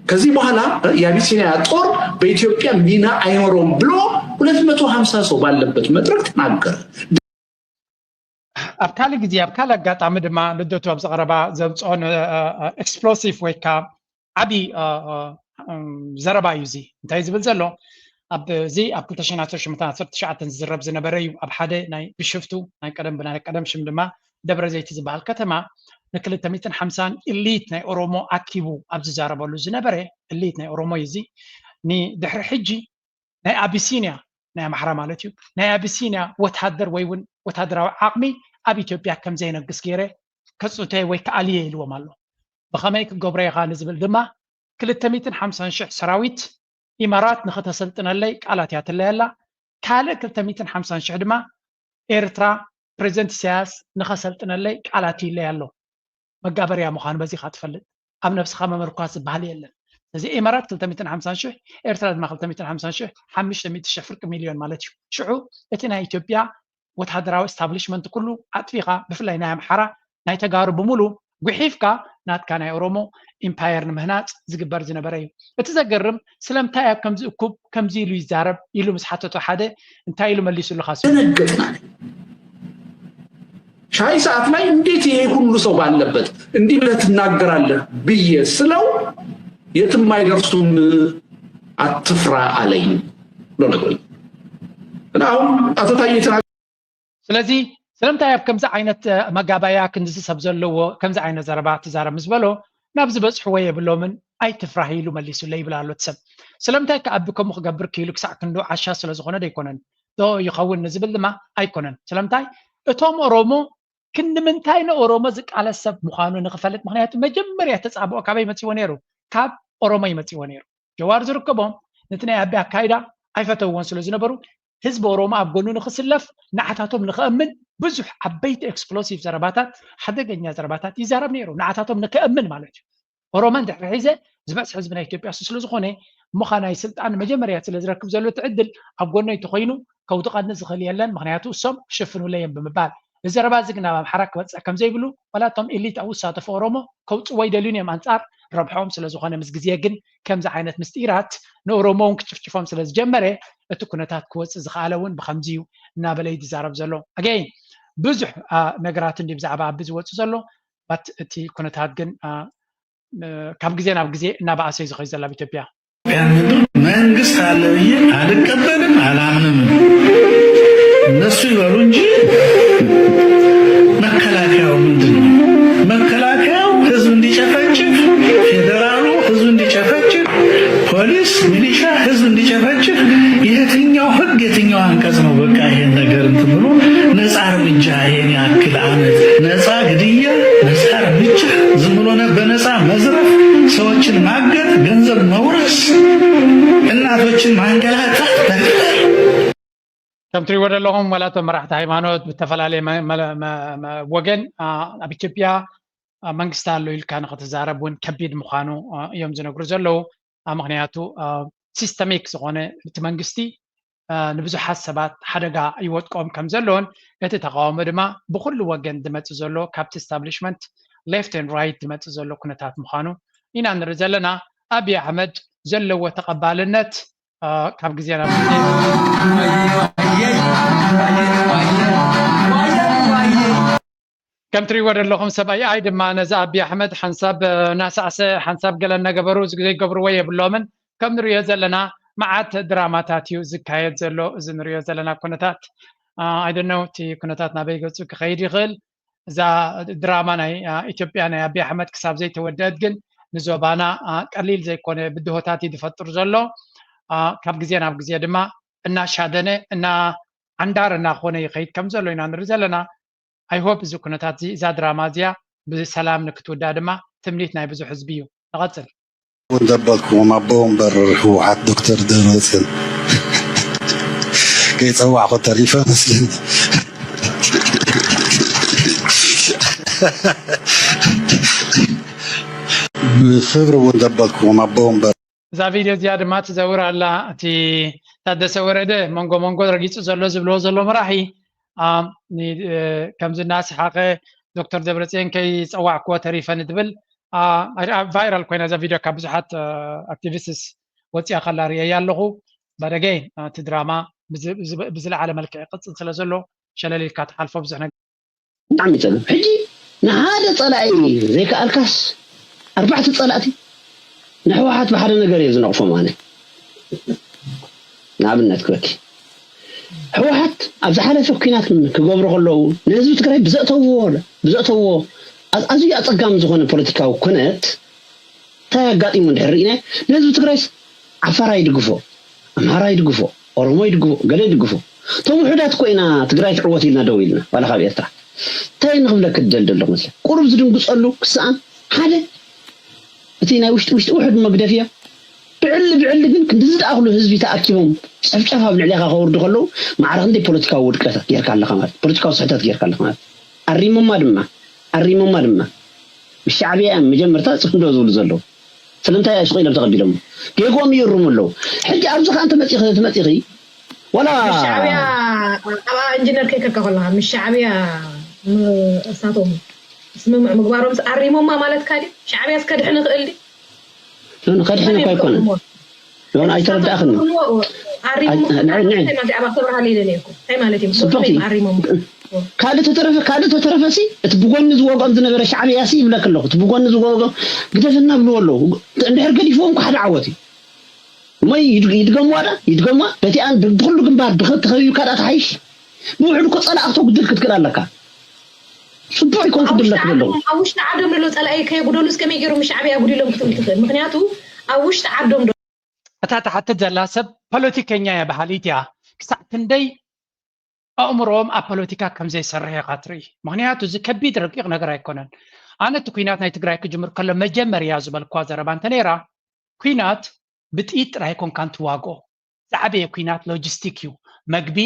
ከዚህ በኋላ የአቢሲኒያ ጦር በኢትዮጵያ ሚና አይኖረውም ብሎ ሁለት መቶ ሀምሳ ሰው ባለበት መድረክ ተናገረ። ኣብ ካልእ ግዜ ኣብ ካልእ ኣጋጣሚ ድማ ልደቱ ኣብዚ ቀረባ ዘምፅኦ explosive ወይ ከዓ ዓብዪ ዘረባ እዩ። እዚ እንታይ ዝብል ዘሎ ኣብዚ ኣብ ክልተ ሽሕን ዓሰርተ ሸሞንተን ዓሰርተ ትሽዓተን ዝዝረብ ዝነበረ እዩ። ኣብ ሓደ ናይ ብሽፍቱ ናይ ቀደም ብናይ ቀደም ሽም ድማ ደብረ ዘይቲ ዝበሃል ከተማ ንክልተ ሚእትን ሓምሳን ኢሊት ናይ ኦሮሞ ኣኪቡ ኣብ ዝዛረበሉ ዝነበረ ኢሊት ናይ ኦሮሞ እዩ። እዚ ንድሕሪ ሕጂ ናይ ኣቢሲንያ ናይ ኣምሓራ ማለት እዩ ናይ ኣቢሲንያ ወታደር ወይ እውን ወታደራዊ ዓቕሚ ኣብ ኢትዮጵያ ከም ዘይነግስ ገይረ ከፅንቶ ወይ ክኣልየ ኢልዎም ኣሎ። ብኸመይ ክገብሮ ኢኻ ንዝብል ድማ ክልተ ሚእትን ሓምሳን ሽሕ ሰራዊት ኢማራት ንኸተሰልጥነለይ ቃል ኣትያትለይ ኣላ። ካልእ ክልተ ሚእትን ሓምሳን ሽሕ ድማ ኤርትራ ፕሬዚደንት ኢሳያስ ንኸሰልጥነለይ ቃል ኣትዩለይ ኣሎ። መጋበርያ ምዃኑ በዚ ኢኻ ትፈልጥ። ኣብ ነብስኻ ምምርኳስ ዝበሃል የለን። ስለዚ ኢማራት ክልተ ሚእትን ሓምሳን ሽሕ ኤርትራ ድማ ክልተ ሚእትን ሓምሳን ሽሕ ሓሙሽተ ሚእቲ ሽሕ ፍርቂ ሚልዮን ማለት እዩ። ሽዑ እቲ ናይ ኢትዮጵያ ወታደራዊ establishment ኩሉ ኣጥፊኻ ብፍላይ ናይ ኣምሓራ ናይ ተጋሩ ብምሉ ጉሒፍካ ናትካ ናይ ኦሮሞ ኢምፓየር ንምህናፅ ዝግበር ዝነበረ እዩ። እቲ ዘገርም ስለምንታይ ኣብ ከምዚ እኩብ ከምዚ ኢሉ ይዛረብ ኢሉ ምስ ሓተቶ ሓደ እንታይ ኢሉ መሊሱሉ ካሱ? ደነገጥን። ሻይ ሰዓት ላይ እንዴት ይሄ ሁሉ ሰው ባለበት እንዲህ ብለህ ትናገራለህ ብዬ ስለው የትም አይደርሱም አትፍራ አለኝ ብሎ ነግሮኝ። እና አሁን አቶ ታዬ የተናገ- ስለዚ ስለምንታይ ኣብ ከምዚ ዓይነት መጋባያ ክንዚ ሰብ ዘለዎ ከምዚ ዓይነት ዘረባ ትዛረብ ምስ በሎ ናብ ዝበፅሕዎ የብሎምን ኣይትፍራህ ኢሉ መሊሱለይ ይብል ኣሎ እቲ ሰብ። ስለምንታይ ከ ኣቢ ከምኡ ክገብር ክኢሉ ክሳዕ ክንዱ ዓሻ ስለዝኾነ ዶ ኣይኮነን ዶ ይኸውን ንዝብል ድማ ኣይኮነን። ስለምንታይ እቶም ኦሮሞ ክንዲ ምንታይ ንኦሮሞ ዝቃለስ ሰብ ምዃኑ ንኽፈልጥ፣ ምኽንያቱ መጀመርያ ተጻብኦ ካበይ መጺዎ ነይሩ? ካብ ኦሮሞ እዩ መጺዎ ነይሩ። ጀዋር ዝርከቦም ነቲ ናይ ኣቢ ኣካይዳ ኣይፈተውዎን ስለ ዝነበሩ ህዝቢ ኦሮሞ ኣብ ጎኑ ንኽስለፍ ንዓታቶም ንኽእምን ብዙሕ ዓበይቲ explosive ዘረባታት ሓደገኛ ዘረባታት ይዛረብ ነይሩ ንዓታቶም ንክእምን ማለት እዩ። ኦሮሞ እንድሕር ሒዘ ዝበፅሕ ህዝቢ ናይ ኢትዮጵያ እሱ ስለዝኾነ እሞ ኸዓ ናይ ስልጣን መጀመርያ ስለ ዝረክብ ዘሎ እቲ ዕድል ኣብ ጎነይ ተኾይኑ ከውድቐኒ ዝኽእል የለን ምኽንያቱ እሶም ክሽፍኑለይ እዮም ብምባል እዚ ዘረባ እዚ ግን ናብ ኣምሓራ ክበፅሕ ከምዘይብሉ ዋላ እቶም ኢሊት ኣብኡ ዝሳተፉ ኦሮሞ ከውፅዎ ኣይደልዩን እዮም ኣንፃር ረብሖኦም ስለዝኾነ ምስ ግዜ ግን ከምዚ ዓይነት ምስጢራት ንኦሮሞ እውን ክጭፍጭፎም ስለዝጀመረ እቲ ኩነታት ክወፅእ ዝኸኣለ እውን ብኸምዚ እዩ እናበለ እዩ ዝዛረብ ዘሎ ኣገይን ብዙሕ ነገራት እንዲ ብዛዕባ ኣቢ ዝወፅእ ዘሎ ባት እቲ ኩነታት ግን ካብ ግዜ ናብ ግዜ እናበኣሰ እዩ ዝኸይ ዘሎ ኣብ ኢትዮጵያ። መንግስት አለ ብዬ አልቀበልም አላምንም። እነሱ ይበሉ እንጂ መከላከያው ምንድን ነው? መከላከያው ህዝብ እንዲጨፈጭፍ፣ ፌዴራሉ ህዝብ እንዲጨፈጭፍ፣ ፖሊስ ሚሊሻ ህዝብ እንዲጨፈጭፍ የትኛው ህግ የትኛው አንቀጽ ነው? በቃ ይሄን ነገር እንትን ብሎ ነፃ እርምጃ ይሄን ያክል አመት ነፃ ግድያ፣ ነፃ እርምጃ፣ ዝም ብሎ በነፃ መዝረፍ፣ ሰዎችን ማገት፣ ገንዘብ መውረስ፣ እናቶችን ማንገላታት፣ መድፈር። ከም ትሪእዎ ዘለኹም ዋላ እቶም መራሕቲ ሃይማኖት ብተፈላለየ ወገን ኣብ ኢትዮጵያ መንግስቲ ኣሎ ኢልካ ንክትዛረብ እውን ከቢድ ምዃኑ እዮም ዝነግሩ ዘለዉ። ምክንያቱ ሲስተሚክ ዝኾነ እቲ መንግስቲ ንብዙሓት ሰባት ሓደጋ ይወድቆም ከም ዘለውን እቲ ተቃውሞ ድማ ብኩሉ ወገን ዝመፅእ ዘሎ ካብቲ establishment left and right ዝመፅእ ዘሎ ኩነታት ምዃኑ ኢና ንርኢ ዘለና። ኣብይ ኣሕመድ ዘለዎ ተቐባልነት ካብ ግዜ ናብ ግዜ ከም ትሪእዎ ዘለኹም ሰብኣይ ኣይ ድማ ነዚ ኣብይ ኣሕመድ ሓንሳብ እናሳዕሰ ሓንሳብ ገለ እናገበሩ ዘይገብርዎ የብሎምን። ከም ንሪኦ ዘለና መዓት ድራማታት እዩ ዝካየድ ዘሎ እዚ ንሪኦ ዘለና ኩነታት። I don't know እቲ ኩነታት ናበይ ገፁ ክኸይድ ይኽእል። እዛ ድራማ ናይ ኢትዮጵያ ናይ ኣብይ ኣሕመድ ክሳብ ዘይተወደአት ግን ንዞባና ቀሊል ዘይኮነ ብድሆታት እዩ ዝፈጥር ዘሎ። ካብ ግዜ ናብ ግዜ ድማ እናሻደነ እና ዓንዳር እናኾነ ይኸይድ ከም ዘሎ ኢና ንርኢ ዘለና። I hope እዚ ኩነታት እዚ እዛ ድራማ እዚኣ ብሰላም ንክትውዳእ ድማ ትምኒት ናይ ብዙሕ ህዝቢ እዩ። ንቐፅል። እውን ዘበልክዎም ኣቦ ወንበር ህወሓት ዶክተር ደብረፅዮን ከይፀዋዕኩ ተሪፈ መስለኒ። ብክብሪ እውን ዘበልክዎም ኣቦ ወንበር እዛ ቪድዮ እዚኣ ድማ ትዘውር ኣላ። እቲ ታደሰ ወረደ መንጎ መንጎ ረጊፁ ዘሎ ዝብልዎ ዘሎ መራሒ ከምዚ እናሰሓቐ ዶክተር ደብረፅዮን ከይፀዋዕክዎ ተሪፈ ንትብል ቫይራል ኮይና እዛ ቪድዮ ካብ ብዙሓት ኣክቲቪስትስ ወፂኣ ከላ ርእየያ ኣለኹ። በደገይ እቲ ድራማ ብዝለዓለ መልክዕ ይቕፅል ስለ ዘሎ ሸለል ኢልካ ትሓልፎ ብዙሕ ነገር ብጣዕሚ ይፀገም። ሕጂ ንሓደ ፀላኢ ዘይከኣልካስ ኣርባዕተ ፀላእቲ ንሕወሓት ብሓደ ነገር እየ ዝነቕፎም ኣነ። ንኣብነት ክበኪ ህወሓት ኣብ ዝሓለፈ ኩናት ክገብሩ ከለዉ ንህዝቢ ትግራይ ብዘእተውዎ ብዘእተውዎ ኣዝዩ ኣፀጋሚ ዝኾነ ፖለቲካዊ ኩነት እንታይ ኣጋጢሙ እንድሕር ርኢና ንህዝቢ ትግራይስ ዓፋራ ይድግፎ ኣምሃራ ይድግፎ ኦሮሞ ይድግፎ ገለ ይድግፎ እቶም ውሑዳት እኮ ኢና ትግራይ ትዕወት ኢልና ደው ኢልና ዋላ ካብ ኤርትራ እንታይ ንክብለክ ደል ደለኹ መስለ ቁሩብ ዝድንግፀሉ ክስኣን ሓደ እቲ ናይ ውሽጢ ውሽጢ ውሕድ መግደፍያ ብዕሊ ብዕሊ ግን ክንድዚ ዝኣኽሉ ህዝቢ ተኣኪቦም ጨፍጨፍ ኣብ ልዕሌኻ ከውርዱ ከለዉ ማዕረ ክንደይ ፖለቲካዊ ውድቀት ጌርካ ኣለኻ ማለት ፖለቲካዊ ስሕተት ጌርካ ኣለኻ ማለት ኣሪሞማ ድማ ኣሪሞማ ድማ ምስ ሻዕብያ እዮም መጀመርታ ፅምዶ ዝብሉ ዘለዉ ስለምንታይ ስቕ ኢሎም ተቐቢሎም ጌግኦም ይእርሙ ኣለዉ ሕጂ ኣብዚ ከዓ እንተመፂኺ ትመፂኺ ዋላ ሻዕብያ ኣብኣ ኢንጂነር ከይከካ ከለካ ምስ ሻዕብያ እሳቶም ስምምዕ ምግባሮም ኣሪሞማ ማለትካ ድዩ? ሻዕብያ እስከድሕን ይኽእል ድዩ? ከድሕን እኳ ኣይኮነን ን ኣይተረዳእኽን ጽቡቕቲ ካልእ ተተረፈ ካልእ ተተረፈ ሲ እቲ ብጎኒ ዝወግኦም ዝነበረ ሻዕብያ ሲ ይብለክ ኣለኹ እቲ ብጎኒ ዝወግኦም ግደፈና ብልዎ ኣለዉ እንድሕር ገዲፍዎም ሓደ ዓወት እዩ እሞ ይድገምዋ ዳ ይድገምዋ በቲኣን ብኩሉ ግንባር ተኸቢብካ ዳ ትሓይሽ ብውሕዱ እኮ ጸላእ ክተጉድል ክትክእል ኣለካ ጽቡቕ ይኮን ክድለክ ዘለኹ ኣብ ውሽጢ ዓዶም ዘሎ ጸላኢ ከየጉደሉስ ከመይ ገይሮም ሻዕብያ ጉዲሎም ክትብል ትኽእል ምክንያቱ ኣብ ውሽጢ ዓዶም ዶ እታ ትሓትት ዘላ ሰብ ፖለቲከኛ እያ በሃሊት እያ ክሳዕ ክንደይ ኣእምሮኦም ኣብ ፖለቲካ ከም ዘይሰርሕ ኢኻ ትርኢ ምክንያቱ እዚ ከቢድ ረቂቕ ነገር ኣይኮነን ኣነ እቲ ኩናት ናይ ትግራይ ክጅምር ከሎ መጀመርያ ዝበልኳ ዘረባ እንተ ነይራ ኩናት ብጥይት ጥራይ ኣይኮንካን ትዋግኦ ዝዓበየ ኩናት ሎጂስቲክ እዩ መግቢ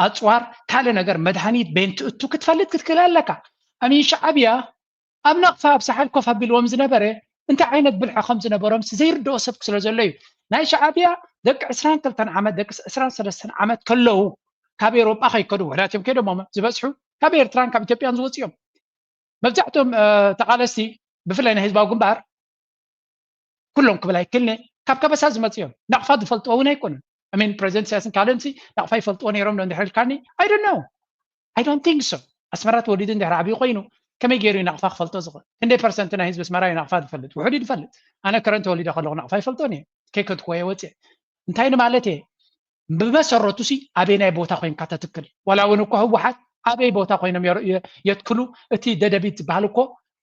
ኣፅዋር ካልእ ነገር መድሃኒት ቤንትእቱ ክትፈልጥ ክትክእል ኣለካ ኣሚን ሻዓብያ ኣብ ናቕፋ ኣብ ሳሕል ኮፍ ኣቢልዎም ዝነበረ እንታይ ዓይነት ብልሒ ከም ዝነበሮም ዘይርድኦ ሰብ ስለ ዘሎ እዩ ናይ ሻዓብያ ደቂ ዕስራን ክልተን ዓመት ደቂ ዕስራን ሰለስተን ዓመት ከለዉ ካብ ኤሮጳ ከይከዱ ውሕዳት እዮም ከይዶም ዝበፅሑ ካብ ኤርትራን ካብ ኢትዮጵያን ዝወፁ እዮም መብዛሕትኦም ተቓለስቲ ብፍላይ ናይ ህዝባዊ ግንባር ኩሎም ክብል ኣይክልኒ ካብ ከበሳ ዝመፁ እዮም ናቕፋ ዝፈልጥዎ እውን ኣይኮኑን I mean ፕሬዚደንት ኢሳያስን ካልኦምሲ ናቕፋ ይፈልጥዎ ነይሮም ዶ እንድሕር ኢልካኒ I don't know I don't think so ኣስመራ ተወሊዱ እንድሕር ዓብዩ ኮይኑ ከመይ ገይሩ እዩ ናቕፋ ክፈልጦ ዝኽእል ክንደይ ፐርሰንት ናይ ህዝቢ ኣስመራ እዩ ናቕፋ ዝፈልጥ ውሑድ እዩ ዝፈልጥ ኣነ ከረን ተወሊደ ከለኹ ናቕፋ ይፈልጦን እየ ከይከድኩዎ እየ ወፅየ እንታይ ንማለት እየ ብመሰረቱ ሲ ኣበይ ናይ ቦታ ኮይንካ ተትክል ዋላ እውን እኮ ህወሓት ኣበይ ቦታ ኮይኖም የትክሉ እቲ ደደቢት ዝበሃል እኮ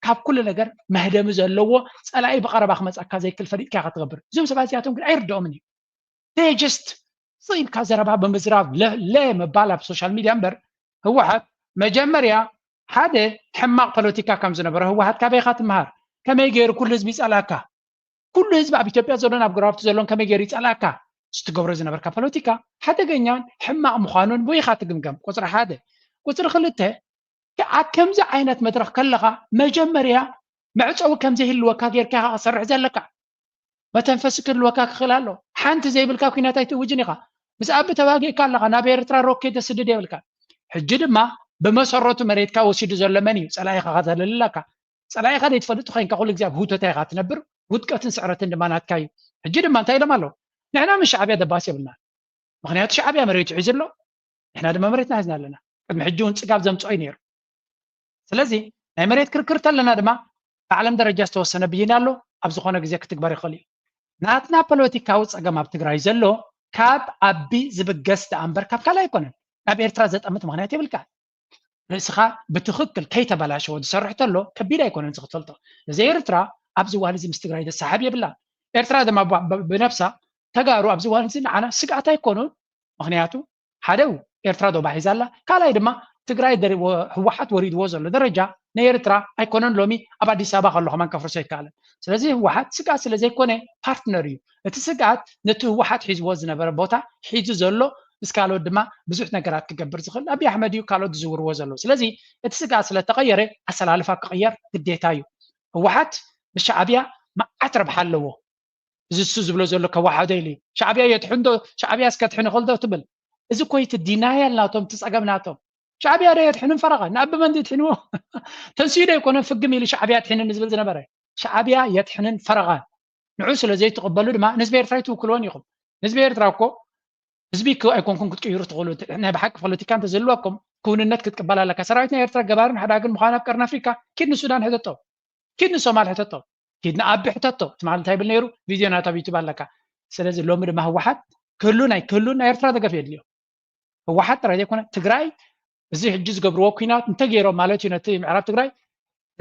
ካብ ኩሉ ነገር መህደሚ ዘለዎ ፀላኢ ብቐረባ ክመፀካ ዘይክል ፈሊጥካ ኢኻ ትገብር እዞም ሰባት እዚኣቶም ግን ኣይርድኦምን እዩ they just ስኢልካ ዘረባ ብምዝራብ ለለ ምባል ኣብ ሶሻል ሚድያ እምበር ህወሓት መጀመርያ ሓደ ሕማቕ ፖለቲካ ከም ዝነበረ ህወሓት ካበይኻ ትምሃር ከመይ ገይሩ ኩሉ ህዝቢ ይፀላካ ኩሉ ህዝቢ ኣብ ኢትዮጵያ ዘሎን ኣብ ጎረባብቲ ዘሎን ከመይ ገይሩ ይፀላካ ዝትገብሮ ዝነበርካ ፖለቲካ ሓደገኛን ሕማቕ ምዃኑን ብኢኻ ትግምገም ቁፅሪ ሓደ ቁፅሪ ክልተ ኣብ ከምዚ ዓይነት መድረኽ ከለኻ መጀመርያ መዕፀዊ ከም ዘይህልወካ ጌርካ ኢኻ ክሰርሕ ዘለካ መተንፈሲ ክህልወካ ክኽእል ኣሎ ሓንቲ ዘይብልካ ኩናት ኣይትእውጅን ኢኻ ምስ ኣቢ ተዋጊእካ ኣለኻ ናብ ኤርትራ ሮኬት ዘስድድ የብልካ ሕጂ ድማ ብመሰረቱ መሬትካ ወሲዱ ዘሎ መን እዩ ፀላኢኻ ከዘልልለካ ፀላኢኻ ዘይትፈልጥ ኮይንካ ኩሉ ግዜ ኣብ ህውተታ ኢኻ ትነብር ውድቀትን ስዕረትን ድማ ናትካ እዩ ሕጂ ድማ እንታይ ኢሎም ኣለዉ ንሕና ምስ ሻዕብያ ደባስ የብልና ምክንያቱ ሻዕብያ መሬቱ ሒዙ ኣሎ ንሕና ድማ መሬትና ሒዝና ኣለና ቅድሚ ሕጂ እውን ፅጋብ ዘምፅኦ እዩ ነይሩ ስለዚ ናይ መሬት ክርክር ተለና ድማ ብዓለም ደረጃ ዝተወሰነ ብይን ኣሎ ኣብ ዝኾነ ግዜ ክትግበር ይኽእል እዩ ናትና ፖለቲካዊ ፀገም ኣብ ትግራይ ዘሎ ካብ ኣቢ ዝብገስ ደኣ እምበር ካብ ካልእ ኣይኮነን ናብ ኤርትራ ዘጠምት ምክንያት የብልካ ርእስኻ ብትኽክል ከይተበላሸወ ዝሰርሕ ተሎ ከቢድ ኣይኮነን እዚ ክትፈልጦ እዚ ኤርትራ ኣብዚ ዋን እዚ ምስ ትግራይ ዘሰሓብ የብላ ኤርትራ ድማ ብነብሳ ተጋሩ ኣብዚ ዋን እዚ ንዓና ስግኣት ኣይኮኑን ምክንያቱ ሓደ ኤርትራ ዶባ ሒዛ ኣላ ካልኣይ ድማ ትግራይ ህወሓት ወሪድዎ ዘሎ ደረጃ ናይ ኤርትራ ኣይኮነን ሎሚ ኣብ ኣዲስ ኣበባ ከሎ ከማን ከፍርሶ ይከኣለን ስለዚ ህወሓት ስግኣት ስለ ዘይኮነ ፓርትነር እዩ እቲ ስግኣት ነቲ ህወሓት ሒዝዎ ዝነበረ ቦታ ሒዙ ዘሎ ምስ ካልኦት ድማ ብዙሕ ነገራት ክገብር ዝኽእል ኣብይ ኣሕመድ እዩ ካልኦት ዝዝውርዎ ዘለዉ ስለዚ እቲ ስግኣት ስለተቐየረ ኣሰላልፋ ክቕየር ግዴታ እዩ ህወሓት ምስ ሻዕብያ መዓት ረብሓ ኣለዎ እዚ እሱ ዝብሎ ዘሎ ከወሓዶ ኢሉ ሻዕብያ የትሕንዶ ሻዕብያ እስከትሕን ይኽእልዶ ትብል እዚ ኮይቲ ዲናያል ናቶም እቲ ፀገም ናቶም ሻዕብያ ዶ የድሕንን ፈረቐ? ንኣቢ መን የድሕንዎ? ተንስኡ ዶ ኣይኮነን ፍግም ኢሉ ሻዕብያ ኣድሕንን ዝብል ዝነበረ? ሻዕብያ የድሕንን ፈረቐ። ንዑ ስለ ዘይትቕበሉ ድማ ንህዝቢ ኤርትራ ኣይትውክልዎን ኢኹም። ንህዝቢ ኤርትራ እኮ ህዝቢ ኣይኮንኩም ክትቅይሩ ትኽእሉ። ናይ ብሓቂ ፖለቲካ እንተዝህልወኩም ክውንነት ክትቅበል ኣለካ። ሰራዊት ናይ ኤርትራ ገባርን ሓዳግን ምዃኑ ኣብ ቀርኒ ኣፍሪካ ኪድ ንሱዳን ሕተቶ፣ ኪድ ንሶማል ሕተቶ፣ ኪድ ንኣቢ ሕተቶ። ትማል እንታይ ይብል ነይሩ? ቪድዮ ናቱ ኣብ ዩቱብ ኣለካ። ስለዚ ሎሚ ድማ ህወሓት ክህሉን ኣይክህሉን ናይ ኤርትራ ደገፍ የድልዮ። ህወሓት ጥራይ ዘይኮነ ትግራይ እዚ ሕጂ ዝገብርዎ ኩናት እንተገይሮም ማለት እዩ ነቲ ምዕራብ ትግራይ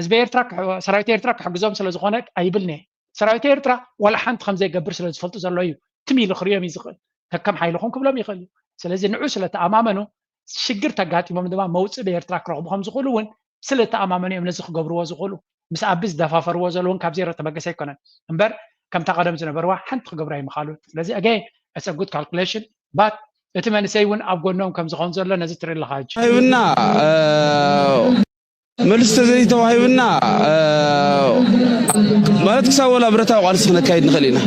ህዝቢ ኤርትራ ሰራዊት ኤርትራ ክሕግዞም ስለ ዝኾነ ኣይብልኒ። ሰራዊት ኤርትራ ዋላ ሓንቲ ከም ዘይገብር ስለ ዝፈልጡ ዘሎ እዩ ትም ኢሉ ክርእዮም እዩ ዝኽእል። ከከም ሓይልኹም ክብሎም ይኽእል እዩ። ስለዚ ንዑ ስለ ተኣማመኑ ሽግር ተጋጢሞም ድማ መውፅእ ብኤርትራ ክረኽቡ ከም ዝኽእሉ እውን ስለ ተኣማመኑ እዮም ነዚ ክገብርዎ ዝኽእሉ። ምስ ኣቢ ዝደፋፈርዎ ዘለውን ካብ ዜሮ ተበገሰ ኣይኮነን እምበር ከምታ ቀደም ዝነበርዋ ሓንቲ ክገብሩ ኣይምኻሉን። ስለዚ ኣገ it's a good calculation but እቲ መንእሰይ እውን ኣብ ጎኖም ከም ዝኸውን ዘሎ ነዚ ትርኢ ኣለኻ ሕጂ። ተዋሂብና መልስ ተዘይተዋሂብና ማለት ክሳብ ወላ ብረታዊ ቃልሲ ክነካይድ ንኽእል ኢና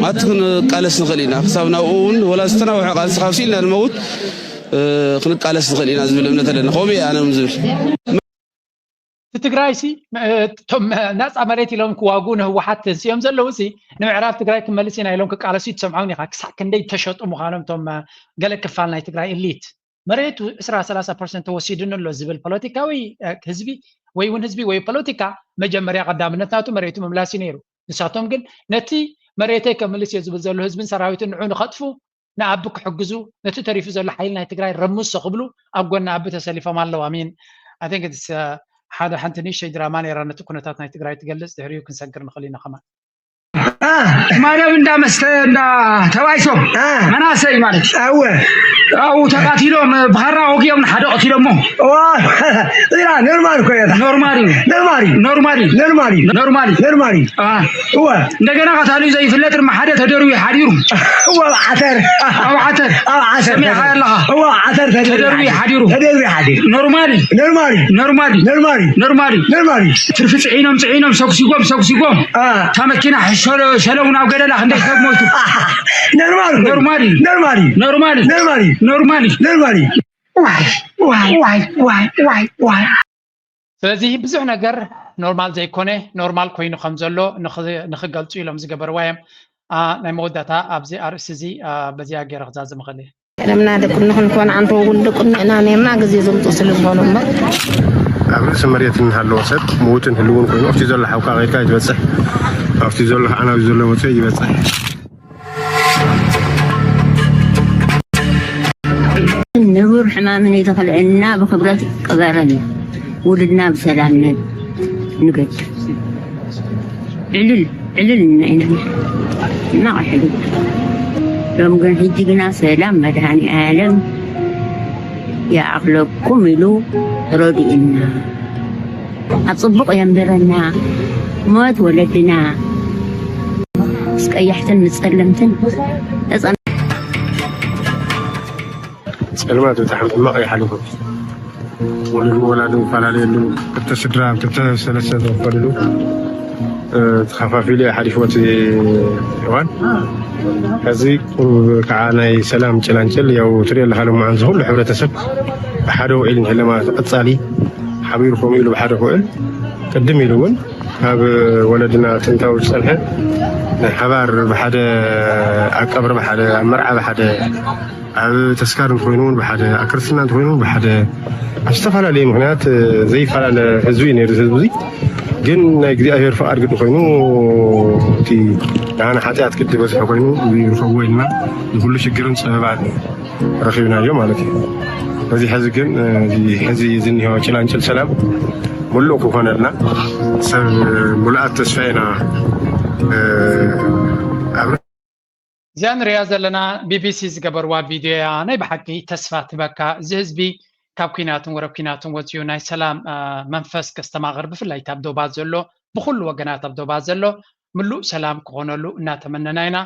ማለት ክንቃለስ ንኽእል ኢና። ክሳብ ናብኡ እውን ወላ ዝተናውሐ ቃልሲ ካብ ስኢልና ንመውት ክንቃለስ ንኽእል ኢና ዝብል እምነት ኣለና። ከምኡ እየ ኣነ እውን ዝብል። እቲ ትግራይ ሲ እቶም ናፃ መሬት ኢሎም ክዋግኡ ንህወሓት ተንስኦም ዘለዉ ሲ ንምዕራብ ትግራይ ክመልስ ኢና ኢሎም ክቃለሱ ትሰምዖም ኢኻ። ክሳብ ክንደይ ተሸጡ ምዃኖም እቶም ገለ ክፋል ናይ ትግራይ እሊት መሬቱ ዕስራ ሰላሳ ፐርሰንት ተወሲዱኒ ኣሎ ዝብል ፖለቲካዊ ህዝቢ ወይ እውን ህዝቢ ወይ ፖለቲካ መጀመርያ ቀዳምነት ናቱ መሬቱ ምምላስ እዩ ነይሩ። ንሳቶም ግን ነቲ መሬተይ ከምልስ እየ ዝብል ዘሎ ህዝብን ሰራዊትን ንዑ ንኸጥፉ ንኣቢ ክሕግዙ ነቲ ተሪፉ ዘሎ ሓይሊ ናይ ትግራይ ረምሶ ክብሉ ኣብ ጎኒ ኣቢ ተሰሊፎም ኣለዉ። ኣሚን I think it's ሓደ ሓንቲ ንእሽተይ ድራማ ነይራ ነቲ ኩነታት ናይ ትግራይ ትገልጽ። ድሕሪኡ ክንሰግር ንኽእል ኢና ከማን። ማርያም እንዳመስተ እንዳ ተባይሶም መናሰይ ማለት እዩ። ኣብኡ ተቃቲሎም ብሃራ ወጊኦም ንሓደ ቀቲሎሞ። እዚኣ ኖርማል እኮ እያ። ኖርማል እዩ። ኖርማል እዩ። ኖርማል እዩ። ኖርማል እዩ። ኖርማል እዩ። ኖርማል እዩ። አ፣ እወ እንደገና ቀታሊኡ ዘይፍለጥ ድማ ሓደ ተደርቢ ሓዲሩ። እወ ኣብ ዓተር ኣብ ዓተር ኣብ ዓተር ሰሚዕካ ኣለኻ። እወ ዓተር ተደርቢ ተደርቢ ሓዲሩ። ተደርቢ ሓዲሩ። ኖርማል እዩ። ኖርማል እዩ። ኖርማል እዩ። ኖርማል እዩ። ኖርማል እዩ። ኖርማል እዩ። ትርፊ ፅዒኖም ፅዒኖም ሰጉሲጎም ሰጉሲጎም አ እታ መኪና ሸለ- ሸለው ናብ ገደላ ክንደይ ሰብ ሞይቱ። ኖርማል እኮ እዩ። ኖርማል እዩ። ኖርማል እዩ። ኖርማል እዩ። ኖርማል እዩ። ኖርማል እዩ። ኖርማል እዩ። ዋይ ዋይ ዋይ ዋይ ዋይ ዋይ። ስለዚ ብዙሕ ነገር ኖርማል ዘይኮነ ኖርማል ኮይኑ ከም ዘሎ ንኽ- ንኽገልፁ ኢሎም ዝገበርዋ እዮም። አ፣ ናይ መወዳእታ ኣብዚ ኣርእስቲ እዚ አ፣ በዚኣ ገይረ ክዛዝም እኽእል እየ። ቀደምና ደቂ እንኾን ኮን ዓንቶ እውን ደቂ እኖ ኢና ነርና ግዜ ዘምፅኡ ስለ ዝኾኑ እምበር ኣብ ርእሲ መሬት እንሃለወ ሰብ ምዉትን ህልውን ኮይኑ ኣብቲ ዘሎ ሓውካ ኸይድካ ይትበፅሕ ኣብቲ ዘሎ ከዓናቢ ዘሎ ወፅኦ ይበፅሕ ንቡር ሕማምን ይተኽልዕና ብክብረት ይቀበረና ውሉድና ብሰላም ንገድ ዕልል ዕልል እና ኢና ሕማቕ ሕሉል ሎም ግን ሕጂ ግና ሰላም መድሃኒ ኣለም ይኣኽለኩም ኢሉ ረድኡና ኣብ ጽቡቕ የንብረና ሞት ወለድና ምስ ቀያሕትን ምስ ጸለምትን ተጸ ጸልማት ብጣዕሚ ሕማቕ እዩ ሓሊፉ ወለዱ ወላዱ ይፈላለየሉ ክልተ ስድራ ክልተ ሰለስተ ዝኸፈልሉ ተኸፋፊሉ እዩ ሓሊፍዎ እቲ እዋን ሕዚ ቁሩብ ከዓ ናይ ሰላም ጭላንጭል ያው ትሪኦ ኣለኻ ሎማዓንቲ ኩሉ ሕብረተሰብ ብሓደ ውዒል ንህለማ ቀፃሊ ሓቢሩ ከምኡ ኢሉ ብሓደ ክውዕል ቅድም ኢሉ እውን ካብ ወለድና ጥንታዊ ዝፀንሐ ናይ ሓባር ብሓደ ኣብ ቀብሪ ብሓደ ኣብ መርዓ ብሓደ ኣብ ተስካር እንተኮይኑ እውን ብሓደ ኣብ ክርስትና እንተኮይኑ እውን ብሓደ ኣብ ዝተፈላለየ ምክንያት ዘይፈላለ ህዝቢ እዩ ነይሩ ህዝቢ ግን ናይ እግዚኣብሔር ፍቃድ ግዲ ኮይኑ እቲ ንዓና ሓጢኣት ግዲ በዝሑ ኮይኑ ይርከብዎ ኢልና ንኩሉ ሽግርን ፀበባን ረኺብናዮ ማለት እዩ። በዚ ሕዚ ግን እዚ ሕዚ ዝኒሆ ጭላንጭል ሰላም ሙሉእ ክኾነልና ሰብ ሙሉኣት ተስፋ ኢና ኣብ እዚኣ ንሪኣ ዘለና ቢቢሲ ዝገበርዋ ቪድዮ እያ። ናይ ብሓቂ ተስፋ ትበካ። እዚ ህዝቢ ካብ ኩናትን ወረ ኩናትን ወፂኡ ናይ ሰላም መንፈስ ከስተማቕር ብፍላይ ኣብ ዶባት ዘሎ ብኩሉ ወገናት ኣብ ዶባት ዘሎ ምሉእ ሰላም ክኾነሉ እናተመነና ኢና።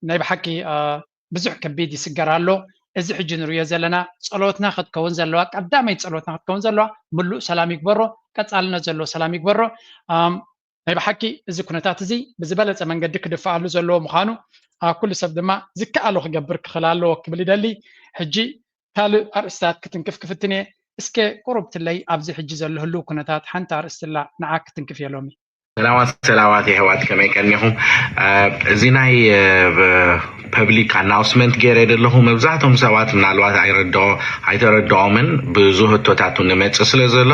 ናይ ብሓቂ ብዙሕ ከቢድ ይስገር ኣሎ። እዚ ሕጂ ንሪኦ ዘለና ጸሎትና ክትከውን ዘለዋ ቀዳመይቲ ጸሎትና ክትከውን ዘለዋ ምሉእ ሰላም ይግበሮ፣ ቀጻልነት ዘለዎ ሰላም ይግበሮ። ናይ ብሓቂ እዚ ኩነታት እዚ ብዝበለጸ መንገዲ ክድፍኣሉ ዘለዎ ምዃኑ ኩሉ ሰብ ድማ ዝከኣሎ ክገብር ክኽእል ኣለዎ ክብል ይደሊ። ሕጂ ካልእ ኣርእስታት ክትንክፍ ክፍትን እየ። እስከ ቁሩብ ትለይ ኣብዚ ሕጂ ዘሎ ህልው ኩነታት ሓንቲ ኣርእስቲ ኣላ፣ ንዓ ክትንክፍ እየ ሎሚ። ሰላማት ሰላማት የሕዋት፣ ከመይ ቀኒኹም? እዚ ናይ ፐብሊክ ኣናውንስመንት ገይረ ዘለኹ መብዛሕቶም ሰባት ምናልባት ኣይረድኦ ኣይተረድኦምን፣ ብዙ ህቶታት እውን ንመፅእ ስለ ዘሎ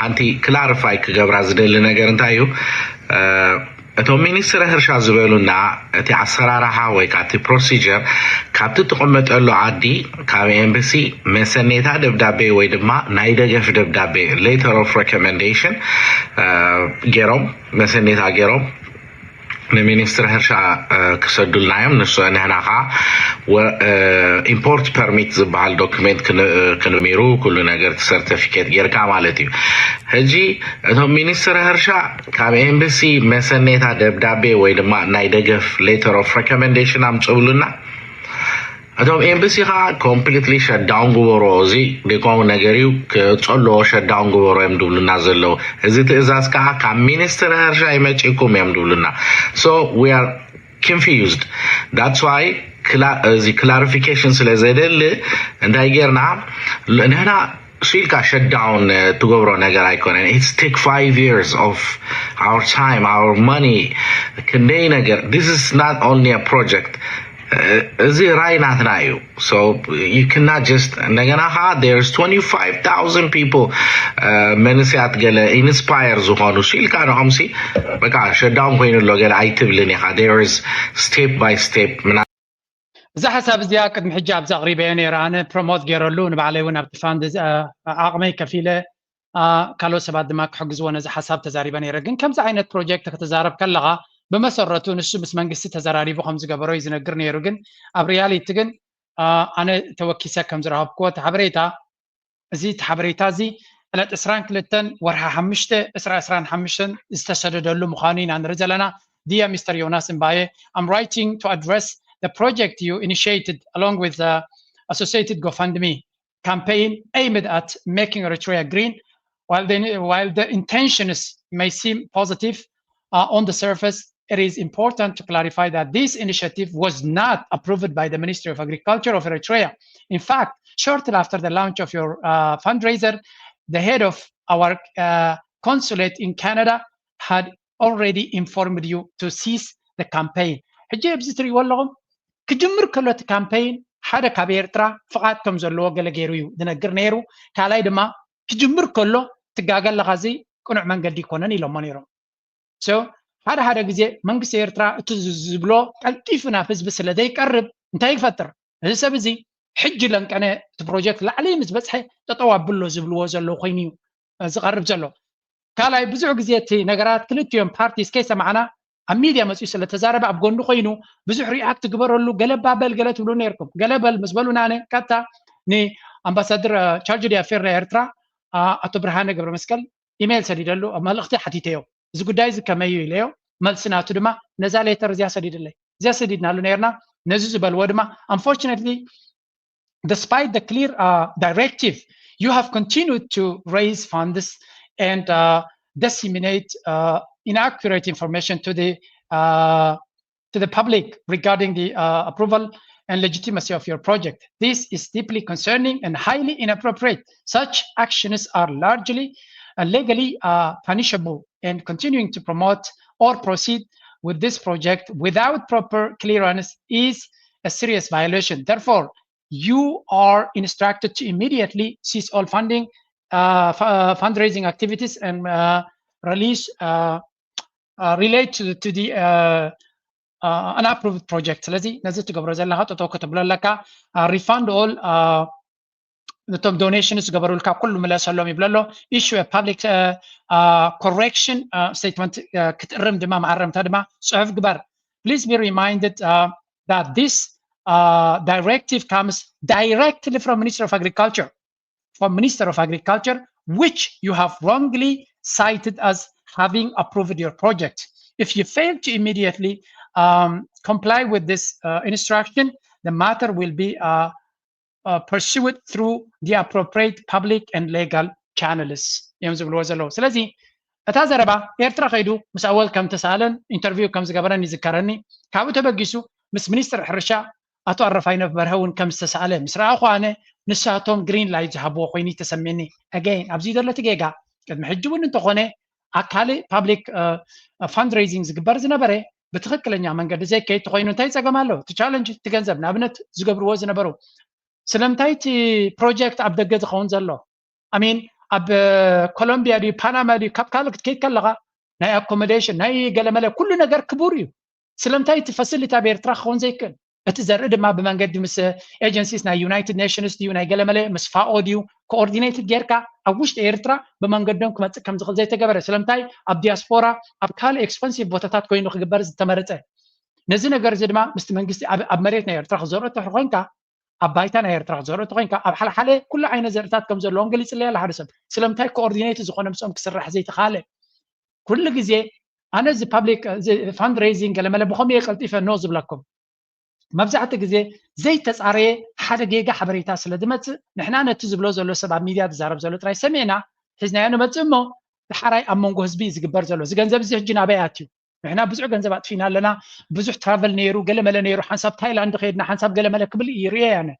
ሓንቲ ክላሪፋይ ክገብራ ዝደሊ ነገር እንታይ እዩ? እቶም ሚኒስትር ሕርሻ ዝበሉና እቲ ኣሰራርሓ ወይ ከዓ እቲ ፕሮሲጀር ካብቲ ትቕመጠሉ ዓዲ ካብ ኤምባሲ መሰኔታ ደብዳቤ ወይ ድማ ናይ ደገፍ ደብዳቤ፣ ሌተር ኦፍ ሬኮመንዴሽን ገይሮም፣ መሰኔታ ገይሮም ንሚኒስትር ሕርሻ ክሰዱልና እዮም። ንሱ ንሕና ከዓ ኢምፖርት ፐርሚት ዝበሃል ዶክሜንት ክንሚሩ ኩሉ ነገር ሰርቲፊኬት ጌርካ ማለት እዩ። ሕጂ እቶም ሚኒስትር ሕርሻ ካብ ኤምባሲ መሰኔታ ደብዳቤ ወይ ድማ ናይ ደገፍ ሌተር ኦፍ ሬኮመንዴሽን ኣምፅብሉና። እቶም ኤምባሲ ከዓ ኮምፕሊትሊ ሸዳውን ግበሮ፣ እዚ ደይኮኑ ነገር እዩ፣ ክፀልዎ ሸዳውን ግበሮ እዮም ድብሉና ዘለዉ። እዚ ትእዛዝ ከዓ ካብ ሚኒስትር ሕርሻ ይመፂኩም እዮም ድብሉና። So we are confused. That's why እዚ ክላሪፊኬሽን ስለ ዘደሊ እንታይ ጌርና ንሕና ስኢልካ ሸዳውን ትገብሮ ነገር ኣይኮነን። It's take five years of our time, our money. ክንደይ ነገር, this is not only a project. እዚ ራይ ናትና እዩ። So you cannot just, እንደገና ከዓ there's twenty-five thousand people መንስያት ገለ ኢንስፓየር ዝኾኑ ስኢልካ ንዖምሲ በቃ ሸዳውን ኮይኑ ኣሎ ገለ ኣይትብልን ኢኻ። There is step by step ምና እዛ ሓሳብ እዚኣ ቅድሚ ሕጂ ኣብዚ ኣቕሪበዮ ነይረ። ኣነ ፕሮሞት ገይረሉ ንባዕለይ እውን ኣብቲ ፋንድ ዓቕመይ ከፊለ ካልኦት ሰባት ድማ ክሕግዝዎ ነዚ ሓሳብ ተዛሪበ ነይረ። ግን ከምዚ ዓይነት ፕሮጀክት ክትዛረብ ከለኻ ብመሰረቱ ንሱ ምስ መንግስቲ ተዘራሪቡ ከም ዝገበሮ እዩ ዝነግር ነይሩ። ግን ኣብ ሪያሊቲ ግን ኣነ ተወኪሰ ከም ዝረኸብክዎ እቲ ሓበሬታ እዚ እቲ ሓበሬታ እዚ ዕለት ዕስራን ክልተን ወርሒ ሓሙሽተ ዕስራ ዕስራን ሓሙሽተን ዝተሰደደሉ ምዃኑ ኢና ንርኢ ዘለና። Dear Mister Jonas Mbaye, I'm writing to address the project you initiated along with the associated GoFundMe campaign aimed at making Eritrea green. While the, while the intentions may seem positive uh, on the surface, it is important to clarify that this initiative was not approved by the Ministry of Agriculture of Eritrea. In fact, shortly after the launch of your uh, fundraiser, the head of our uh, consulate in Canada had already informed you to cease the campaign. ሕጂ ኣብዚ ትሪእዎ ኣለኹም ክጅምር ከሎ እቲ ካምፔይን ሓደ ካብ ኤርትራ ፍቓድ ከም ዘለዎ ገለ ገይሩ እዩ ዝነግር ነይሩ። ካልኣይ ድማ ክጅምር ከሎ ትጋገ ኣለኻ፣ እዚ ቅኑዕ መንገዲ ይኮነን ኢሎሞ ነይሮም። So ሓደ ሓደ ግዜ መንግስቲ ኤርትራ እቲ ዝብሎ ቀልጢፉ ናብ ህዝቢ ስለ ዘይቀርብ እንታይ ይፈጥር? እዚ ሰብ እዚ ሕጂ ለንቀነ እቲ ፕሮጀክት ላዕሊ ምስ በፅሐ ጠጠው ኣብሎ ዝብልዎ ዘለዉ ኮይኑ እዩ ዝቐርብ ዘሎ። ካልኣይ ብዙሕ ግዜ እቲ ነገራት ክልቲኦም ፓርቲስ ከይሰማዕና ኣብ ሚድያ መፅኡ ስለተዛረበ ኣብ ጎኒ ኮይኑ ብዙሕ ሪኣክት ግበረሉ፣ ገለ ባበል ገለ ትብሉ ነይርኩም። ገለ በል ምስ በሉና ኣነ ቀጥታ ንኣምባሳደር ቻርጅ ዲ ኣፌር ናይ ኤርትራ ኣቶ ብርሃነ ገብረ መስቀል ኢሜይል ሰዲደሉ፣ መልእኽቲ ሓቲተዮ። እዚ ጉዳይ እዚ ከመይ እዩ ኢለዮ። መልሲ ናቱ ድማ ነዛ ሌተር እዚኣ ሰዲድለይ። እዚኣ ሰዲድናሉ ነይርና። ነዚ ዝበልዎ ድማ unfortunately despite the clear uh, directive, you have continued to raise funds and uh, disseminate uh, inaccurate information to the uh, to the public regarding the uh, approval and legitimacy of your project. This is deeply concerning and highly inappropriate. Such actions are largely and legally uh, punishable, and continuing to promote or proceed with this project without proper clearance is a serious violation. Therefore, you are instructed to immediately cease all funding, uh, uh, fundraising activities and uh, release uh, uh, relate to, to the uh, uh, unapproved project. ስለዚ ነዚ ትገብሮ ዘለካ ጠጠው ከተብሎ ኣለካ። Refund all ነቶም ዶኔሽን ዝገበሩልካ ኩሉ ምለሰሎም ይብሎ ኣሎ። Issue public correction statement ክትእርም ድማ መኣረምታ ድማ ጽሑፍ ግበር። Please be reminded uh, that this uh, directive comes directly from Ministry of Agriculture, from Minister of Agriculture, which you have wrongly cited as having approved your project. If you fail to immediately um, comply with this uh, instruction, the matter will be uh, uh, pursued through the appropriate public and legal channels እዮም ዝብልዎ ዘለዉ። ስለዚ እታ ዘረባ ኤርትራ ከይዱ ምስ ኣወል ከም ተሰኣለን ኢንተርቪው ከም ዝገበረን ይዝከረኒ። ካብኡ ተበጊሱ ምስ ሚኒስትር ሕርሻ ኣቶ ኣረፋይነ በርሀ እውን ከም ዝተሰኣለ ምስ ረኣኹ ኣነ ንሳቶም ግሪን ላይት ዝሃብዎ ኮይኑ ተሰሚኒ። ኣገይን ኣብዚ ዘሎ እቲ ጌጋ ቅድሚ ሕጂ እውን እንተኾነ ኣብ ካልእ ፓብሊክ ፋንድሬዚንግ ዝግበር ዝነበረ ብትኽክለኛ መንገዲ ዘይከይድ ተኾይኑ እንታይ ፀገም ኣሎ? እቲ ቻለንጅ እቲ ገንዘብ ንኣብነት ዝገብርዎ ዝነበሩ ስለምንታይ እቲ ፕሮጀክት ኣብ ደገ ዝኸውን ዘሎ ኣሚን ኣብ ኮሎምቢያ ድዩ ፓናማ ድዩ ካብ ካልእ ክትከይድ ከለኻ ናይ ኣኮሞዴሽን ናይ ገለመለ ኩሉ ነገር ክቡር እዩ። ስለምንታይ እቲ ፋሲሊቲ ኣብ ኤርትራ ክኸውን ዘይክእል? እቲ ዘርኢ ድማ ብመንገዲ ምስ ኤጀንሲስ ናይ ዩናይትድ ኔሽንስ ድዩ ናይ ገለመለ ምስ ፋኦ ድዩ ኮኦርዲኔትድ ጌርካ ኣብ ውሽጢ ኤርትራ ብመንገዶም ክመፅእ ከም ዝኽእል ዘይተገበረ ስለምንታይ ኣብ ዲያስፖራ ኣብ ካልእ ኤክስፐንሲቭ ቦታታት ኮይኑ ክግበር ዝተመረፀ? ነዚ ነገር እዚ ድማ ምስቲ መንግስቲ ኣብ መሬት ናይ ኤርትራ ክዘርኦ ትሕር ኮይንካ ኣብ ባይታ ናይ ኤርትራ ክትዘርኦ ተኮይንካ ኣብ ሓለሓለ ኩሉ ዓይነት ዘርእታት ከም ዘለዎም ገሊፅለይ ኣለ ሓደ ሰብ ስለምንታይ ኮኦርዲኔት ዝኾነ ምስኦም ክስራሕ ዘይተኻለ? ኩሉ ግዜ ኣነ እዚ ፓብሊክ ፋንድሬዚንግ ገለመለ ብኸምኡ እየ ቀልጢፈ ኖ ዝብለኩም። መብዛሕትኡ ግዜ ዘይተፃረየ ሓደ ጌጋ ሓበሬታ ስለ ዝመፅእ ንሕና ነቲ ዝብሎ ዘሎ ሰብ ኣብ ሚድያ ዝዛረብ ዘሎ ጥራይ ሰሚዕና ሒዝናዮ ንመፅእ እሞ ድሓራይ ኣብ መንጎ ህዝቢ እዩ ዝግበር ዘሎ። እዚ ገንዘብ እዚ ሕጂ ናበይ ኣትዩ? ንሕና ብዙሕ ገንዘብ ኣጥፊና ኣለና። ብዙሕ ትራቨል ነይሩ፣ ገለመለ ነይሩ፣ ሓንሳብ ታይላንድ ከይድና ሓንሳብ ገለመለ ክብል ይርእየ ኣነ።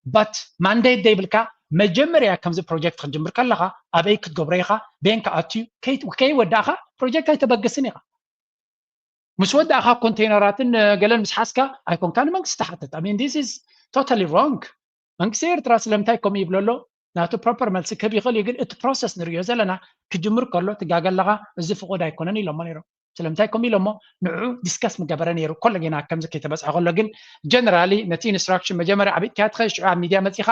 ባት ማንዴት ዘይብልካ መጀመርያ ከምዚ ፕሮጀክት ክንጅምር ከለኻ ኣበይ ክትገብሮ ኢኻ፣ ቤን ከኣትዩ ከይወዳእኻ ፕሮጀክት ኣይተበግስን ኢኻ። ምስ ወዳእኻ ኮንቴይነራትን ገለን ምስ ሓዝካ ኣይኮንካ ንመንግስቲ ትሓትት። I mean this is totally wrong። መንግስቲ ኤርትራ ስለምንታይ ከምኡ ይብሎ ኣሎ? ናቱ ፕሮፐር መልሲ ክህብ ይኽእል እዩ፣ ግን እቲ ፕሮሰስ ንርእዮ ዘለና ክጅምር ከሎ ትጋገ ኣለኻ፣ እዚ ፍቑድ ኣይኮነን ኢሎሞ ነይሮም። ስለምንታይ ከምኡ ኢሎሞ ንዕኡ ዲስከስ ምገበረ ነይሩ። ኮሎ ጌና ከምዚ ከይተበፅሐ ከሎ ግን ጀነራሊ ነቲ ኢንስትራክሽን መጀመርያ ዓቢጥካዮ ትኸ ሽዑ ኣብ ሚድያ መፂኻ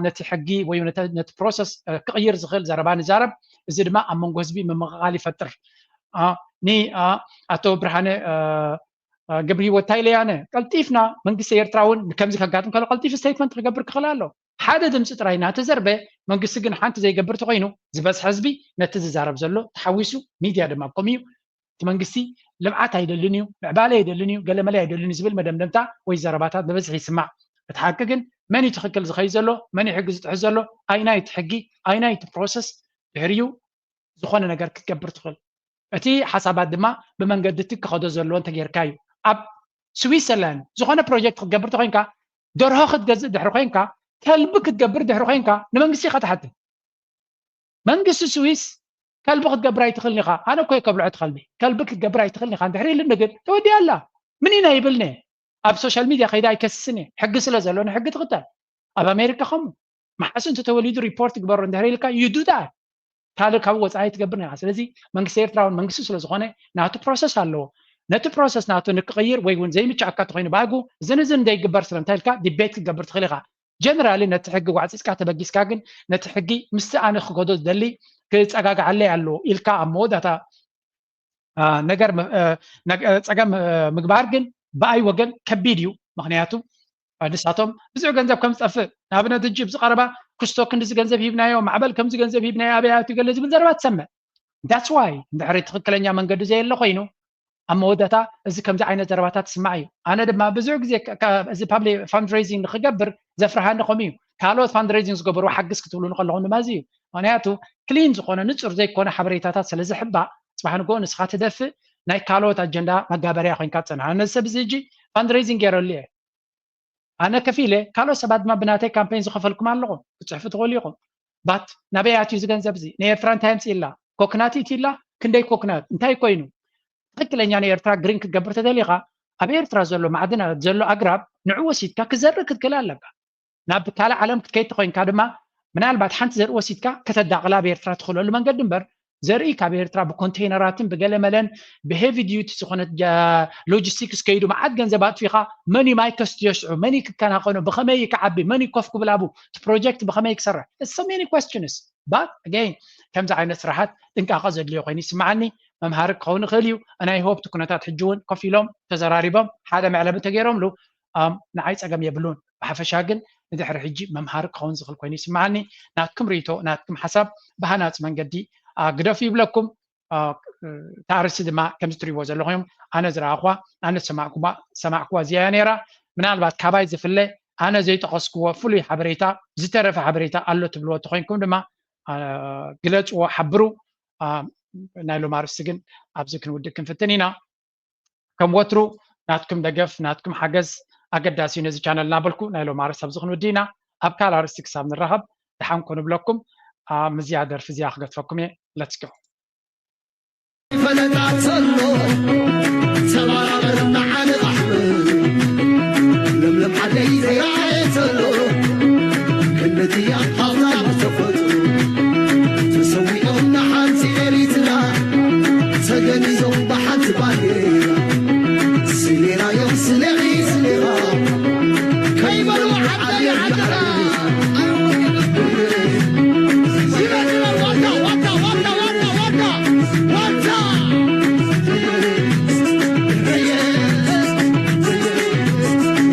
ነቲ ሕጊ ወይ ነቲ ፕሮሰስ ክቕይር ዝኽእል ዘረባ ንዛረብ። እዚ ድማ ኣብ መንጎ ህዝቢ ምምቕቓል ይፈጥር። ኒ ኣቶ ብርሃነ ገብረ ህይወት ታይለያነ ቀልጢፍና መንግስቲ ኤርትራ እውን ከምዚ ከጋጥም ከሎ ቀልጢፍ ስቴትመንት ክገብር ክኽእል ኣሎ። ሓደ ድምፂ ጥራይ እናተዘርበ መንግስቲ ግን ሓንቲ ዘይገብር ተኮይኑ ዝበዝሐ ህዝቢ ነቲ ዝዛረብ ዘሎ ተሓዊሱ ሚድያ ድማ ከምኡ እዩ። እቲ መንግስቲ ልምዓት ኣይደልን እዩ፣ ምዕባለ ኣይደልን እዩ፣ ገለመለ ኣይደልን እዩ ዝብል መደምደምታ ወይ ዘረባታት ብብዝሒ ይስማዕ። እቲ ሓቂ ግን መን እዩ ትኽክል ዝኸይድ ዘሎ፣ መን እዩ ሕጊ ዝጥሕስ ዘሎ፣ ኣይናይ እቲ ሕጊ ኣይናይ እቲ ፕሮሰስ ድሕሪኡ ዝኾነ ነገር ክትገብር ትኽእል። እቲ ሓሳባት ድማ ብመንገዲ እቲ ክኸዶ ዘለዎ እንተጌርካ እዩ። ኣብ ስዊትዘርላንድ ዝኾነ ፕሮጀክት ክትገብር ተኮይንካ ደርሆ ክትገዝእ ድሕሪ ኮይንካ ከልቢ ክትገብር ድሕሪ ኮይንካ ንመንግስቲ ኢኻ ትሓትት። መንግስቲ ስዊስ ከልቢ ክትገብር ኣይትኽእልን ኢኻ። ኣነ እኮ እየ ከብልዖ እቲ ከልቢ። ከልቢ ክትገብር ኣይትኽእልን ኢኻ እንድሕር ኢሉኒ ግን ተወዲኣ ኣላ። ምን ኢና ይብልኒ ኣብ ሶሻል ሚድያ ከይዳ ኣይከስስን እየ። ሕጊ ስለ ዘሎ ንሕጊ ትኽተል። ኣብ ኣሜሪካ ከምኡ መሓሱ እንተተወሊዱ ሪፖርት ግበሮ እንድሕር ኢልካ you do that። ካልእ ካብ ወፃኢ ኣይትገብርን ኢኻ። ስለዚ መንግስቲ ኤርትራ እውን መንግስቲ ስለ ዝኾነ ናቱ ፕሮሰስ ኣለዎ። ነቲ ፕሮሰስ ናቱ ንክቕይር ወይ እውን ዘይምችኣካ ተኮይኑ ባእጉ እዝን እዝን ዘይግበር ስለምንታይ ኢልካ ዲቤት ክትገብር ትኽእል ኢኻ። ጀነራሊ ነቲ ሕጊ ጓዕፂፅካ ተበጊስካ ግን ነቲ ሕጊ ምስቲ ኣነ ክከዶ ዝደሊ ክፀጋግዓለይ ኣለዎ ኢልካ ኣብ መወዳእታ ነገር ፀገም ምግባር ግን ብኣይ ወገን ከቢድ እዩ። ምክንያቱ ንሳቶም ብዙሕ ገንዘብ ከም ዝጠፍእ ንኣብነት እጅ ብዝቀረባ ክስቶ ክንዲዚ ገንዘብ ሂብናዮ፣ ማዕበል ከምዚ ገንዘብ ሂብናዮ፣ ኣበይ ኣትዩ ገለ ዝብል ዘረባ ትሰምዕ። That's why እንድሕሪ ትኽክለኛ መንገዲ ዘየለ ኮይኑ ኣብ መወዳእታ እዚ ከምዚ ዓይነት ዘረባታት ትስማዕ እዩ። ኣነ ድማ ብዙሕ ግዜ እዚ ፓብሊክ ፋንድሬዚንግ ንክገብር ዘፍርሃኒ ከምኡ እዩ። ካልኦት ፋንድሬዚንግ ዝገበሩ ሓግዝ ክትብሉ ከለኹም ድማ እዚ እዩ። ምክንያቱ ክሊን ዝኾነ ንፁር ዘይኮነ ሓበሬታታት ስለ ዝሕባእ ፅባሕ ንግሆ ንስኻ ትደፍእ ናይ ካልኦት ኣጀንዳ መጋበርያ ኮይንካ ትፀንሕ። ኣነ ሰብ እዚ ሕጂ ፋንድሬዚንግ ገይረሉ እየ። ኣነ ከፊለ ካልኦት ሰባት ድማ ብናተይ ካምፔን ዝኸፈልኩም ኣለኹም ክትፅሕፉ ትኽእሉ ኢኹም። ባት ናበይ ኣትዩ እዚ ገንዘብ እዚ? ንኤርትራ እንታይ ኣምፅእላ? ኮክናት ኢትላ? ክንደይ ኮክናት እንታይ ኮይኑ? ትኽክለኛ ንኤርትራ ግሪን ክትገብር ተደሊኻ ኣብ ኤርትራ ዘሎ ማዕድናት ዘሎ ኣግራብ ንዑ ወሲድካ ክዘርእ ክትክእል ኣለካ። ናብ ካልእ ዓለም ክትከይድ ተኮይንካ ድማ ምናልባት ሓንቲ ዘርኢ ወሲድካ ከተዳቕላ ኣብ ኤርትራ ትኽእለሉ መንገዲ እምበር ዘርኢ ካብ ኤርትራ ብኮንቴይነራትን ብገለመለን ብሄቪ ዲዩቲ ዝኾነ ሎጂስቲክስ ከይዱ መዓት ገንዘብ ኣጥፊኻ መን እዩ ማይ ከስትዮ ሽዑ መን እዩ ክከናኸኖ ብኸመይ እዩ ክዓቢ መን እዩ ኮፍ ክብል ኣብኡ እቲ ፕሮጀክት ብኸመይ ክሰርሕ so many questions but again ከምዚ ዓይነት ስራሓት ጥንቃቐ ዘድልዮ ኮይኑ ይስምዓኒ። መምሃሪ ክኸውን ይኽእል እዩ። ናይ ሆፕ ኩነታት ሕጂ እውን ኮፍ ኢሎም ተዘራሪቦም ሓደ መዕለቢ እንተገይሮምሉ ንዓይ ፀገም የብሉን። ብሓፈሻ ግን ንድሕሪ ሕጂ መምሃሪ ክኸውን ዝኽእል ኮይኑ ይስምዓኒ። ናትኩም ርእይቶ ናትኩም ሓሳብ ብሃናፂ መንገዲ ግደፉ ይብለኩም። እቲ ኣርእስቲ ድማ ከምዚ ትሪእዎ ዘለኹም ኣነ ዝረኣኹዋ ኣነ ዝሰማዕኩዋ ዝሰማዕኩዋ እዚኣ እያ ነይራ። ምናልባት ካባይ ዝፍለ ኣነ ዘይጠቐስኩዎ ፍሉይ ሓበሬታ ዝተረፈ ሓበሬታ ኣሎ ትብልዎ ተኾይንኩም ድማ ግለፅዎ ሓብሩ። ናይ ሎም ኣርእስቲ ግን ኣብዚ ክንውድእ ክንፍትን ኢና። ከም ወትሩ ናትኩም ደገፍ ናትኩም ሓገዝ ኣገዳሲ እዩ ነዚ ቻነል እናበልኩ ናይ ሎም ኣርእስቲ ኣብዚ ክንውድእ ኢና። ኣብ ካልእ ኣርእስቲ ክሳብ ንራኸብ ደሓን ኩኑ ብለኩም። ኣብ ምዝያ ደርፊ እዚኣ ክገድፈኩም እየ። Let's go። ፈለጣ ተሎ ተባራ